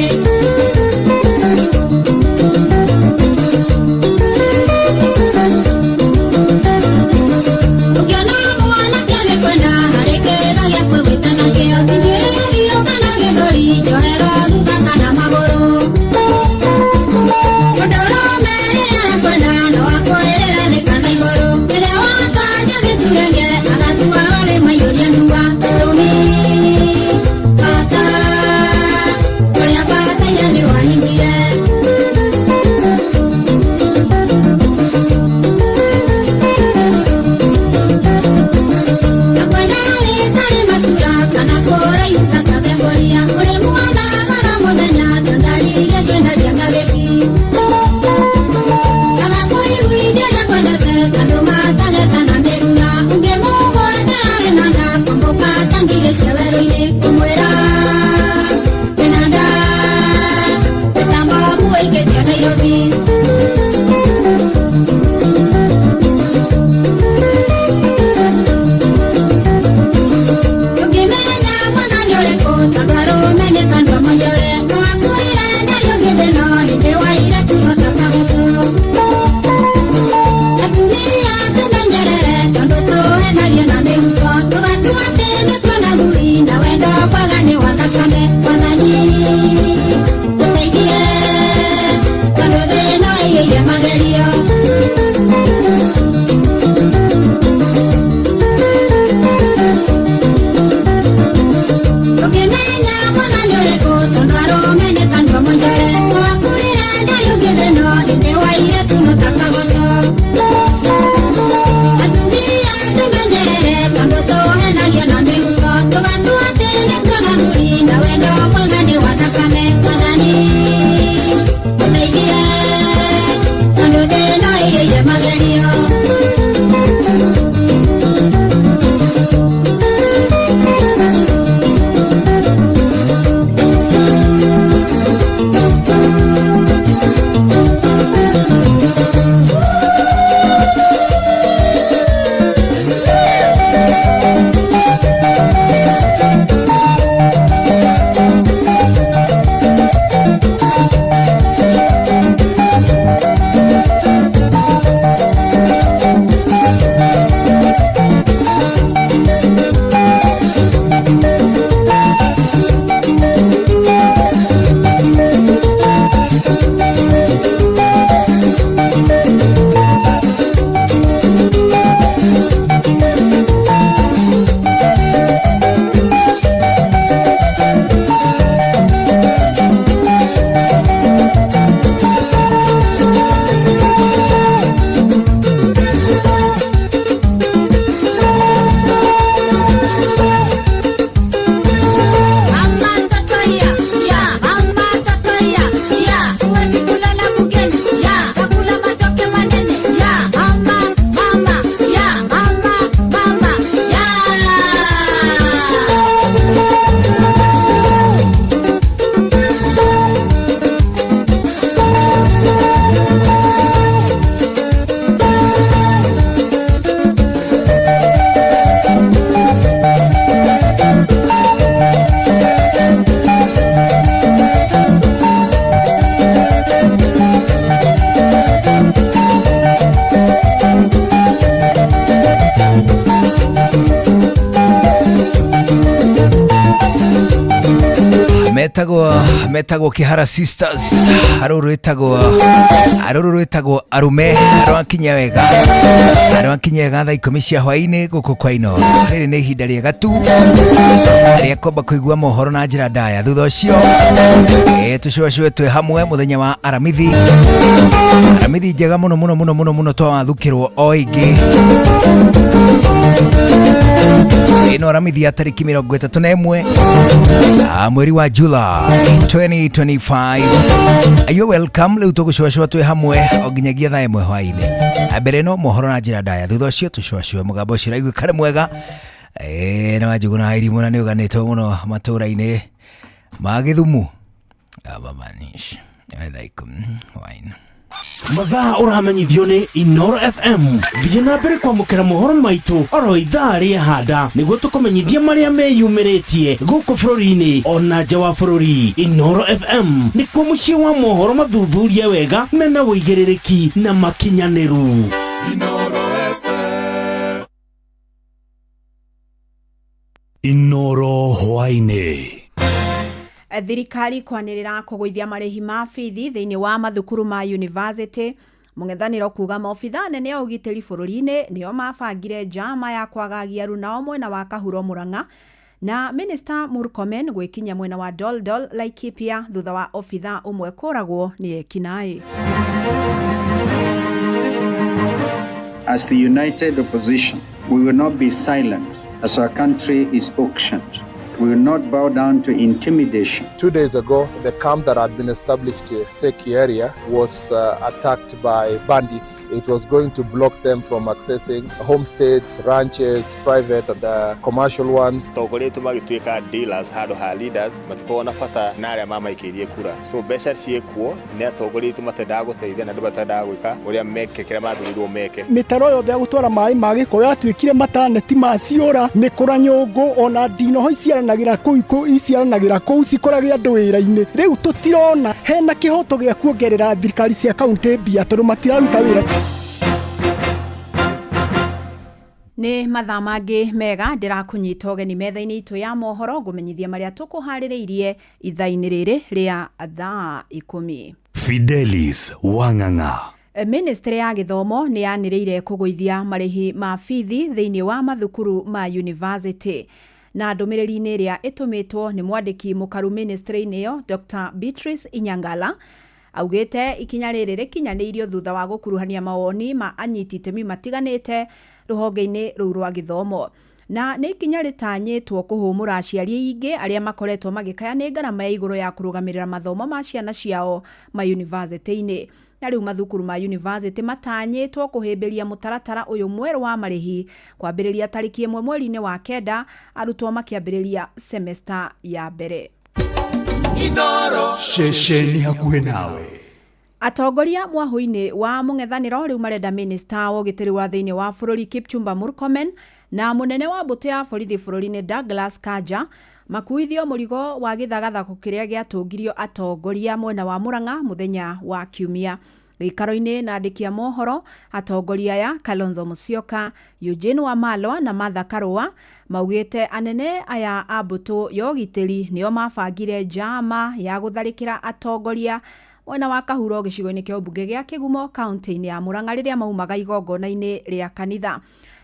Ũngĩona mwanake agĩkwenda harĩ kĩĩga gĩa kwĩgwĩta nakĩo, ti njuĩrĩ ũthiũ kana gĩthũri, njohero thutha kana magũrũ. Mũndũrũme rĩrĩa arakwenda no akwĩrĩre thĩ kana igũrũ, rĩrĩa watanya gĩturenge agatua warĩ maiyũria ndua. Gĩtũmi bata ũrĩa bataire nĩwahingire. Nakwenda wĩtarĩ matura kana kũraihu ta kabegoria, ũrĩ muona goro mũthenya ta ngari iria ciendagia ngathĩti. Agakũiguithia ũrĩa akwendete tondũ matageta na mĩrura, ũngĩmũgwatĩra wĩna nda kũmbũka ta ngigĩ cia werũ-inĩ, kũmwĩra wĩna nda nĩ ta mbomu wĩikĩtio Nairobi. Ũngĩmenya mwega nĩ ũrĩkũ tondũ arũme nĩ kanua monjore, no akwĩre ndarĩ ũngĩ thĩ no hĩndĩ waire tu no ta kagũtũ. Atumia tũmenyerere tondũ tũhenagio na mĩhuko, tũgatua atĩ nĩ tuona thuri na wendo kwaga nĩ wa thakame. Mwathani tũteithie tondũ thĩ ĩno ĩiyũire magerio. Ũngĩmenya mwega nĩ ũrĩkũ tondũ arũme nĩ kanua monjore, no akwĩre ndarĩ ũngĩ thĩ no hĩndĩ waire tu no ta kagũtũ. Atumia tũmenyerere tondũ tũhenagio na mĩhuko, tũgatua atĩ nĩ tuona thuri na wendo mwega nĩ wa thakame. Mwathani tũteithie tondũ thĩ ĩno Metagwo Kihara Sisters, aruru rwĩtagwo arume rwakinya wega thaa 10 cia hwaĩ-inĩ gũkũ kwa ino. Rĩrĩ nĩ ihinda rĩega tu rĩa kwamba kũigua mohoro na njĩra ndaya. Thutha ũcio tũcũacũe twĩ hamwe mũthenya wa Aramithi. Aramithi njega mũno mũno mũno mũno mũno twawathukĩrwo o ĩngĩ. Ĩno Aramithi ya tarĩki 31 mweri wa July 2025. Are you welcome? Rĩu tũgũcũacũa twĩ hamwe o nginyagia thaa 1 hwaĩ-inĩ. Mbere ĩno mohoro na njĩra ndaya, thutha ũcio tũcũacũe. Mũgambo ũcio ũraiguĩka nĩ mwega na Wanjũgũ na Irimũ, na nĩ ũganĩtwo mũno matũũra-inĩ ma Gĩthumu. Abamanish thaa 10 hwaĩ-inĩ. Mathaa ũramenyithio nĩ Inoro FM. Thiĩ na mbere kwamũkĩra mohoro maitũ oro ithaa rĩa handa nĩguo tũkũmenyithie marĩa meyumĩrĩtie gũkũ bũrũri-inĩ ona nja wa bũrũri. Inoro FM nĩkuo mũciĩ wa mohoro mathuthurie wega mena ũigĩrĩrĩki na makinyanĩru. Inoro FM. Inoro hwaĩ-inĩ. Thirikari kwanĩrĩra kũgũithia marĩhi ma bithi thĩinĩ wa mathukuru ma university. Mũng'ethanĩro kuga maobitha anene a ũgitĩri bũrũri-inĩ nĩo mabangire njama ya kwagagia arunao mwena wa Kahuro Murang'a, na Minister Murkomen gwĩkinya mwena wa Doldol Laikipia thutha wa obitha ũmwe kũragwo nĩ ekinaĩ. As the united opposition, we will not be silent as our country is auctioned. We will not bow down to intimidation. 2 days ago, the camp that had been established in Seki area was attacked by bandits. It was going to block them from accessing homesteads, ranches, private and commercial ones. Tongoria magĩtuĩka dealers handũ ha leaders matikoragwo na bata na arĩa mamaikĩirie kura. So mbeca ciĩkuo nĩ atongoria aitũ matendaga gũteithia na andũ matendaga gwĩka ũrĩa meke kĩrĩa mathurirwo meke. Mĩtaro yothe ya gũtwara maĩ ma gĩko yatuĩkire mataneti maciũra, mĩkũra nyũngũ ona ndinoho iciaranagira kũu iciaranagira kũu cikorage andũ wĩra-inĩ. Rĩu tũtirona hena kĩhoto gĩa kuongerera thirikari cia kaunti mbia tondũ matiraruta wĩra. Nĩ mathaa mangĩ mega ndĩrakũnyita ũgeni metha-inĩ itũ ya mohoro ngũmenyithia marĩa tũkũharĩrĩirie ithaa-inĩ rĩrĩ rĩa thaa 10. Fidelis Wang'ang'a. Ministry ya gĩthomo nĩ yanĩrĩire kũgũithia marĩhi ma bithi thĩinĩ wa mathukuru ma university. Na ndũmĩrĩri-inĩ ĩrĩa ĩtũmĩtwo nĩ mwandĩki mũkaru ministry-inĩ ĩyo Dr. Beatrice Inyangala augĩte ikinya rĩrĩ rĩkinyanĩirio thutha wa gũkuruhania mawoni ma anyiti itemi matiganĩte rũhonge-inĩ rũu rwa gĩthomo. Na nĩ ikinya rĩtanyĩtwo kũhũmũra aciari aingĩ arĩa makoretwo magĩkaya nĩ ngarama ya igũrũ ya kũrũgamĩrĩra mathomo ma ciana ciao ma yunivasĩtĩ-inĩ. Na rĩu mathukuru ma yunivasĩtĩ matanyĩtwo kũhĩmbĩria mũtaratara ũyũ mwerũ wa marĩhi kwambĩrĩria tarĩki 1 mweri-inĩ wa 9 arutwo makĩambĩrĩria semester ya mbere. Inoro ceceni hakuhĩ nawe. Atongoria mwahũ-inĩ wa mũng'ethanĩro rĩu marenda minista wa ũgitĩri wa thĩinĩ wa bũrũri Kipchumba Murkomen na mũnene wa mbũtũ ya borithi bũrũri-inĩ Douglas Kanja makuithio mũrigo wa gĩthagathako kĩrĩa gĩatũngirio atongoria mwena wa Murang'a mũthenya wa Kiumia. Gĩikaro-inĩ na andĩki a mohoro atongoria aya Kalonzo Musyoka, Eugene Wamalwa na Martha Karua maugĩte anene aya a mbũtũ ya ũgitĩri nĩo mabangire njama ya gũtharĩkĩra atongoria mwena wa Kahuro gĩcigo-inĩ kĩa ũmbunge gĩa Kĩgumo kaunti-inĩ ya Murang'a rĩrĩa maumaga igongona-inĩ rĩa kanitha.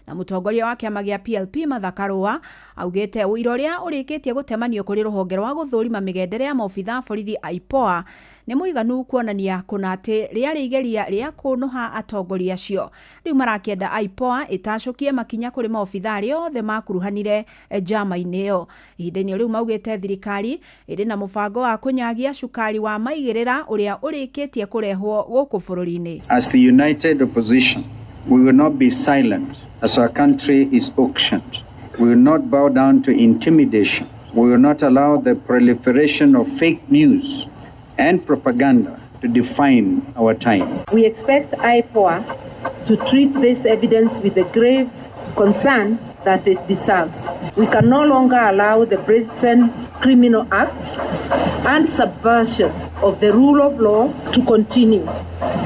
Na mũtongoria wa kĩama gĩa PLP Martha Karua augĩte ũira ũrĩa ũrĩkĩtie gũtemanio kũrĩ rũhonge rwa gũthũrima mĩgendere ya maobitha a borithi IPOA nĩ mũiganu kuonania kũna atĩ rĩarĩ igeria rĩa kũnũha atongoria acio. Rĩu marakĩenda IPOA ĩtacũkie makinya kũrĩ maobitha arĩa othe makuruhanire njama-inĩ ĩyo. Ihinda-inĩ rĩu maugĩte thirikari ĩrĩ na mũbango wa kũnyagia cukari wa maigĩrĩra ũrĩa ũrĩkĩtie kũrehwo gũkũ bũrũri-inĩ. As the united opposition, we will not be silent as our country is auctioned. We will not bow down to intimidation. We will not allow the proliferation of fake news and propaganda to define our time. We expect IPOA to treat this evidence with a grave concern that it deserves. We can no longer allow the brazen criminal acts and subversion of the rule of law to continue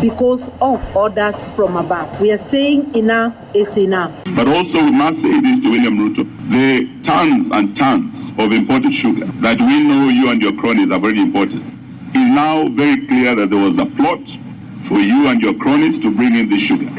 because of orders from above. We are saying enough is enough. But also, we must say this to William Ruto: the tons and tons of imported sugar that we know you and your cronies have already imported is now very clear that there was a plot for you and your cronies to bring in the sugar.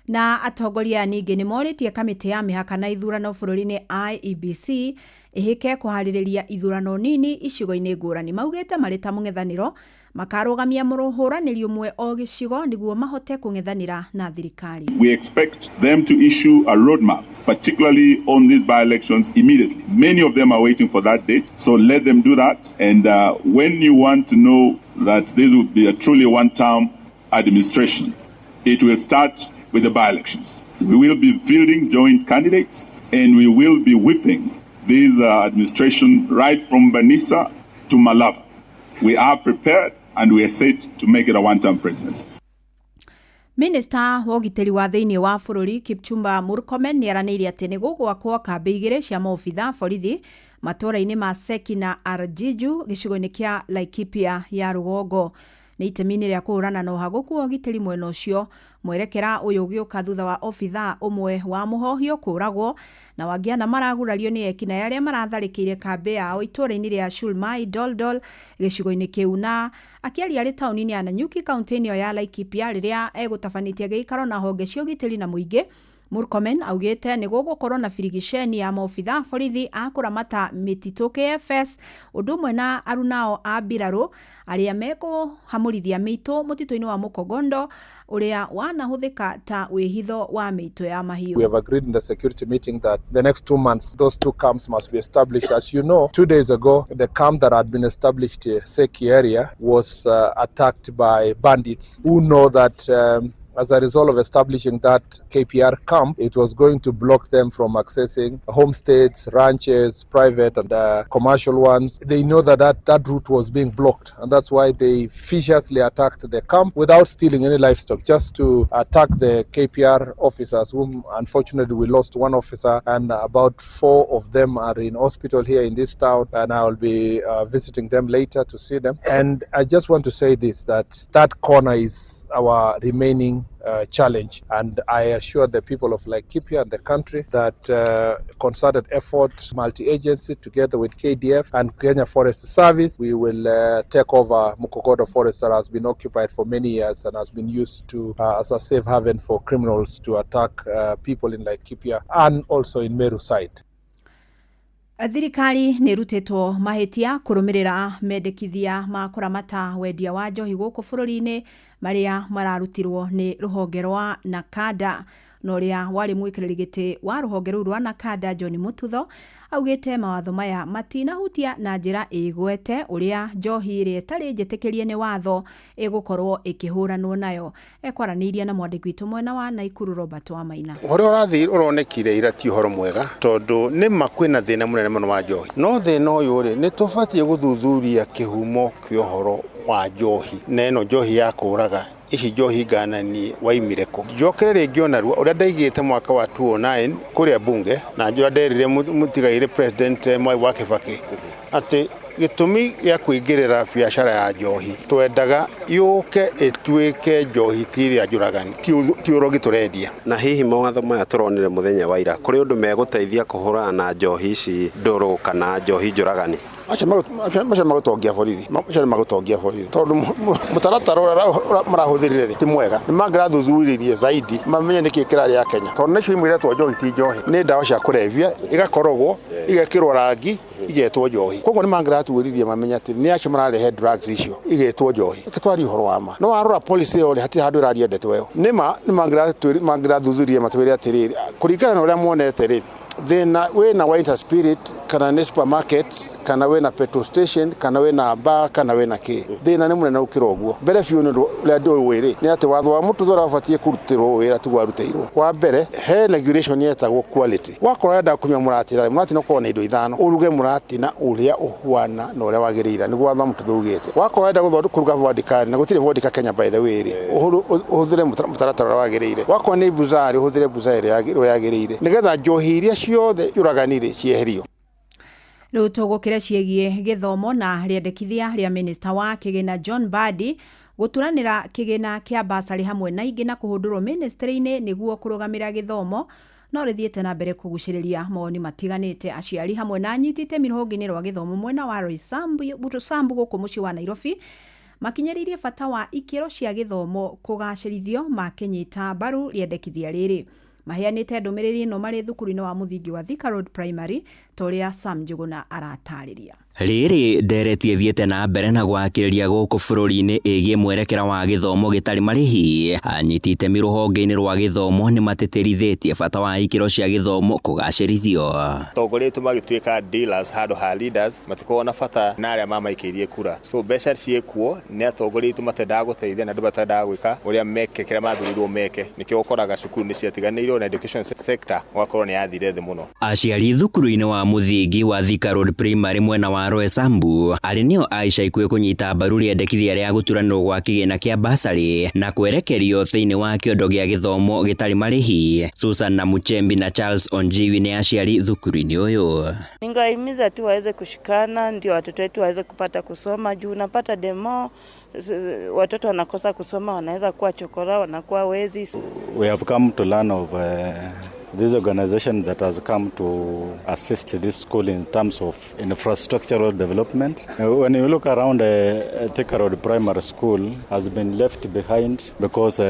Na atongoria aya ningĩ nĩ morĩtie kamĩtĩ ya mĩhaka na ithurano bũrũri-inĩ IEBC ĩhĩke kũharĩrĩria ithurano nini icigo-inĩ ngũrani. Maugĩte marĩ ta mũng'ethanĩro makarũgamia mũhũranĩri ũmwe o gĩcigo nĩguo mahote kũng'ethanĩra na thirikari. We expect them to issue a roadmap, particularly on these by elections immediately. Many of them are waiting for that date, so let them do that. And when you want to know that this will be a truly one term administration, it will start with the by elections. We will be fielding joint candidates and we will be whipping this administration right from Banisa to Malava. We are prepared and we are set to make it a one term president. Minista wa ũgitĩri wa thĩinĩ wa bũrũri Kipchumba Murkomen nĩ aranĩirie atĩ nĩ gũgwakwo kambĩ igĩrĩ cia maobitha borithi matũũra-inĩ ma Seki na Arjiju gĩcigo-inĩ kĩa Laikipia ya rũgongo nĩ itemi-inĩ rĩa kũhũrana na ũhagũku wa ũgitĩri mwena ũcio. Mwerekera ũyũ ũgĩũka thutha wa obithaa ũmwe wa mũhohio kũragwo na wangĩ ana maragurario nĩ ekinaĩ arĩa maratharĩkĩire kambĩ yao itũũra-inĩ rĩa Shulmai Doldol gĩcigo-inĩ kĩu. Na akĩaria arĩ taũni-inĩ ya Nanyuki, kaunti-inĩ ĩyo ya Laikipia, rĩrĩa egũtabanĩtie gĩikaro na honge cia ũgitĩri na mũingĩ, Murkomen augĩte nĩ gũgũkorwo na birigiceni ya maobitha borithi a kũramata mĩtitũ KFS, ũndũ ũmwe na arunao a mbirarũ arĩa mekũhamũrithia mĩitũ mũtitũ-inĩ wa Mũkogondo ũrĩa wanahũthĩka ta wĩhitho wa mĩitũ ya mahiũ. We have agreed in the security meeting that the next 2 months, those two camps must be established. As you know, 2 days ago, the camp that had been established in Seki area was attacked by bandits who know that as a result of establishing that KPR camp, it was going to block them from accessing homesteads, ranches, private and commercial ones. They know that route was being blocked, and that's why they viciously attacked the camp without stealing any livestock, just to attack the KPR officers, whom unfortunately we lost one officer, and about four of them are in hospital here in this town, and I will be visiting them later to see them. And I just want to say this, that that corner is our remaining challenge. And I assure the people of Laikipia and the country that concerted effort, multi-agency, together with KDF and Kenya Forest Service, we will take over Mukogodo Forest that has been occupied for many years and has been used to as a safe haven for criminals to attack people in Laikipia and also in Meru side. Thirikari nĩ ĩrutĩtwo mahĩtia kũrũmĩrĩra mendekithia ma kũramata wendia wa njohi gũkũ bũrũri-inĩ marĩa mararutirwo nĩ rũhonge rwa NACADA. Na ũrĩa warĩ mwĩkĩrĩri gĩtĩ wa rũhonge rũu rwa NACADA, John Mututho, augĩte mawatho maya matinahutia na njĩra ĩgwete ũrĩa njohi ĩrĩa ĩtarĩ njĩtĩkĩrie nĩ watho ĩgũkorwo ĩkĩhũranwo nayo. Ekwaranĩirie na mwandĩki witũ mwena wa Naikuru, Robert Wamaina. Ũhoro ũrathiĩ ũronekire ira ti ũhoro mwega, tondũ nĩ ma kwĩna thĩna mũnene mũno wa njohi, no thĩna ũyũ rĩ, nĩ tũbatiĩ gũthuthuria kĩhumo kĩa ũhoro wa njohi na ĩno njohi ya kũraga ici njohi ngananie waimire kũ. Njokere rĩngĩ ona rua ũrĩa ndaigĩte mwaka wa 2009 kũrĩa bunge na njũra nderire mũtigaire President Mwai wa Kibaki atĩ gĩtũmi gĩa kũingĩrĩra biacara ya njohi, twendaga yũke ĩtuĩke njohi ti ĩrĩa njũragani, ti ũrogi tũrendia. Na hihi mawatho maya tũronire mũthenya wa ira, kũrĩ ũndũ megũteithia kũhũrana na njohi ici ndũrũ kana njohi njũragani? Acio magũtongia borithi, acio nĩ magũtongia borithi, tondũ mũtaratara ũrĩa marahũthĩrire rĩ ti mwega. Nĩ mangĩrathuthuririe zaidi mamenye nĩkĩ kĩrarĩa Kenya, tondũ nĩcio imwe iretwo njohi ti njohi, nĩ ndawa cia kũrebia, igakorogwo, igekĩrwo rangi, igetwo njohi. Koguo nĩ mangĩratuĩririe mamenye atĩ nĩ acio mararehe drugs icio igetwo njohi. Reke twarie ũhoro wa ma, no warora policy ĩyo rĩ, hatirĩ handũ ĩraria ndeto ĩyo. Nĩ ma nĩ mangĩrathuthuririe matwĩre atĩrĩrĩ, kũringana na ũrĩa monete rĩ, thĩna wĩna wa Interspirit. Kana nĩ supermarket, kana wĩna petrol station, kana wĩna bar, kana wĩna kĩ, thĩna nĩ mũnene gũkĩra ũguo. Mbere biũ nĩ ũndũ ũrĩa ndĩũĩ rĩ, nĩ atĩ watho wa mũtutho ũrĩa wabatiĩ kũrutĩrwo wĩra tiguo warutĩirwo. Wa mbere, he regulation yetagwo quality. Wakorwo ũrenda kũnyua mũratina, mũratina ũkoragwo na indo ithano, ũruge mũratina ũrĩa ũhuana na ũrĩa wagĩrĩire, nĩguo watho wa mũtutho ugĩte. Wakorwo ũrenda kũruga vodka, na gũtirĩ vodka Kenya by the way rĩ, ũhũthĩre mũtaratara ũrĩa wagĩrĩire. Wakorwo nĩ buzari, ũhũthĩre buzari ĩrĩa yagĩrĩire, nĩgetha njohi iria ciothe ciũragani rĩ cieherio. Rĩu tũgũkĩre ciĩgiĩ gĩthomo na rĩendekithia rĩa minista wa kĩgĩna John Mbadi gũturanĩra kĩgĩna kĩa basarĩ hamwe na ingĩ na kũhũndũrwo ministry-inĩ nĩguo kũrũgamĩrĩra gĩthomo no rĩthiĩte na mbere kũgucĩrĩria mawoni matiganĩte. Aciari hamwe na anyiti itemi rũhonge-inĩ rwa gĩthomo mwena wa Roysambu gũkũ mũciĩ wa Nairobi makinyĩrĩirie bata wa ikĩro cia gĩthomo kũgacĩrithio makĩnyita mbaru rĩendekithia rĩrĩ. Maheanĩte ndũmĩrĩri ĩno marĩ thukuru-inĩ wa mũthingi wa Thika Road Primary ta ũrĩa Sam Njuguna aratarĩria. Rĩrĩ ndereti ĩthiĩte na mbere na gwakĩrĩria gũkũ bũrũri-inĩ ĩgiĩ mwerekera wa gĩthomo gĩtarĩ marĩhi. Anyiti itemi rũhonge-inĩ rwa gĩthomo nĩ matĩtĩrithĩtie bata wa ikĩro cia gĩthomo kũgacĩrithio. Atongoria aitũ magĩtuĩka dealers handũ ha leaders, matikoragwo na bata na arĩa mamaikĩirie kura. So mbeca ciĩkuo nĩ atongoria aitũ matendaga gũteithia na andũ matendaga gwĩka ũrĩa meke kĩrĩa mathurirwo meke. Nĩkĩo ũkoraga cukuru nĩ ciatiganĩirio na education sector ũgakorwo nĩ yathire thĩ mũno. Aciari thukuru-inĩ wa mũthingi wa Thika Road Primary mwena wa Roysambu arĩ nĩo a ica ikuhĩ kũnyita mbaru rĩendekithia rĩa gũturanĩrwo gwa kĩgĩna kĩa basarĩ na kwerekerio thĩinĩ wa kĩondo gĩa gĩthomo gĩtarĩ marĩhi. Susan na Muchembi na Charles Onjiwi nĩ aciari thukuru-inĩ ũyũ. Ningewahimiza tu waweze kushikana ndio watoto wetu waweze kupata kusoma, juu unapata demo watoto wanakosa kusoma, wanaweza kuwa chokora, wanakuwa wezi. We have come to learn of this organization that has come to assist this school in terms of infrastructural development. When you look around, Thika Road Primary School has been left behind because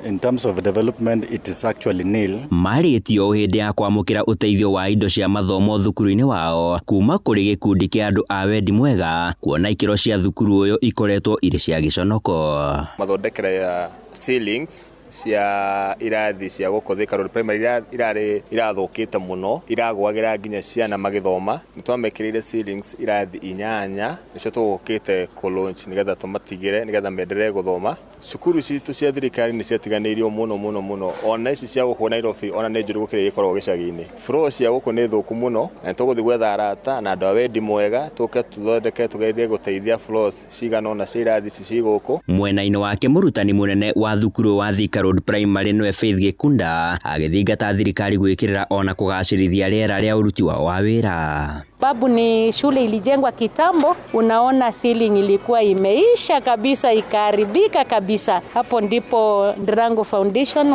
in terms of development it is actually nil. Marĩtio hĩndĩ ya kwamũkĩra ũteithio wa indo cia mathomo thukuru-inĩ wao kuma kũrĩ gĩkundi kĩa andũ a wendi mwega kuona ikĩro cia thukuru ũyũ ikoretwo irĩ cia gĩconoko. Mathondekera ya ceilings cia irathi cia gũkũ Thika Road Primary irarĩ irathũkĩte mũno, iragwagĩra nginya ciana magĩthoma. Nĩ twamekĩrĩire ceilings irathi 8 nĩcio tũgũkĩte kũ launch nĩgetha tũmatigĩre nĩgetha mendelee gũthoma. Cukuru citũ cia thirikari nĩ ciatiganĩirio mũno mũno mũno, ona ici cia gũkũ Nairobi ona nĩ njũru gũkĩra iria ikoragwo gĩcagi-inĩ. Floor cia gũkũ nĩ thũku mũno na nĩ tũgũthiĩ gwetha arata na andũ a wendi mwega tũke tũthondeke tũgerie gũteithia floors cigana ũna cia irathi ici ci gũkũ. Mwena-inĩ wake mũrutani mũnene wa thukuru wa Thika Road Primary nĩwe Faith Gĩkunda agĩthingata thirikari gwĩkĩrĩra ona kũgacĩrithia rĩera rĩa ũruti wao wa wĩra. Babu ni shule ilijengwa kitambo, unaona ceiling ilikuwa imeisha kabisa, ikaharibika kabisa. Hapo ndipo Ndirangu Foundation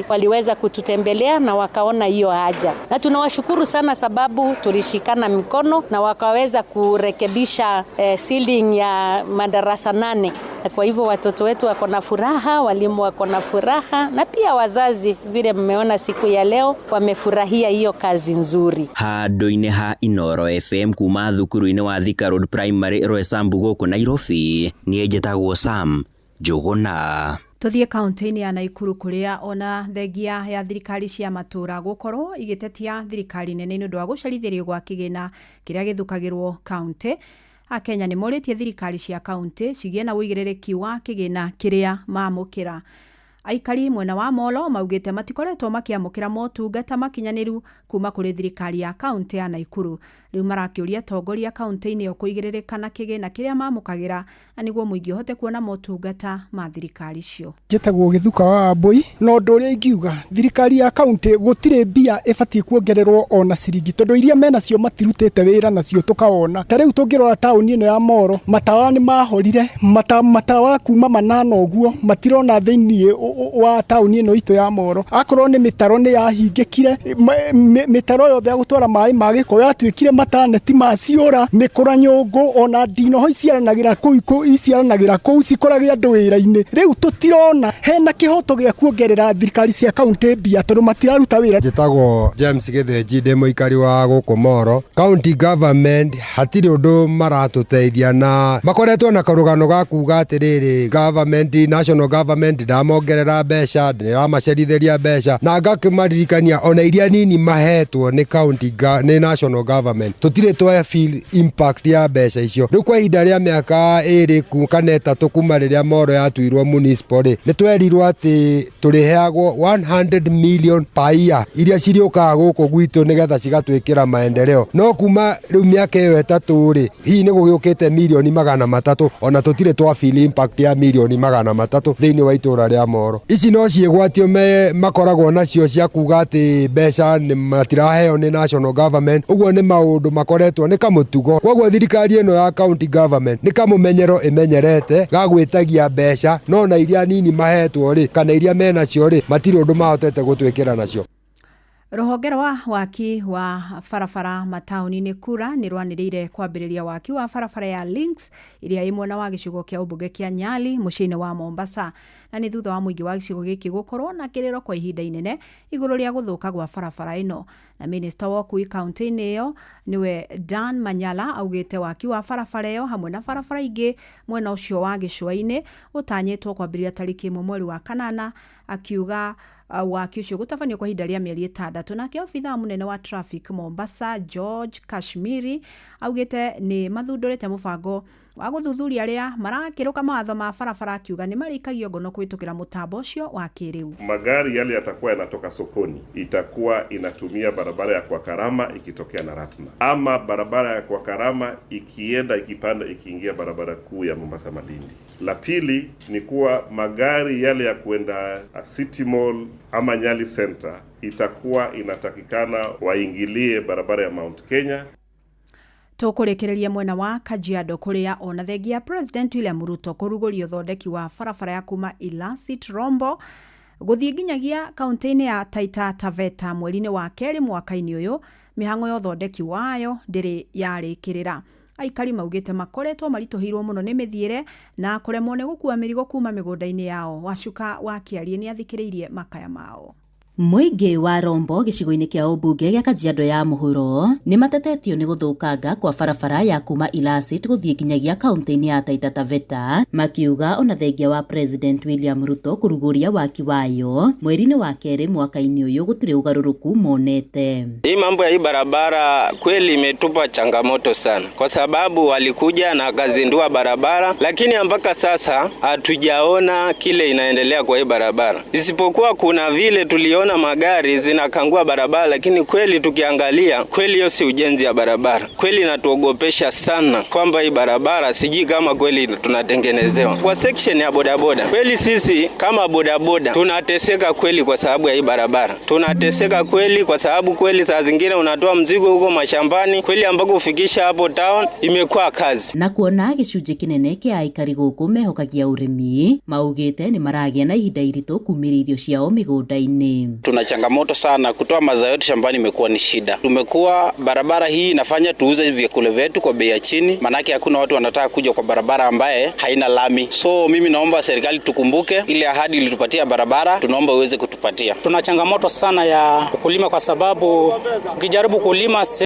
waliweza kututembelea na wakaona hiyo haja. Na tunawashukuru sana sababu tulishikana mikono na wakaweza kurekebisha ceiling ya madarasa 8. Kwa hivyo watoto wetu wako na furaha, walimu wako na furaha na pia wazazi vile mmeona siku ya leo wamefurahia hiyo kazi nzuri. Handũ-inĩ ha Inoro FM kuma thukuru-inĩ wa Thika Road Primary Roysambu gũkũ Nairobi, niĩ njĩtagwo Sam Njuguna. Tuthiĩ kaunti-inĩ ya Naikuru kũrĩa ona thengia ya thirikari cia matũũra gũkorwo igĩtetia thirikari nene nĩ ũndũ wa gũcerithĩrio gwa kĩgĩna kĩrĩa gĩthukagĩrwo kaunti. Akenya nĩ morĩtie thirikari cia kaunti cigĩe na ũigĩrĩrĩki wa kĩgĩna kĩrĩa mamũkĩra. Aikari mwena wa Molo maugĩte matikoretwo makĩamũkĩra motungata makinyanĩru kuma kũrĩ thirikari ya kaunti ya Naikuru. Rĩu marakĩũria atongoria kaunti-inĩ ĩyo kũigĩrĩrĩka na kĩgĩna kĩrĩa mamũkagĩra na nĩguo mũingĩ ũhote kuona motungata ma thirikari icio. Njĩtagwo Gĩthuka wa Wambui na ũndũ ũrĩa ingiuga thirikari ya kaunti gũtirĩ mbia ĩbatiĩ kuongererwo ona ciringi tondũ iria menacio matirutĩte wĩra nacio tũkawona. Ta rĩu tũngĩrora taũni ĩno ya Moro, matawa nĩ mahorire, matawa kuma 8 ũguo matirona thĩiniĩ wa taũni ĩno itũ ya Moro. Akorwo nĩ mĩtaro nĩ yahingĩkire, mĩtaro yothe ya gũtwara maĩ ma gĩko yatuĩkire mataneti maciũra, mĩkũra nyũngũ ona ndinoho iciaranagĩra kũu iciaranagĩra kũu cikorage andũ wĩra-inĩ. Rĩu tũtirona hena kĩhoto gĩa kuongerera thirikari cia kaunti mbia tondũ matiraruta wĩra. Njĩtagwo James Gĩthĩnji, ndĩ mũikari wa gũkũ Moro. County government hatirĩ ũndũ maratũteithia na makoretwo na karũgano ga kuga atĩrĩrĩ, government, national government ndamongerera ĩrongerera mbeca, ndĩramacerithĩria mbeca, na ngakĩmaririkania ona iria nini mahetwo nĩ county nĩ national government, tũtirĩ twa feel impact ya mbeca icio. Rĩu kwa ihinda rĩa mĩaka 2 kana 3 kuma rĩrĩa Moro yatuirwo municipal rĩ, nĩ twerirwo atĩ tũrĩheagwo 100 million per year iria cirĩũkaga gũkũ gwitũ nĩgetha cigatwĩkĩra maendeleo. No kuma rĩu mĩaka ĩyo 3 rĩ, hihi nĩ gũgĩũkĩte mirioni 300, ona tũtirĩ twa feel impact ya mirioni 300 thĩinĩ wa itũra rĩa Moro. Ici no ciĩgwatio makoragwo nacio cia kuga atĩ mbeca nĩ matiraheo nĩ national government. Ũguo nĩ maũndũ makoretwo nĩ kamũtugo. Koguo thirikari ĩno ya county government nĩ kamũmenyero ĩmenyerete ga gwĩtagia mbeca, no na iria nini mahetwo rĩ, kana iria menacio rĩ, matirĩ ũndũ mahotete gũtwĩkĩra nacio. Rũhonge rwa waki wa barabara mataũni-inĩ Kura nĩ rwanĩrĩire kwambĩrĩria waki wa barabara ya Links ĩrĩa ĩ mwena wa gĩcigo kĩa ũmbunge kĩa Nyali mũciĩ-inĩ wa Mombasa, na nĩ thutha wa mũingĩ wa gĩcigo gĩkĩ gũkorwo na kĩrĩro kwa ihinda inene igũrũ rĩa gũthũka gwa barabara ĩno. Na minista wa ũkui kaunti-inĩ ĩyo nĩwe Dan Manyala augĩte waki wa barabara ĩyo hamwe na barabara ingĩ mwena ũcio wa gĩcũa-inĩ ũtanyĩtwo kwambĩrĩria tarĩki 1 mweri wa 8, akiuga waki ũcio gũtabanio kwa ihinda rĩa mĩeri 6. Nake obithaa mũnene wa traffic Mombasa George Kashmiri augĩte nĩ mathundũrĩte mũbango wa gũthuthuria arĩa marakĩrũka mawatho ma barabara, akiuga nĩ marĩikagio ngono kũhĩtũkĩra mũtambo ũcio wa kĩrĩu. Magari yale yatakuwa yanatoka sokoni itakuwa inatumia barabara ya kwa Karama ikitokea na Ratna, ama barabara ya kwa Karama ikienda ikipanda ikiingia barabara kuu ya Mombasa Malindi. La pili ni kuwa magari yale ya kwenda City Mall ama Nyali Center itakuwa inatakikana waingilie barabara ya Mount Kenya. Tũkũrĩkĩrĩria mwena wa Kajiado kũrĩa ona thengia President William Ruto kũrugũria ũthondeki wa barabara ya kuma Ilasit Rombo gũthiĩ nginyagia kaunti-inĩ ya Taita Taveta mweri-inĩ wa 2 mwaka-inĩ ũyũ, mĩhang'o ya ũthondeki wayo ndĩrĩ yarĩkĩrĩra. Aikari maugĩte makoretwo maritũhĩirwo mũno nĩ mĩthiĩre na kũremwo nĩ gũkua mĩrigo kuma mĩgũnda-inĩ yao. Wacuka wa Kĩarie nĩ athikĩrĩirie makaya mao. Mũingĩ wa Rombo gĩcigo-inĩ kĩa ũmbunge gĩa Kajiado ya mũhuro nĩ matetetio nĩ gũthũkanga kwa barabara ya kuma Ilasit gũthiĩ nginyagia kaunti-inĩ ya Taita Taveta, makiuga ona thengia wa President William Ruto kũrugũria waki wayo mweri-inĩ wa 2 mwaka-inĩ ũyũ gũtirĩ ũgarũrũku monete. Hii mambo ya hii barabara kweli imetupa changamoto sana, kwa sababu walikuja na akazindua barabara, lakini mpaka sasa hatujaona kile inaendelea kwa hii barabara, isipokuwa kuna vile tuliona magari zinakangua barabara, lakini kweli tukiangalia kweli hiyo si ujenzi ya barabara. Kweli inatuogopesha sana kwamba hii barabara sijui kama kweli tunatengenezewa. Kwa section ya bodaboda, kweli sisi kama bodaboda tunateseka kweli kwa sababu ya hii barabara. Tunateseka kweli kwa sababu kweli saa zingine unatoa mzigo huko mashambani kweli ambako ufikisha hapo town imekuwa kazi. Na kuona gĩcunjĩ kĩnene kĩa aikari gũkũ mehokagia ũrĩmi, maugĩte nĩ maragĩa na ihinda iritũ kumĩria irio ciao mĩgũnda-inĩ. Tuna changamoto sana, kutoa mazao yetu shambani imekuwa ni shida. Tumekuwa barabara hii inafanya tuuze vyakula vyetu kwa bei ya chini, manake hakuna watu wanataka kuja kwa barabara ambaye haina lami. So mimi naomba serikali tukumbuke ile ahadi ilitupatia barabara, tunaomba uweze kutupatia. Tuna changamoto sana ya kulima kwa sababu ukijaribu kulima